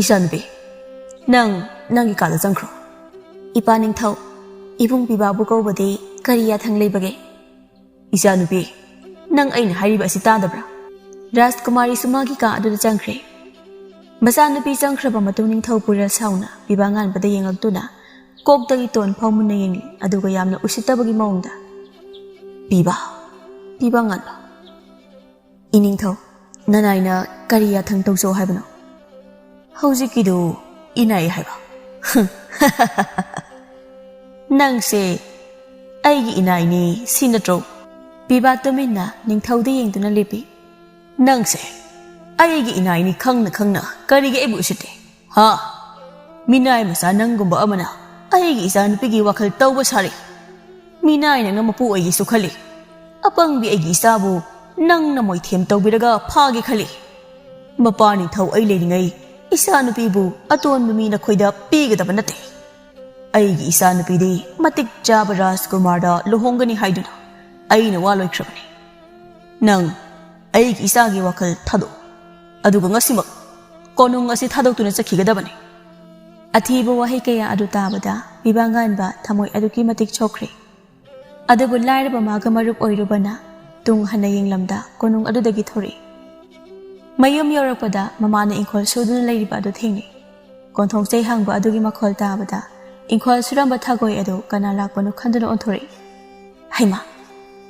"ꯏꯆꯥꯅꯨꯄꯤ, ꯅꯪ ꯅꯪꯒꯤ ꯀꯥꯗ ꯆꯪꯈ꯭ꯔꯣ꯫" "ꯏꯄꯥ ꯅꯤꯡꯊꯧ, ꯏꯕꯨꯡ ꯄꯤꯕꯥꯕꯨ ꯀꯧꯕꯗꯤ ꯀꯔꯤ ꯌꯥꯊꯪ ꯂꯩꯕꯒꯦ?" "ꯏꯆꯥꯅꯨꯄꯤ, ꯅꯪ ꯑꯩꯅ ꯍꯥꯏꯔꯤꯕ ꯑꯁꯤ ꯇꯥꯗꯕ꯭ꯔꯥ?" ꯔꯥꯖꯀꯨꯃꯥꯔꯤꯁꯨ ꯃꯥꯒꯤ ꯀꯥ ꯑꯗꯨꯗ ꯆꯪꯈ꯭ꯔꯦ꯫ ꯃꯆꯥꯅꯨꯄꯤ ꯆꯪꯈ꯭ꯔꯕ ꯃꯇꯨꯡ ꯅꯤꯡꯊꯧ ꯄꯨꯔꯦꯜ ꯁꯥꯎꯅ ꯄꯤꯕꯥꯉꯥꯟꯕꯗ ꯌꯦꯡꯂꯛꯇꯨꯅ ꯀꯣꯛꯇꯒꯤ ꯇꯣꯟ ꯐꯥꯎ ꯃꯨꯟꯅ ꯌꯦꯡꯂꯤ, ꯑꯗꯨꯒ ꯌꯥꯝꯅ ꯎꯁꯤꯠꯇꯕꯒꯤ ꯃꯑꯣꯡꯗ, "ꯄꯤꯕꯥ, ꯄꯤꯕꯥꯉꯥꯟꯕ꯫" "ꯏꯅꯤꯡꯊꯧ, ꯅꯅꯥꯏꯅ ꯀꯔꯤ ꯌꯥꯊꯪ ꯇꯧꯖꯧ ꯍꯥꯏꯕꯅꯣ?" "ꯍꯧꯖꯤꯛꯀꯤꯗꯨ ꯏꯅꯥꯏ ꯍꯥꯏꯕ?" "ꯅꯪꯁꯦ ꯑꯩꯒꯤ ꯏꯅꯥꯏꯅꯤ, ꯁꯤ ꯅꯠꯇ꯭ꯔꯣ?" ꯄꯤꯕꯥ ꯇꯨꯃꯤꯟꯅ ꯅꯤꯡꯊꯧꯗ ꯌꯦꯡꯗꯨꯅ ꯂꯦꯞꯄꯤ꯫ "ꯅꯪꯁꯦ ꯑꯩꯒꯤ ꯏꯅꯥꯏꯅꯤ ꯈꯪꯅ ꯈꯪꯅ ꯀꯔꯤꯒꯤ ꯑꯩꯕꯨ ꯎꯁꯤꯠꯇꯦ? ꯍꯥ? ꯃꯤꯅꯥꯏ ꯃꯆꯥ ꯅꯪꯒꯨꯝꯕ ꯑꯃꯅ ꯑꯩꯒꯤ ꯏꯆꯥꯅꯨꯄꯤꯒꯤ ꯋꯥꯈꯜ ꯇꯧꯕ ꯁꯥꯔꯤ꯫ ꯃꯤꯅꯥꯏ ꯅꯪꯅ ꯃꯄꯨ ꯑꯣꯏꯒꯦꯁꯨ ꯈꯜꯂꯤ꯫ ꯑꯄꯪꯕꯤ ꯑꯩꯒꯤ ꯏꯆꯥꯕꯨ ꯅꯪꯅ ꯃꯣꯏꯊꯦꯝ ꯇꯧꯕꯤꯔꯒ ꯐꯥꯒꯦ ꯈꯜꯂꯤ꯫ ꯃꯄꯥ ꯅꯤꯡꯊꯧ ꯑꯩ ꯂꯩꯔꯤꯉꯩ ꯏꯆꯥꯅꯨꯄꯤꯕꯨ ꯑꯇꯣꯟꯕ ꯃꯤ ꯅꯈꯣꯏꯗ ꯄꯤꯒꯗꯕ ꯅꯠꯇꯦ꯫" ꯑꯩꯒꯤ ꯏꯆꯥꯅꯨꯄꯤꯗꯤ ꯃꯇꯤꯛ ꯆꯥꯕ ꯔꯥꯖꯀꯨꯃꯥꯔꯗ ꯂꯨꯍꯣꯡꯒꯅꯤ ꯍꯥꯏꯗꯨꯅ ꯑꯩꯅ ꯋꯥ ꯂꯣꯏꯈ꯭ꯔꯕꯅꯤ꯫ ꯅꯪ ꯑꯩꯒꯤ ꯏꯆꯥꯒꯤ ꯋꯥꯈꯜ ꯊꯥꯗꯣꯛꯎ, ꯑꯗꯨꯒ ꯉꯁꯤꯃꯛ ꯀꯣꯅꯨꯡ ꯑꯁꯤ ꯊꯥꯗꯣꯛꯇꯨꯅ ꯆꯠꯈꯤꯒꯗꯕꯅꯤ꯫ ꯑꯊꯤꯕ ꯋꯥꯍꯩ ꯀꯌꯥ ꯑꯗꯨ ꯇꯥꯕꯗ ꯄꯤꯕꯥꯉꯥꯟꯕ ꯊꯃꯣꯏ ꯑꯗꯨꯛꯀꯤ ꯃꯇꯤꯛ ꯁꯣꯛꯈ꯭ꯔꯦ꯫ ꯑꯗꯨꯕꯨ ꯂꯥꯏꯔꯕ ꯃꯥꯒ ꯃꯔꯨꯞ ꯑꯣꯏꯔꯨꯕꯅ ꯇꯨꯡ ꯍꯟꯅ ꯌꯦꯡꯂꯝꯗ ꯀꯣꯅꯨꯡ ꯑꯗꯨꯗꯒꯤ ꯊꯣꯔꯛꯏ꯫ ꯃꯌꯨꯝ ꯌꯧꯔꯛꯄꯗ ꯃꯃꯥꯅ ꯏꯪꯈꯣꯜ ꯁꯨꯗꯨꯅ ꯂꯩꯔꯤꯕ ꯑꯗꯨ ꯊꯦꯡꯅꯩ꯫ ꯀꯣꯟꯊꯣꯡ ꯆꯩ ꯍꯥꯡꯕ ꯑꯗꯨꯒꯤ ꯃꯈꯣꯜ ꯇꯥꯕꯗ ꯏꯪꯈꯣꯜ ꯁꯨꯔꯝꯕ ꯊꯒꯣꯏ ꯑꯗꯨ ꯀꯅꯥ ꯂꯥꯛꯄꯅꯣ ꯈꯟꯗꯨꯅ ꯑꯣꯟꯊꯣꯔꯛꯏ꯫ "ꯍꯩꯃꯥ,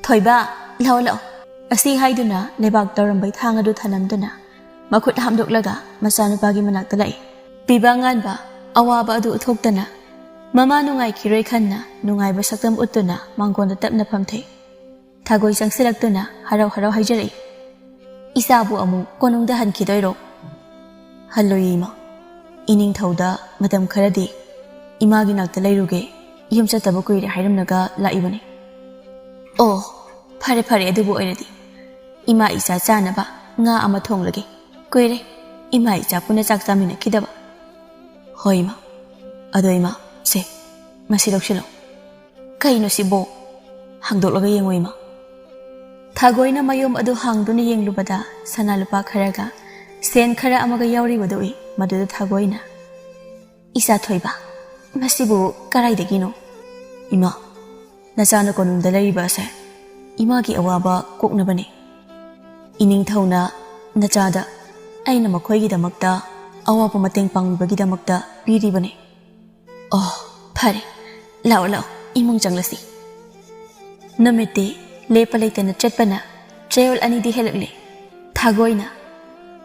ꯊꯣꯏꯕ, ꯂꯥꯛꯑꯣ, ꯂꯥꯛꯑꯣ," ꯑꯁꯤ ꯍꯥꯏꯗꯨꯅ ꯂꯩꯕꯥꯛ ꯇꯧꯔꯝꯕꯩ ꯊꯥꯡ ꯑꯗꯨ ꯊꯅꯝꯗꯨꯅ ꯃꯈꯨꯠ ꯍꯥꯝꯗꯣꯛꯂꯒ ꯃꯆꯥꯅꯨꯄꯥꯒꯤ ꯃꯅꯥꯛꯇ ꯂꯥꯛꯏ꯫ ꯄꯤꯕꯥꯉꯥꯟꯕ ꯑꯋꯥꯕ ꯑꯗꯨ ꯎꯠꯊꯣꯛꯇꯅ ꯃꯃꯥ ꯅꯨꯡꯉꯥꯏꯈꯤꯔꯣꯏ ꯈꯟꯅ ꯅꯨꯡꯉꯥꯏꯕ ꯁꯛꯇꯝ ꯎꯠꯇꯨꯅ ꯃꯥꯡꯒꯣꯟꯗ ꯇꯞꯅ ꯐꯝꯊꯩ꯫ ꯊꯒꯣꯏ ꯆꯪꯁꯤꯜꯂꯛꯇꯨꯅ ꯍꯔꯥꯎ ꯍꯔꯥꯎ ꯍꯥꯏꯖꯔꯛꯏ, "ꯏꯆꯥꯕꯨ ꯑꯃꯨꯛ ꯀꯣꯅꯨꯡꯗ ꯍꯟꯈꯤꯗꯣꯏꯔꯣ?" "ꯍꯜꯂꯣꯏꯌꯦ ꯏꯃꯥ, ꯏꯅꯤꯡꯊꯧꯗ ꯃꯇꯝ ꯈꯔꯗꯤ ꯏꯃꯥꯒꯤ ꯅꯥꯛꯇ ꯂꯩꯔꯨꯒꯦ, ꯌꯨꯝ ꯆꯠꯇꯕ ꯀꯨꯏꯔꯦ ꯍꯥꯏꯔꯝꯂꯒ ꯂꯥꯛꯏꯕꯅꯤ꯫" "ꯑꯣ, ꯐꯔꯦ ꯐꯔꯦ, ꯑꯗꯨꯕꯨ ꯑꯣꯏꯔꯗꯤ ꯏꯃꯥ ꯏꯆꯥ ꯆꯥꯅꯕ ꯉꯥ ꯑꯃ ꯊꯣꯡꯂꯒꯦ, ꯀꯨꯏꯔꯦ ꯏꯃꯥ ꯏꯆꯥ ꯄꯨꯟꯅ ꯆꯥꯛ ꯆꯥꯃꯤꯟꯅꯈꯤꯗꯕ꯫" "ꯍꯣꯏ ꯏꯃꯥ, ꯑꯗꯣ ꯏꯃꯥ, ꯁꯦ, ꯃꯁꯤ ꯂꯧꯁꯤꯜꯂꯣ꯫" "ꯀꯩꯅꯣ ꯁꯤꯕꯣ?" ꯍꯥꯡꯗꯣꯛꯂꯒ ꯌꯦꯡꯉꯣ ꯏꯃꯥ꯫ ꯊꯒꯣꯏꯅ ꯃꯌꯨꯝ ꯑꯗꯨ ꯍꯥꯡꯗꯨꯅ ꯌꯦꯡꯂꯨꯕꯗ ꯁꯅꯥ ꯂꯨꯄꯥ ꯈꯔꯒ ꯁꯦꯟ ꯈꯔ ꯑꯃꯒ ꯌꯥꯎꯔꯤꯕꯗꯨ ꯎꯏ꯫ ꯃꯗꯨꯗ ꯊꯒꯣꯏꯅ, "ꯏꯆꯥ ꯊꯣꯏꯕ, ꯃꯁꯤꯕꯨ ꯀꯔꯥꯏꯗꯒꯤꯅꯣ?" "ꯏꯃꯥ, ꯅꯆꯥꯅ ꯀꯣꯅꯨꯡꯗ ꯂꯩꯔꯤꯕ ꯑꯁꯦ ꯏꯃꯥꯒꯤ ꯑꯋꯥꯕ ꯀꯣꯛꯅꯕꯅꯤ꯫ ꯏꯅꯤꯡꯊꯧꯅ ꯅꯆꯥꯗ ꯑꯩꯅ ꯃꯈꯣꯏꯒꯤꯗꯃꯛꯇ ꯑꯋꯥꯕ ꯃꯇꯦꯡ ꯄꯥꯡꯕꯤꯕꯒꯤꯗꯃꯛꯇ ꯄꯤꯔꯤꯕꯅꯤ꯫" "ꯑꯣ, ꯐꯔꯦ, ꯂꯥꯛꯑꯣ, ꯂꯥꯛꯑꯣ, ꯏꯃꯨꯡ ꯆꯪꯂꯁꯤ꯫" ꯅꯨꯃꯤꯠꯇꯤ ꯂꯦꯞꯄ ꯂꯩꯇꯅ ꯆꯠꯄꯅ ꯆꯌꯣꯜ ꯑꯅꯤꯗꯤ ꯍꯦꯜꯂꯛꯂꯦ꯫ ꯊꯒꯣꯏꯅ,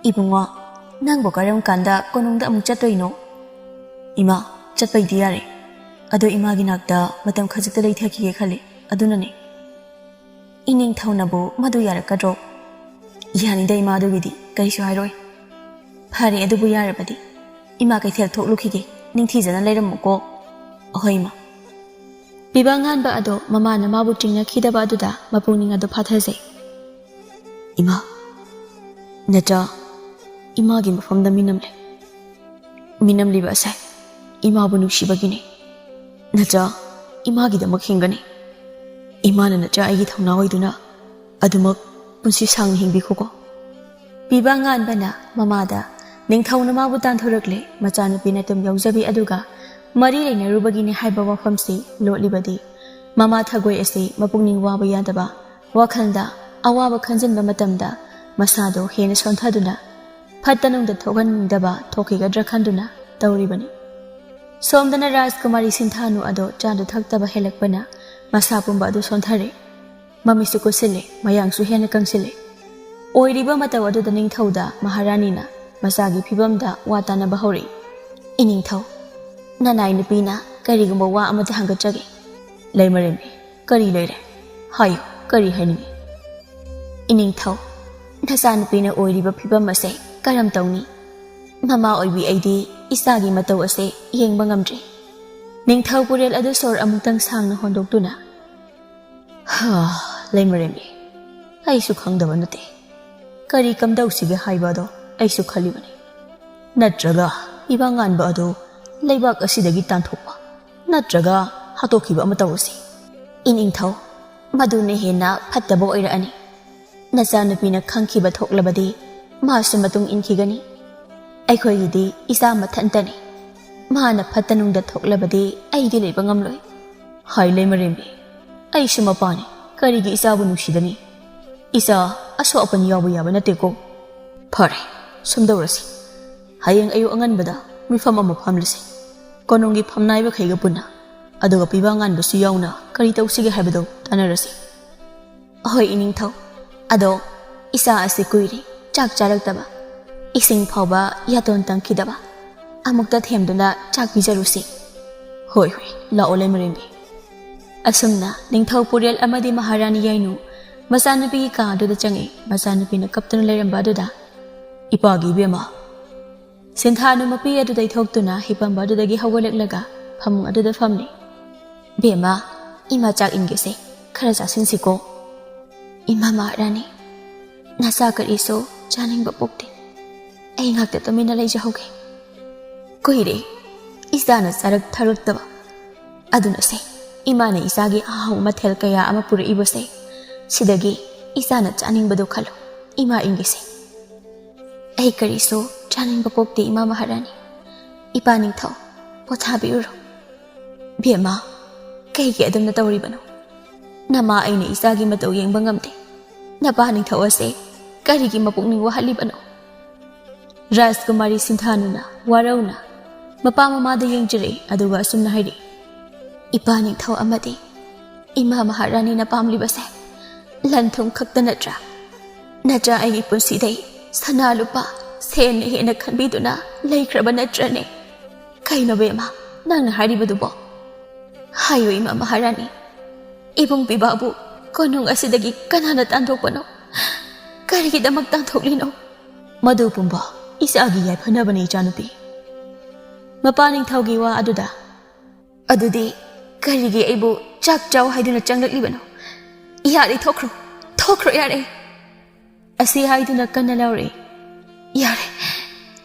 "ꯏꯕꯨꯡꯉꯣ, ꯅꯪꯕꯨ ꯀꯔꯝ ꯀꯥꯟꯗ ꯀꯣꯅꯨꯡꯗ ꯑꯃꯨꯛ ꯆꯠꯇꯣꯏꯅꯣ?" "ꯏꯃꯥ, ꯆꯠꯄꯩꯗꯤ ꯌꯥꯔꯦ, ꯑꯗꯣ ꯏꯃꯥꯒꯤ ꯅꯥꯛꯇ ꯃꯇꯝ ꯈꯖꯤꯛꯇ ꯂꯩꯊꯈꯤꯒꯦ ꯈꯜꯂꯤ, ꯑꯗꯨꯅꯅꯦ꯫" "ꯏꯅꯤꯡꯊꯧꯅꯕꯨ ꯃꯗꯨ ꯌꯥꯔꯛꯀꯗ꯭ꯔꯣ?" "ꯌꯥꯅꯤꯗ ꯏꯃꯥ, ꯑꯗꯨꯒꯤꯗꯤ ꯀꯔꯤꯁꯨ ꯍꯥꯏꯔꯣꯏ꯫" "ꯐꯔꯦ, ꯑꯗꯨꯕꯨ ꯌꯥꯔꯕꯗꯤ ꯏꯃꯥ ꯀꯩꯊꯦꯜ ꯊꯣꯛꯂꯨꯈꯤꯒꯦ, ꯅꯤꯡꯊꯤꯖꯅ ꯂꯩꯔꯝꯃꯨꯀꯣ꯫" "ꯑꯍꯣꯏ ꯏꯃꯥ꯫" ꯄꯤꯕꯥꯉꯥꯟꯕ ꯑꯗꯣ ꯃꯃꯥꯅ ꯃꯥꯕꯨ ꯆꯤꯡꯅꯈꯤꯗꯕ ꯑꯗꯨꯗ ꯃꯄꯨꯛꯅꯤꯡ ꯑꯗꯨ ꯐꯥꯊꯖꯩ꯫ "ꯏꯃꯥ, ꯅꯆꯥ ꯏꯃꯥꯒꯤ ꯃꯐꯝꯗ ꯃꯤꯅꯝꯂꯦ꯫ ꯃꯤꯅꯝꯂꯤꯕ ꯑꯁꯦ ꯏꯃꯥꯕꯨ ꯅꯨꯡꯁꯤꯕꯒꯤꯅꯤ꯫ "ꯅꯆꯥ, ꯏꯃꯥꯒꯤꯗꯃꯛ ꯍꯤꯡꯒꯅꯤ꯫ ꯏꯃꯥꯅ ꯅꯆꯥ ꯑꯩꯒꯤ ꯊꯧꯅꯥ ꯑꯣꯏꯗꯨꯅ ꯑꯗꯨꯃꯛ ꯄꯨꯟꯁꯤ ꯁꯥꯡꯅ ꯍꯤꯡꯕꯤꯈꯣꯀꯣ꯫" ꯄꯤꯕꯥ ꯉꯥꯟꯕꯅ ꯃꯃꯥꯗ ꯅꯤꯡꯊꯧꯅ ꯃꯥꯕꯨ ꯇꯥꯟꯊꯣꯔꯛꯂꯦ, ꯃꯆꯥꯅꯨꯄꯤ ꯅꯥꯇꯨꯝ ꯌꯥꯎꯖꯕꯤ ꯑꯗꯨꯒ ꯃꯔꯤ ꯂꯩꯅꯔꯨꯕꯒꯤꯅꯤ ꯍꯥꯏꯕ ꯋꯥꯐꯝꯁꯤ ꯂꯣꯠꯂꯤꯕꯗꯤ ꯃꯃꯥ ꯊꯒꯣꯏ ꯑꯁꯤ ꯃꯄꯨꯛꯅꯤꯡ ꯋꯥꯕ ꯌꯥꯗꯕ, ꯋꯥꯈꯜꯗ ꯑꯋꯥꯕ ꯈꯟꯖꯤꯟꯕ ꯃꯇꯝꯗ ꯃꯁꯥꯗꯣ ꯍꯦꯟꯅ ꯁꯣꯟꯊꯗꯨꯅ ꯐꯠꯇ ꯅꯨꯡꯗ ꯊꯣꯛꯍꯟꯅꯤꯡꯗꯕ ꯊꯣꯛꯈꯤꯒꯗ꯭ꯔꯥ ꯈꯟꯗꯨꯅ ꯇꯧꯔꯤꯕꯅꯤ꯫ ꯁꯣꯝꯗꯅ ꯔꯥꯖꯀꯨꯃꯥꯔꯤ ꯁꯤꯟꯊꯥꯅꯨ ꯑꯗꯣ ꯆꯥꯗ ꯊꯛꯇꯕ ꯍꯦꯜꯂꯛꯄꯅ ꯃꯁꯥ ꯄꯨꯝꯕ ꯑꯗꯨ ꯁꯣꯟꯊꯔꯦ꯫ ꯃꯃꯤꯠꯁꯨ ꯀꯨꯠꯁꯤꯜꯂꯦ, ꯃꯌꯥꯡꯁꯨ ꯍꯦꯟꯅ ꯀꯪꯁꯤꯜꯂꯦ꯫ ꯑꯣꯏꯔꯤꯕ ꯃꯇꯧ ꯑꯗꯨꯗ ꯅꯤꯡꯊꯧꯗ ꯃꯍꯥꯔꯥꯅꯤꯅ ꯃꯆꯥꯒꯤ ꯐꯤꯕꯝꯗ ꯋꯥ ꯇꯥꯅꯕ ꯍꯧꯔꯛꯏ꯫ "ꯏꯅꯤꯡꯊꯧ, ꯅꯅꯥꯏ ꯅꯨꯄꯤꯅ ꯀꯔꯤꯒꯨꯝꯕ ꯋꯥ ꯑꯃꯇ ꯍꯪꯒꯠꯆꯒꯦ꯫" "ꯂꯩꯃꯔꯦꯝꯕꯤ, ꯀꯔꯤ ꯂꯩꯔꯦ? ꯍꯥꯏꯌꯨ, ꯀꯔꯤ ꯍꯥꯏꯅꯤꯡꯉꯤ?" "ꯏꯅꯤꯡꯊꯧ, ꯅꯆꯥꯅꯨꯄꯤꯅ ꯑꯣꯏꯔꯤꯕ ꯐꯤꯕꯝ ꯑꯁꯦ ꯀꯔꯝ ꯇꯧꯅꯤ? ꯃꯃꯥ ꯑꯣꯏꯕꯤ ꯑꯩꯗꯤ ꯏꯆꯥꯒꯤ ꯃꯇꯧ ꯑꯁꯦ ꯌꯦꯡꯕ ꯉꯝꯗ꯭ꯔꯦ꯫" ꯅꯤꯡꯊꯧ ꯄꯨꯔꯦꯜ ꯑꯗꯨ ꯁꯣꯔ ꯑꯃꯨꯛꯇꯪ ꯁꯥꯡꯅ ꯍꯣꯟꯗꯣꯛꯇꯨꯅ, "ꯍꯥ, ꯂꯩꯃꯔꯦꯝꯕꯤ, ꯑꯩꯁꯨ ꯈꯪꯗꯕ ꯅꯠꯇꯦ꯫ ꯀꯔꯤ ꯀꯝꯗꯧꯁꯤꯒꯦ ꯍꯥꯏꯕ ꯑꯗꯣ ꯑꯩꯁꯨ ꯈꯜꯂꯤꯕꯅꯤ꯫ ꯅꯠꯇ꯭ꯔꯒ ꯏꯕꯥ ꯉꯥꯟꯕ ꯑꯗꯨ ꯂꯩꯕꯥꯛ ꯑꯁꯤꯗꯒꯤ ꯇꯥꯟꯊꯣꯛꯄ, ꯅꯠꯇ꯭ꯔꯒ ꯍꯥꯠꯇꯣꯛꯈꯤꯕ ꯑꯃ ꯇꯧꯔꯁꯤ꯫" "ꯏꯅꯤꯡꯊꯧ, ꯃꯗꯨꯅ ꯍꯦꯟꯅ ꯐꯠꯇꯕ ꯑꯣꯏꯔꯛꯑꯅꯤ꯫ ꯅꯆꯥꯅꯨꯄꯤꯅ ꯈꯪꯈꯤꯕ ꯊꯣꯛꯂꯕꯗꯤ ꯃꯥꯁꯨ ꯃꯇꯨꯡ ꯏꯟꯈꯤꯒꯅꯤ꯫ ꯑꯩꯈꯣꯏꯒꯤꯗꯤ ꯏꯆꯥ ꯃꯊꯟꯇꯅꯤ꯫ ꯃꯥꯅ ꯐꯠꯇ ꯅꯨꯡꯗ ꯊꯣꯛꯂꯕꯗꯤ ꯑꯩꯗꯤ ꯂꯩꯕ ꯉꯝꯂꯣꯏ꯫" "ꯍꯥꯏ ꯂꯩꯃꯔꯦꯝꯕꯤ, ꯑꯩꯁꯨ ꯃꯄꯥꯅꯤ, ꯀꯔꯤꯒꯤ ꯏꯆꯥꯕꯨ ꯅꯨꯡꯁꯤꯗꯅꯤ? ꯏꯆꯥ ꯑꯁꯣꯛ ꯑꯄꯟ ꯌꯥꯎꯕ ꯌꯥꯕ ꯅꯠꯇꯦꯀꯣ꯫ ꯐꯔꯦ, ꯁꯨꯝꯗꯧꯔꯁꯤ꯫ ꯍꯌꯦꯡ ꯑꯌꯨꯛ ꯑꯉꯟꯕꯗ ꯃꯤꯐꯝ ꯑꯃ ꯐꯝꯂꯁꯤ, ꯀꯣꯅꯨꯡꯒꯤ ꯐꯝꯅꯥꯏꯕꯈꯩꯒ ꯄꯨꯟꯅ, ꯑꯗꯨꯒ ꯄꯤꯕꯥ ꯉꯥꯟꯕꯁꯨ ꯌꯥꯎꯅ ꯀꯔꯤ ꯇꯧꯁꯤꯒꯦ ꯍꯥꯏꯕꯗꯨ ꯇꯥꯟꯅꯔꯁꯤ꯫" "ꯍꯣꯏ, ꯏꯅꯤꯡꯊꯧ꯫ ꯑꯗꯣ ꯏꯆꯥ ꯑꯁꯤ ꯀꯨꯏꯔꯦ ꯆꯥꯛ ꯆꯥꯔꯛꯇꯕ, ꯏꯁꯤꯡ ꯐꯥꯎꯕ ꯌꯥꯇꯣꯟ ꯇꯪꯈꯤꯗꯕ꯫ ꯑꯃꯨꯛꯇ ꯊꯦꯝꯗꯨꯅ ꯆꯥꯛ ꯄꯤꯖꯔꯨꯁꯤ꯫" "ꯍꯣꯏ, ꯍꯣꯏ, ꯂꯥꯛꯑꯣ ꯂꯩꯃꯔꯦꯝꯕꯤ꯫" ꯑꯁꯨꯝꯅ ꯅꯤꯡꯊꯧ ꯄꯨꯔꯦꯜ ꯑꯃꯗꯤ ꯃꯍꯥꯔꯥꯅꯤ ꯌꯥꯏꯅꯨ ꯃꯆꯥꯅꯨꯄꯤꯒꯤ ꯀꯥ ꯑꯗꯨꯗ ꯆꯪꯉꯛꯏ꯫ ꯃꯆꯥꯅꯨꯄꯤꯅ ꯀꯞꯇꯨꯅ ꯂꯩꯔꯝꯕ ꯑꯗꯨꯗ, "ꯏꯄꯥꯒꯤ ꯏꯕꯦꯝꯃ, ꯁꯤꯟꯊꯥꯅꯨ ꯃꯄꯤ ꯑꯗꯨꯗ ꯏꯊꯣꯛꯇꯨꯅ ꯍꯤꯞꯄꯝꯕ ꯑꯗꯨꯗꯒꯤ ꯍꯧꯒꯠꯂꯛꯂꯒ ꯐꯃꯨꯡ ꯑꯗꯨꯗ ꯐꯝꯂꯤ꯫ "ꯕꯦꯝꯃ, ꯏꯃꯥ ꯆꯥꯛ ꯏꯟꯒꯦꯁꯦ, ꯈꯔ ꯆꯥꯁꯤꯟꯁꯤꯀꯣ꯫" "ꯏꯃꯥ ꯃꯍꯥꯔꯥꯅꯤ, ꯅꯆꯥ ꯀꯔꯤꯁꯨ ꯆꯥꯅꯤꯡꯕ ꯄꯣꯛꯇꯦ꯫ ꯑꯩ ꯉꯥꯛꯇ ꯇꯨꯃꯤꯟꯅ ꯂꯩꯖꯍꯧꯒꯦ꯫ ꯀꯨꯏꯔꯦ ꯏꯆꯥꯅ ꯆꯥꯔꯛ ꯊꯛꯂꯛꯇꯕ꯫ ꯑꯗꯨꯅꯁꯦ ꯏꯃꯥꯅ ꯏꯆꯥꯒꯤ ꯑꯍꯥꯎ ꯃꯊꯦꯜ ꯀꯌꯥ ꯑꯃ ꯄꯨꯔꯛꯏꯕꯁꯦ꯫ ꯁꯤꯗꯒꯤ ꯏꯆꯥꯅ ꯆꯥꯅꯤꯡꯕꯗꯣ ꯈꯜꯂꯣ, ꯏꯃꯥ ꯏꯪꯒꯤꯁꯦ꯫ ꯑꯩ ꯀꯔꯤꯁꯨ ꯆꯥꯅꯤꯡꯕ ꯄꯣꯛꯇꯦ, ꯏꯃꯥ ꯃꯍꯥꯔꯥꯅꯤ꯫ ꯏꯄꯥ ꯅꯤꯡꯊꯧ, ꯄꯣꯊꯥꯕꯤꯔꯨꯔꯣ꯫ ꯕꯦꯝꯃ, ꯀꯩꯒꯤ ꯑꯗꯨꯝꯅ ꯇꯧꯔꯤꯕꯅꯣ? ꯅꯃꯥ ꯑꯩꯅ ꯏꯆꯥꯒꯤ ꯃꯇꯧ ꯌꯦꯡꯕ ꯉꯝꯗꯦ꯫ ꯅꯄꯥ ꯅꯤꯡꯊꯧ ꯑꯁꯦ ꯀꯔꯤꯒꯤ ꯃꯄꯨꯛꯅꯤꯡ ꯋꯥꯍꯜꯂꯤꯕꯅꯣ? ꯔꯥꯖꯀꯨꯃꯥꯔꯤ ꯁꯤꯟꯊꯥꯅꯨꯅ ꯋꯥꯔꯧꯅ ꯃꯄꯥ ꯃꯃꯥꯗ ꯌꯦꯡꯖꯔꯦ, ꯑꯗꯨꯒ ꯑꯁꯨꯝꯅ ꯍꯥꯏꯔꯤ, "ꯏꯄꯥ ꯅꯤꯡꯊꯧ ꯑꯃꯗꯤ ꯏꯃꯥ ꯃꯍꯥꯔꯥꯅꯤꯅ ꯄꯥꯝꯂꯤꯕꯁꯦ ꯂꯟ ꯊꯨꯝ ꯈꯛꯇ ꯅꯠꯇ꯭ꯔꯥ? ꯅꯠꯇ꯭ꯔꯥ ꯑꯩꯒꯤ ꯄꯨꯟꯁꯤꯗꯩ ꯁꯅꯥ ꯂꯨꯄꯥ, ꯁꯦꯟꯅ ꯍꯦꯟꯅ ꯈꯟꯕꯤꯗꯨꯅ ꯂꯩꯈ꯭ꯔꯕ ꯅꯠꯇ꯭ꯔꯅꯦ? ꯀꯩꯅꯣ ꯕꯦꯝꯃ, ꯅꯪꯅ ꯍꯥꯏꯔꯤꯕꯗꯨꯕꯣ? ꯍꯥꯏꯌꯨ ꯏꯃꯥ ꯃꯍꯥꯔꯥꯅꯤ, ꯏꯕꯨꯡ ꯄꯤꯕꯥꯕꯨ ꯀꯣꯅꯨꯡ ꯑꯁꯤꯗꯒꯤ ꯀꯅꯥꯅ ꯇꯥꯟꯊꯣꯛꯄꯅꯣ? ꯀꯔꯤꯒꯤꯗꯃꯛ ꯇꯥꯟꯊꯣꯛꯂꯤꯅꯣ?" "ꯃꯗꯨ ꯄꯨꯝꯕ ꯏꯆꯥꯒꯤ ꯌꯥꯏꯐꯅꯕꯅꯤ, ꯏꯆꯥꯅꯨꯄꯤ꯫" ꯃꯄꯥ ꯅꯤꯡꯊꯧꯒꯤ ꯋꯥ ꯑꯗꯨꯗ, "ꯑꯗꯨꯗꯤ ꯀꯔꯤꯒꯤ ꯑꯩꯕꯨ ꯆꯥꯛ ꯆꯥꯎ ꯍꯥꯏꯗꯨꯅ ꯆꯪꯂꯛꯂꯤꯕꯅꯣ? ꯌꯥꯔꯦ, ꯊꯣꯛꯈ꯭ꯔꯣ, ꯊꯣꯛꯈ꯭ꯔꯣ, ꯌꯥꯔꯦ!" ꯑꯁꯤ ꯍꯥꯏꯗꯨꯅ ꯀꯟꯅ ꯂꯥꯎꯔꯛꯏ꯫ "ꯌꯥꯔꯦ,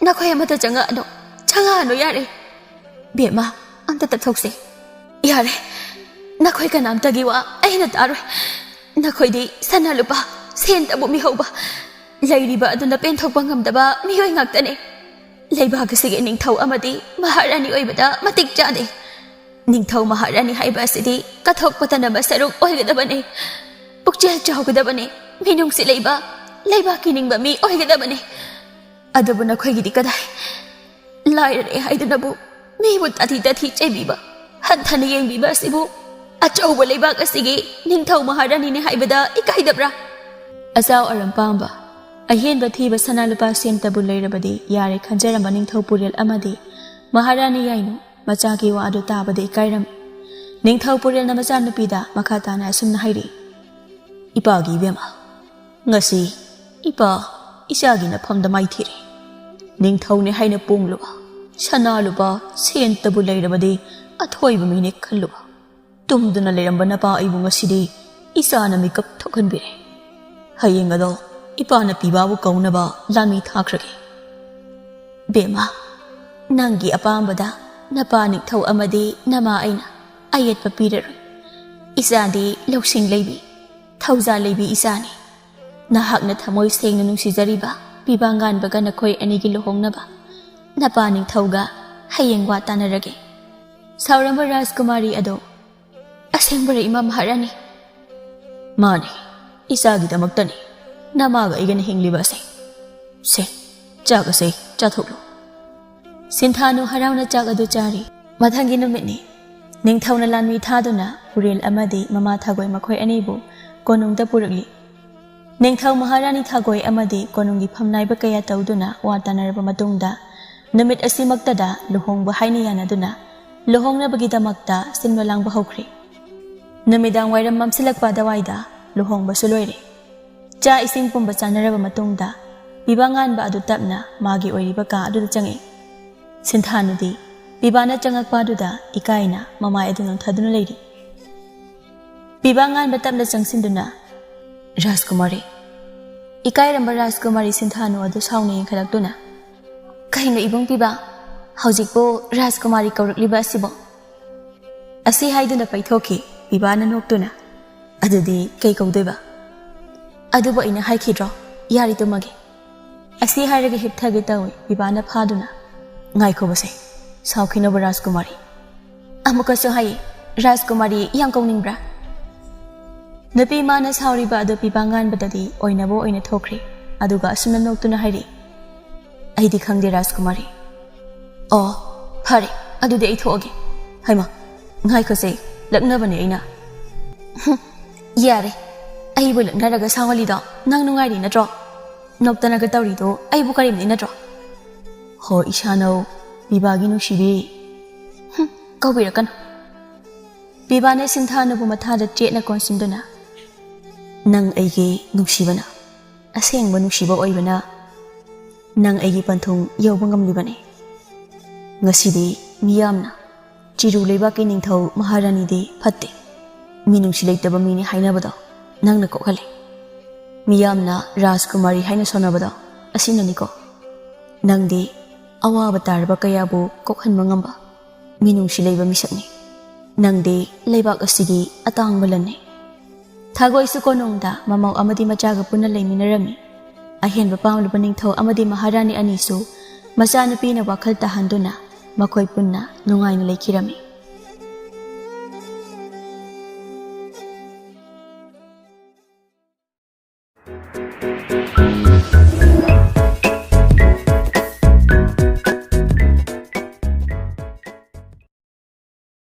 ꯅꯈꯣꯏ ꯑꯃꯠꯇ ꯆꯪꯉꯛꯑꯅꯨ, ꯆꯪꯉꯛꯑꯅꯨ, ꯌꯥꯔꯦ꯫ ꯕꯦꯝꯃ, ꯑꯝꯇ ꯇꯞꯊꯣꯛꯁꯦ꯫ ꯌꯥꯔꯦ, ꯅꯈꯣꯏ ꯀꯅꯥꯝꯇꯒꯤ ꯋꯥ ꯑꯩꯅ ꯇꯥꯔꯣꯏ꯫ ꯅꯈꯣꯏꯗꯤ ꯁꯅꯥ ꯂꯨꯄꯥ, ꯁꯦꯟꯇꯕꯨ ꯃꯤꯍꯧꯕ, ꯂꯩꯔꯤꯕ ꯑꯗꯨꯅ ꯄꯦꯟꯊꯣꯛꯄ ꯉꯝꯗꯕ ꯃꯤꯑꯣꯏ ꯉꯥꯛꯇꯅꯦ꯫ ꯂꯩꯕꯥꯛ ꯑꯁꯤꯒꯤ ꯅꯤꯡꯊꯧ ꯑꯃꯗꯤ ꯃꯍꯥꯔꯥꯅꯤ ꯑꯣꯏꯕꯗ ꯃꯇꯤꯛ ꯆꯥꯗꯦ꯫ ꯅꯤꯡꯊꯧ ꯃꯍꯥꯔꯥꯅꯤ ꯍꯥꯏꯕ ꯑꯁꯤꯗꯤ ꯀꯠꯊꯣꯛ ꯀꯠꯇꯅꯕ ꯁꯔꯨꯛ ꯑꯣꯏꯒꯗꯕꯅꯤ, ꯄꯨꯛꯆꯦꯜ ꯆꯥꯎꯒꯗꯕꯅꯤ, ꯃꯤꯅꯨꯡꯁꯤ ꯂꯩꯕ, ꯂꯩꯕꯥꯛꯀꯤ ꯅꯤꯡꯕ ꯃꯤ ꯑꯣꯏꯒꯗꯕꯅꯤ꯫ ꯑꯗꯨꯕꯨ ꯅꯈꯣꯏꯒꯤꯗꯤ ꯀꯗꯥꯏ? ꯂꯥꯏꯔꯔꯦ ꯍꯥꯏꯗꯨꯅꯕꯨ ꯃꯤꯕꯨ ꯇꯥꯊꯤ ꯇꯥꯊꯤ ꯆꯩꯕꯤꯕ, ꯍꯟꯊꯅ ꯌꯦꯡꯕꯤꯕ ꯑꯁꯤꯕꯨ ꯑꯆꯧꯕ ꯂꯩꯕꯥꯛ ꯑꯁꯤꯒꯤ ꯅꯤꯡꯊꯧ ꯃꯍꯥꯔꯥꯅꯤꯅꯤ ꯍꯥꯏꯕꯗ ꯏꯀꯥꯏꯗꯕ꯭ꯔꯥ?" ꯑꯆꯥꯎ ꯑꯔꯝ ꯄꯥꯝꯕ, ꯑꯍꯦꯟꯕ ꯊꯤꯕ ꯁꯅꯥ ꯂꯨꯄꯥ ꯁꯦꯟꯇꯕꯨ ꯂꯩꯔꯕꯗꯤ ꯌꯥꯔꯦ ꯈꯟꯖꯔꯝꯕ ꯅꯤꯡꯊꯧ ꯄꯨꯔꯦꯜ ꯑꯃꯗꯤ ꯃꯍꯥꯔꯥꯅꯤ ꯌꯥꯏꯅꯨ ꯃꯆꯥꯒꯤ ꯋꯥ ꯑꯗꯨ ꯇꯥꯕꯗ ꯏꯀꯥꯏꯔꯝꯃꯤ꯫ ꯅꯤꯡꯊꯧ ꯄꯨꯔꯦꯜꯅ ꯃꯆꯥꯅꯨꯄꯤꯗ ꯃꯈꯥ ꯇꯥꯅ ꯑꯁꯨꯝꯅ ꯍꯥꯏꯔꯤ, "ꯏꯄꯥꯒꯤ ꯏꯕꯦꯝꯃ, ꯉꯁꯤ ꯏꯄꯥ ꯏꯆꯥꯒꯤ ꯅꯐꯝꯗ ꯃꯥꯏꯊꯤꯔꯦ꯫ ꯅꯤꯡꯊꯧꯅꯦ ꯍꯥꯏꯅ ꯄꯣꯡꯂꯨꯕ, ꯁꯅꯥ ꯂꯨꯄꯥ ꯁꯦꯟꯇꯕꯨ ꯂꯩꯔꯕꯗꯤ ꯑꯊꯣꯏꯕ ꯃꯤꯅꯦ ꯈꯜꯂꯨꯕ, ꯇꯨꯝꯗꯨꯅ ꯂꯩꯔꯝꯕ ꯅꯄꯥ ꯑꯩꯕꯨ ꯉꯁꯤꯗꯤ ꯏꯆꯥꯅ ꯃꯤꯀꯞ ꯊꯣꯛꯍꯟꯕꯤꯔꯦ꯫ ꯍꯌꯦꯡ ꯑꯗꯣ ꯏꯄꯥꯅ ꯄꯤꯕꯥꯕꯨ ꯀꯧꯅꯕ ꯂꯥꯟꯃꯤ ꯊꯥꯈ꯭ꯔꯒꯦ꯫ ꯕꯦꯝꯃ, ꯅꯪꯒꯤ ꯑꯄꯥꯝꯕꯗ ꯅꯄꯥ ꯅꯤꯡꯊꯧ ꯑꯃꯗꯤ ꯅꯃꯥ ꯑꯩꯅ ꯑꯌꯦꯠꯄ ꯄꯤꯔꯔꯣꯏ꯫ ꯏꯆꯥꯗꯤ ꯂꯧꯁꯤꯡ ꯂꯩꯕꯤ, ꯊꯧꯖꯥꯜ ꯂꯩꯕꯤ ꯏꯆꯥꯅꯤ꯫ ꯅꯍꯥꯛꯅ ꯊꯃꯣꯏ ꯁꯦꯡꯅ ꯅꯨꯡꯁꯤꯖꯔꯤꯕ ꯄꯤꯕꯥ ꯉꯥꯟꯕꯒ ꯅꯈꯣꯏ ꯑꯅꯤꯒꯤ ꯂꯨꯍꯣꯡꯅꯕ ꯅꯄꯥ ꯅꯤꯡꯊꯧꯒ ꯍꯌꯦꯡ ꯋꯥ ꯇꯥꯅꯔꯒꯦ꯫ ꯁꯥꯎꯔꯝꯕ ꯔꯥꯖꯀꯨꯃꯥꯔꯤ ꯑꯗꯣ, "ꯑꯁꯦꯡꯕꯔ, ꯏꯃꯥ ꯃꯍꯥꯔꯥꯅꯤ?" "ꯃꯥꯅꯤ, ꯏꯆꯥꯒꯤꯗꯃꯛꯇꯅꯤ ꯅꯃꯥꯒ ꯑꯩꯒꯅ ꯍꯤꯡꯂꯤꯕ ꯑꯁꯦ꯫ ꯁꯦ, ꯆꯥꯛ ꯑꯁꯦ ꯆꯥꯊꯣꯛꯂꯨ꯫" ꯁꯤꯟꯊꯥꯅꯨ ꯍꯔꯥꯎꯅ ꯆꯥꯛ ꯑꯗꯨ ꯆꯥꯔꯤ꯫ ꯃꯊꯪꯒꯤ ꯅꯨꯃꯤꯠꯅꯤ꯫ ꯅꯤꯡꯊꯧꯅ ꯂꯥꯟꯃꯤ ꯊꯥꯗꯨꯅ ꯎꯔꯦꯜ ꯑꯃꯗꯤ ꯃꯃꯥ ꯊꯥꯒꯣꯏ ꯃꯈꯣꯏ ꯑꯅꯤꯕꯨ ꯀꯣꯅꯨꯡꯗ ꯄꯨꯔꯛꯂꯤ꯫ ꯅꯤꯡꯊꯧ ꯃꯍꯥꯔꯥꯅꯤ ꯊꯥꯒꯣꯏ ꯑꯃꯗꯤ ꯀꯣꯅꯨꯡꯒꯤ ꯐꯝꯅꯥꯏꯕ ꯀꯌꯥ ꯇꯧꯗꯨꯅ ꯋꯥ ꯇꯥꯅꯔꯕ ꯃꯇꯨꯡꯗ, ꯅꯨꯃꯤꯠ ꯑꯁꯤꯃꯛꯇꯗ ꯂꯨꯍꯣꯡꯕ ꯍꯥꯏꯅ ꯌꯥꯅꯗꯨꯅ ꯂꯨꯍꯣꯡꯅꯕꯒꯤꯗꯃꯛꯇ ꯁꯤꯟꯕ ꯂꯥꯡꯕ ꯍꯧꯈ꯭ꯔꯦ꯫ ꯅꯨꯃꯤꯗꯥꯡ ꯋꯥꯏꯔꯝ ꯃꯝꯁꯤꯜꯂꯛꯄ ꯑꯗꯨꯋꯥꯏꯗ ꯂꯨꯍꯣꯡꯕꯁꯨ ꯂꯣꯏꯔꯦ꯫ ꯆꯥꯛ ꯏꯁꯤꯡ ꯄꯨꯝꯕ ꯆꯥꯅꯔꯕ ꯃꯇꯨꯡꯗ, ꯄꯤꯕꯥ ꯉꯥꯟꯕ ꯑꯗꯨ ꯇꯞꯅ ꯃꯥꯒꯤ ꯑꯣꯏꯔꯤꯕ ꯀꯥ ꯑꯗꯨꯗ ꯆꯪꯉꯛꯏ꯫ ꯁꯤꯟꯊꯥꯅꯨꯗꯤ ꯄꯤꯕꯥꯅ ꯆꯪꯉꯛꯄ ꯑꯗꯨꯗ ꯏꯀꯥꯏꯅ ꯃꯃꯥꯏ ꯑꯗꯨ ꯅꯣꯟꯊꯗꯨꯅ ꯂꯩꯔꯤ꯫ ꯄꯤꯕꯥ ꯉꯥꯟꯕ ꯇꯞꯅ ꯆꯪꯁꯤꯟꯗꯨꯅ, "ꯔꯥꯖꯀꯨꯃꯥꯔꯤ꯫" ꯏꯀꯥꯏꯔꯝꯕ ꯔꯥꯖꯀꯨꯃꯥꯔꯤ ꯁꯤꯟꯊꯥꯅꯨ ꯑꯗꯨ ꯁꯥꯎꯅ ꯌꯦꯡꯈꯠꯂꯛꯇꯨꯅ, "ꯀꯩꯅꯣ ꯏꯕꯨꯡ ꯄꯤꯕꯥ, ꯍꯧꯖꯤꯛꯄꯨ ꯔꯥꯖꯀꯨꯃꯥꯔꯤ ꯀꯧꯔꯛꯂꯤꯕ ꯑꯁꯤꯕꯣ?" ꯑꯁꯤ ꯍꯥꯏꯗꯨꯅ ꯄꯩꯊꯣꯛꯈꯤ ꯄꯤꯕꯥꯅ ꯅꯣꯛꯇꯨꯅ꯫ "ꯑꯗꯨꯗꯤ ꯀꯩ ꯀꯧꯗꯣꯏꯕ?" "ꯑꯗꯨꯕꯨ ꯑꯩꯅ ꯍꯥꯏꯈꯤꯗ꯭ꯔꯣ, ꯌꯥꯔꯦ ꯇꯨꯝꯃꯒꯦ꯫" ꯑꯁꯤ ꯍꯥꯏꯔꯒ ꯍꯤꯞꯊꯒꯦ ꯇꯧꯏ ꯄꯤꯕꯥꯅ ꯐꯥꯗꯨꯅ꯫ "ꯉꯥꯏꯈꯣꯕꯁꯦ, ꯁꯥꯎꯈꯤꯅꯕ ꯔꯥꯖꯀꯨꯃꯥꯔꯤ꯫ ꯑꯃꯨꯛꯀꯁꯨ ꯍꯥꯏꯌꯦ, ꯔꯥꯖꯀꯨꯃꯥꯔꯤ ꯌꯥꯝ ꯀꯧꯅꯤꯡꯕ꯭ꯔꯥ?" ꯅꯨꯄꯤ ꯃꯥꯅ ꯁꯥꯎꯔꯤꯕ ꯑꯗꯨ ꯄꯤꯕꯥ ꯉꯥꯟꯕꯗꯗꯤ ꯑꯣꯏꯅꯕ ꯑꯣꯏꯅ ꯊꯣꯛꯈ꯭ꯔꯦ꯫ ꯑꯗꯨꯒ ꯑꯁꯨꯝꯅ ꯅꯣꯛꯇꯨꯅ ꯍꯥꯏꯔꯛꯏ, "ꯑꯩꯗꯤ ꯈꯪꯗꯦ ꯔꯥꯖꯀꯨꯃꯥꯔꯤ꯫" "ꯑꯣ, ꯐꯔꯦ, ꯑꯗꯨꯗꯤ ꯑꯩ ꯊꯣꯛꯑꯒꯦ꯫" "ꯍꯩꯃꯥ, ꯉꯥꯏꯈꯣꯁꯦ, ꯂꯛꯅꯕꯅꯦ ꯑꯩꯅ꯫" "ꯍꯨꯝ, ꯌꯥꯔꯦ, ꯑꯩꯕꯨ ꯂꯛꯅꯔꯒ ꯁꯥꯎꯍꯜꯂꯤꯗꯣ ꯅꯪ ꯅꯨꯡꯉꯥꯏꯔꯤ ꯅꯠꯇ꯭ꯔꯣ? ꯅꯣꯛꯇꯅꯒ ꯇꯧꯔꯤꯗꯣ ꯑꯩꯕꯨ ꯀꯔꯦꯝꯅꯩ ꯅꯠꯇ꯭ꯔꯣ?" "ꯍꯣ, ꯏꯁꯥꯅꯧ, ꯄꯤꯕꯥꯒꯤ ꯅꯨꯡꯁꯤꯕꯤ꯫" "ꯍꯨꯝ, ꯀꯧꯕꯤꯔꯛꯀꯅꯨ꯫" ꯄꯤꯕꯥꯅ ꯁꯤꯟꯊꯥꯅꯨꯕꯨ ꯃꯊꯥꯗ ꯆꯦꯠꯅ ꯀꯣꯟꯁꯤꯟꯗꯨꯅ, "ꯅꯪ ꯑꯩꯒꯤ ꯅꯨꯡꯁꯤꯕꯅ, ꯑꯁꯦꯡꯕ ꯅꯨꯡꯁꯤꯕ ꯑꯣꯏꯕꯅ, ꯅꯪ ꯑꯩꯒꯤ ꯄꯟꯊꯨꯡ ꯌꯧꯕ ꯉꯝꯂꯤꯕꯅꯤ꯫ ꯉꯁꯤꯗꯤ ꯃꯤꯌꯥꯝꯅ ꯆꯤꯔꯨ ꯂꯩꯕꯥꯛꯀꯤ ꯅꯤꯡꯊꯧ ꯃꯍꯥꯔꯥꯅꯤꯗꯤ ꯐꯠꯇꯦ, ꯃꯤꯅꯨꯡꯁꯤ ꯂꯩꯇꯕ ꯃꯤꯅꯤ ꯍꯥꯏꯅꯕꯗꯣ ꯅꯪꯅ ꯀꯣꯛꯍꯜꯂꯦ꯫ ꯃꯤꯌꯥꯝꯅ ꯔꯥꯖꯀꯨꯃꯥꯔꯤ ꯍꯥꯏꯅ ꯁꯣꯟꯅꯕꯗꯣ ꯑꯁꯤꯅꯅꯤꯀꯣ꯫ ꯅꯪꯗꯤ ꯑꯋꯥꯕ ꯇꯥꯔꯕ ꯀꯌꯥꯕꯨ ꯀꯣꯛꯍꯟꯕ ꯉꯝꯕ ꯃꯤꯅꯨꯡꯁꯤ ꯂꯩꯕ ꯃꯤꯁꯛꯅꯤ꯫" ꯅꯪꯗꯤ ꯂꯩꯕꯥꯛ ꯑꯁꯤꯒꯤ ꯑꯇꯥꯡꯕ ꯂꯟꯅꯤ꯫ ꯊꯥꯒꯣꯏꯁꯨ ꯀꯣꯅꯨꯡꯗ ꯃꯃꯧ ꯑꯃꯗꯤ ꯃꯆꯥꯒ ꯄꯨꯟꯅ ꯂꯩꯃꯤꯟꯅꯔꯝꯃꯤ꯫ ꯑꯍꯦꯟꯕ ꯄꯥꯝꯂꯕ ꯅꯤꯡꯊꯧ ꯑꯃꯗꯤ ꯃꯍꯥꯔꯥꯅꯤ ꯑꯅꯤꯁꯨ ꯃꯆꯥꯅꯨꯄꯤꯅ ꯋꯥꯈꯜ ꯇꯥꯍꯟꯗꯨꯅ ꯃꯈꯣꯏ ꯄꯨꯟꯅ ꯅꯨꯡꯉꯥꯏꯅ ꯂꯩꯈꯤꯔꯝꯃꯤ꯫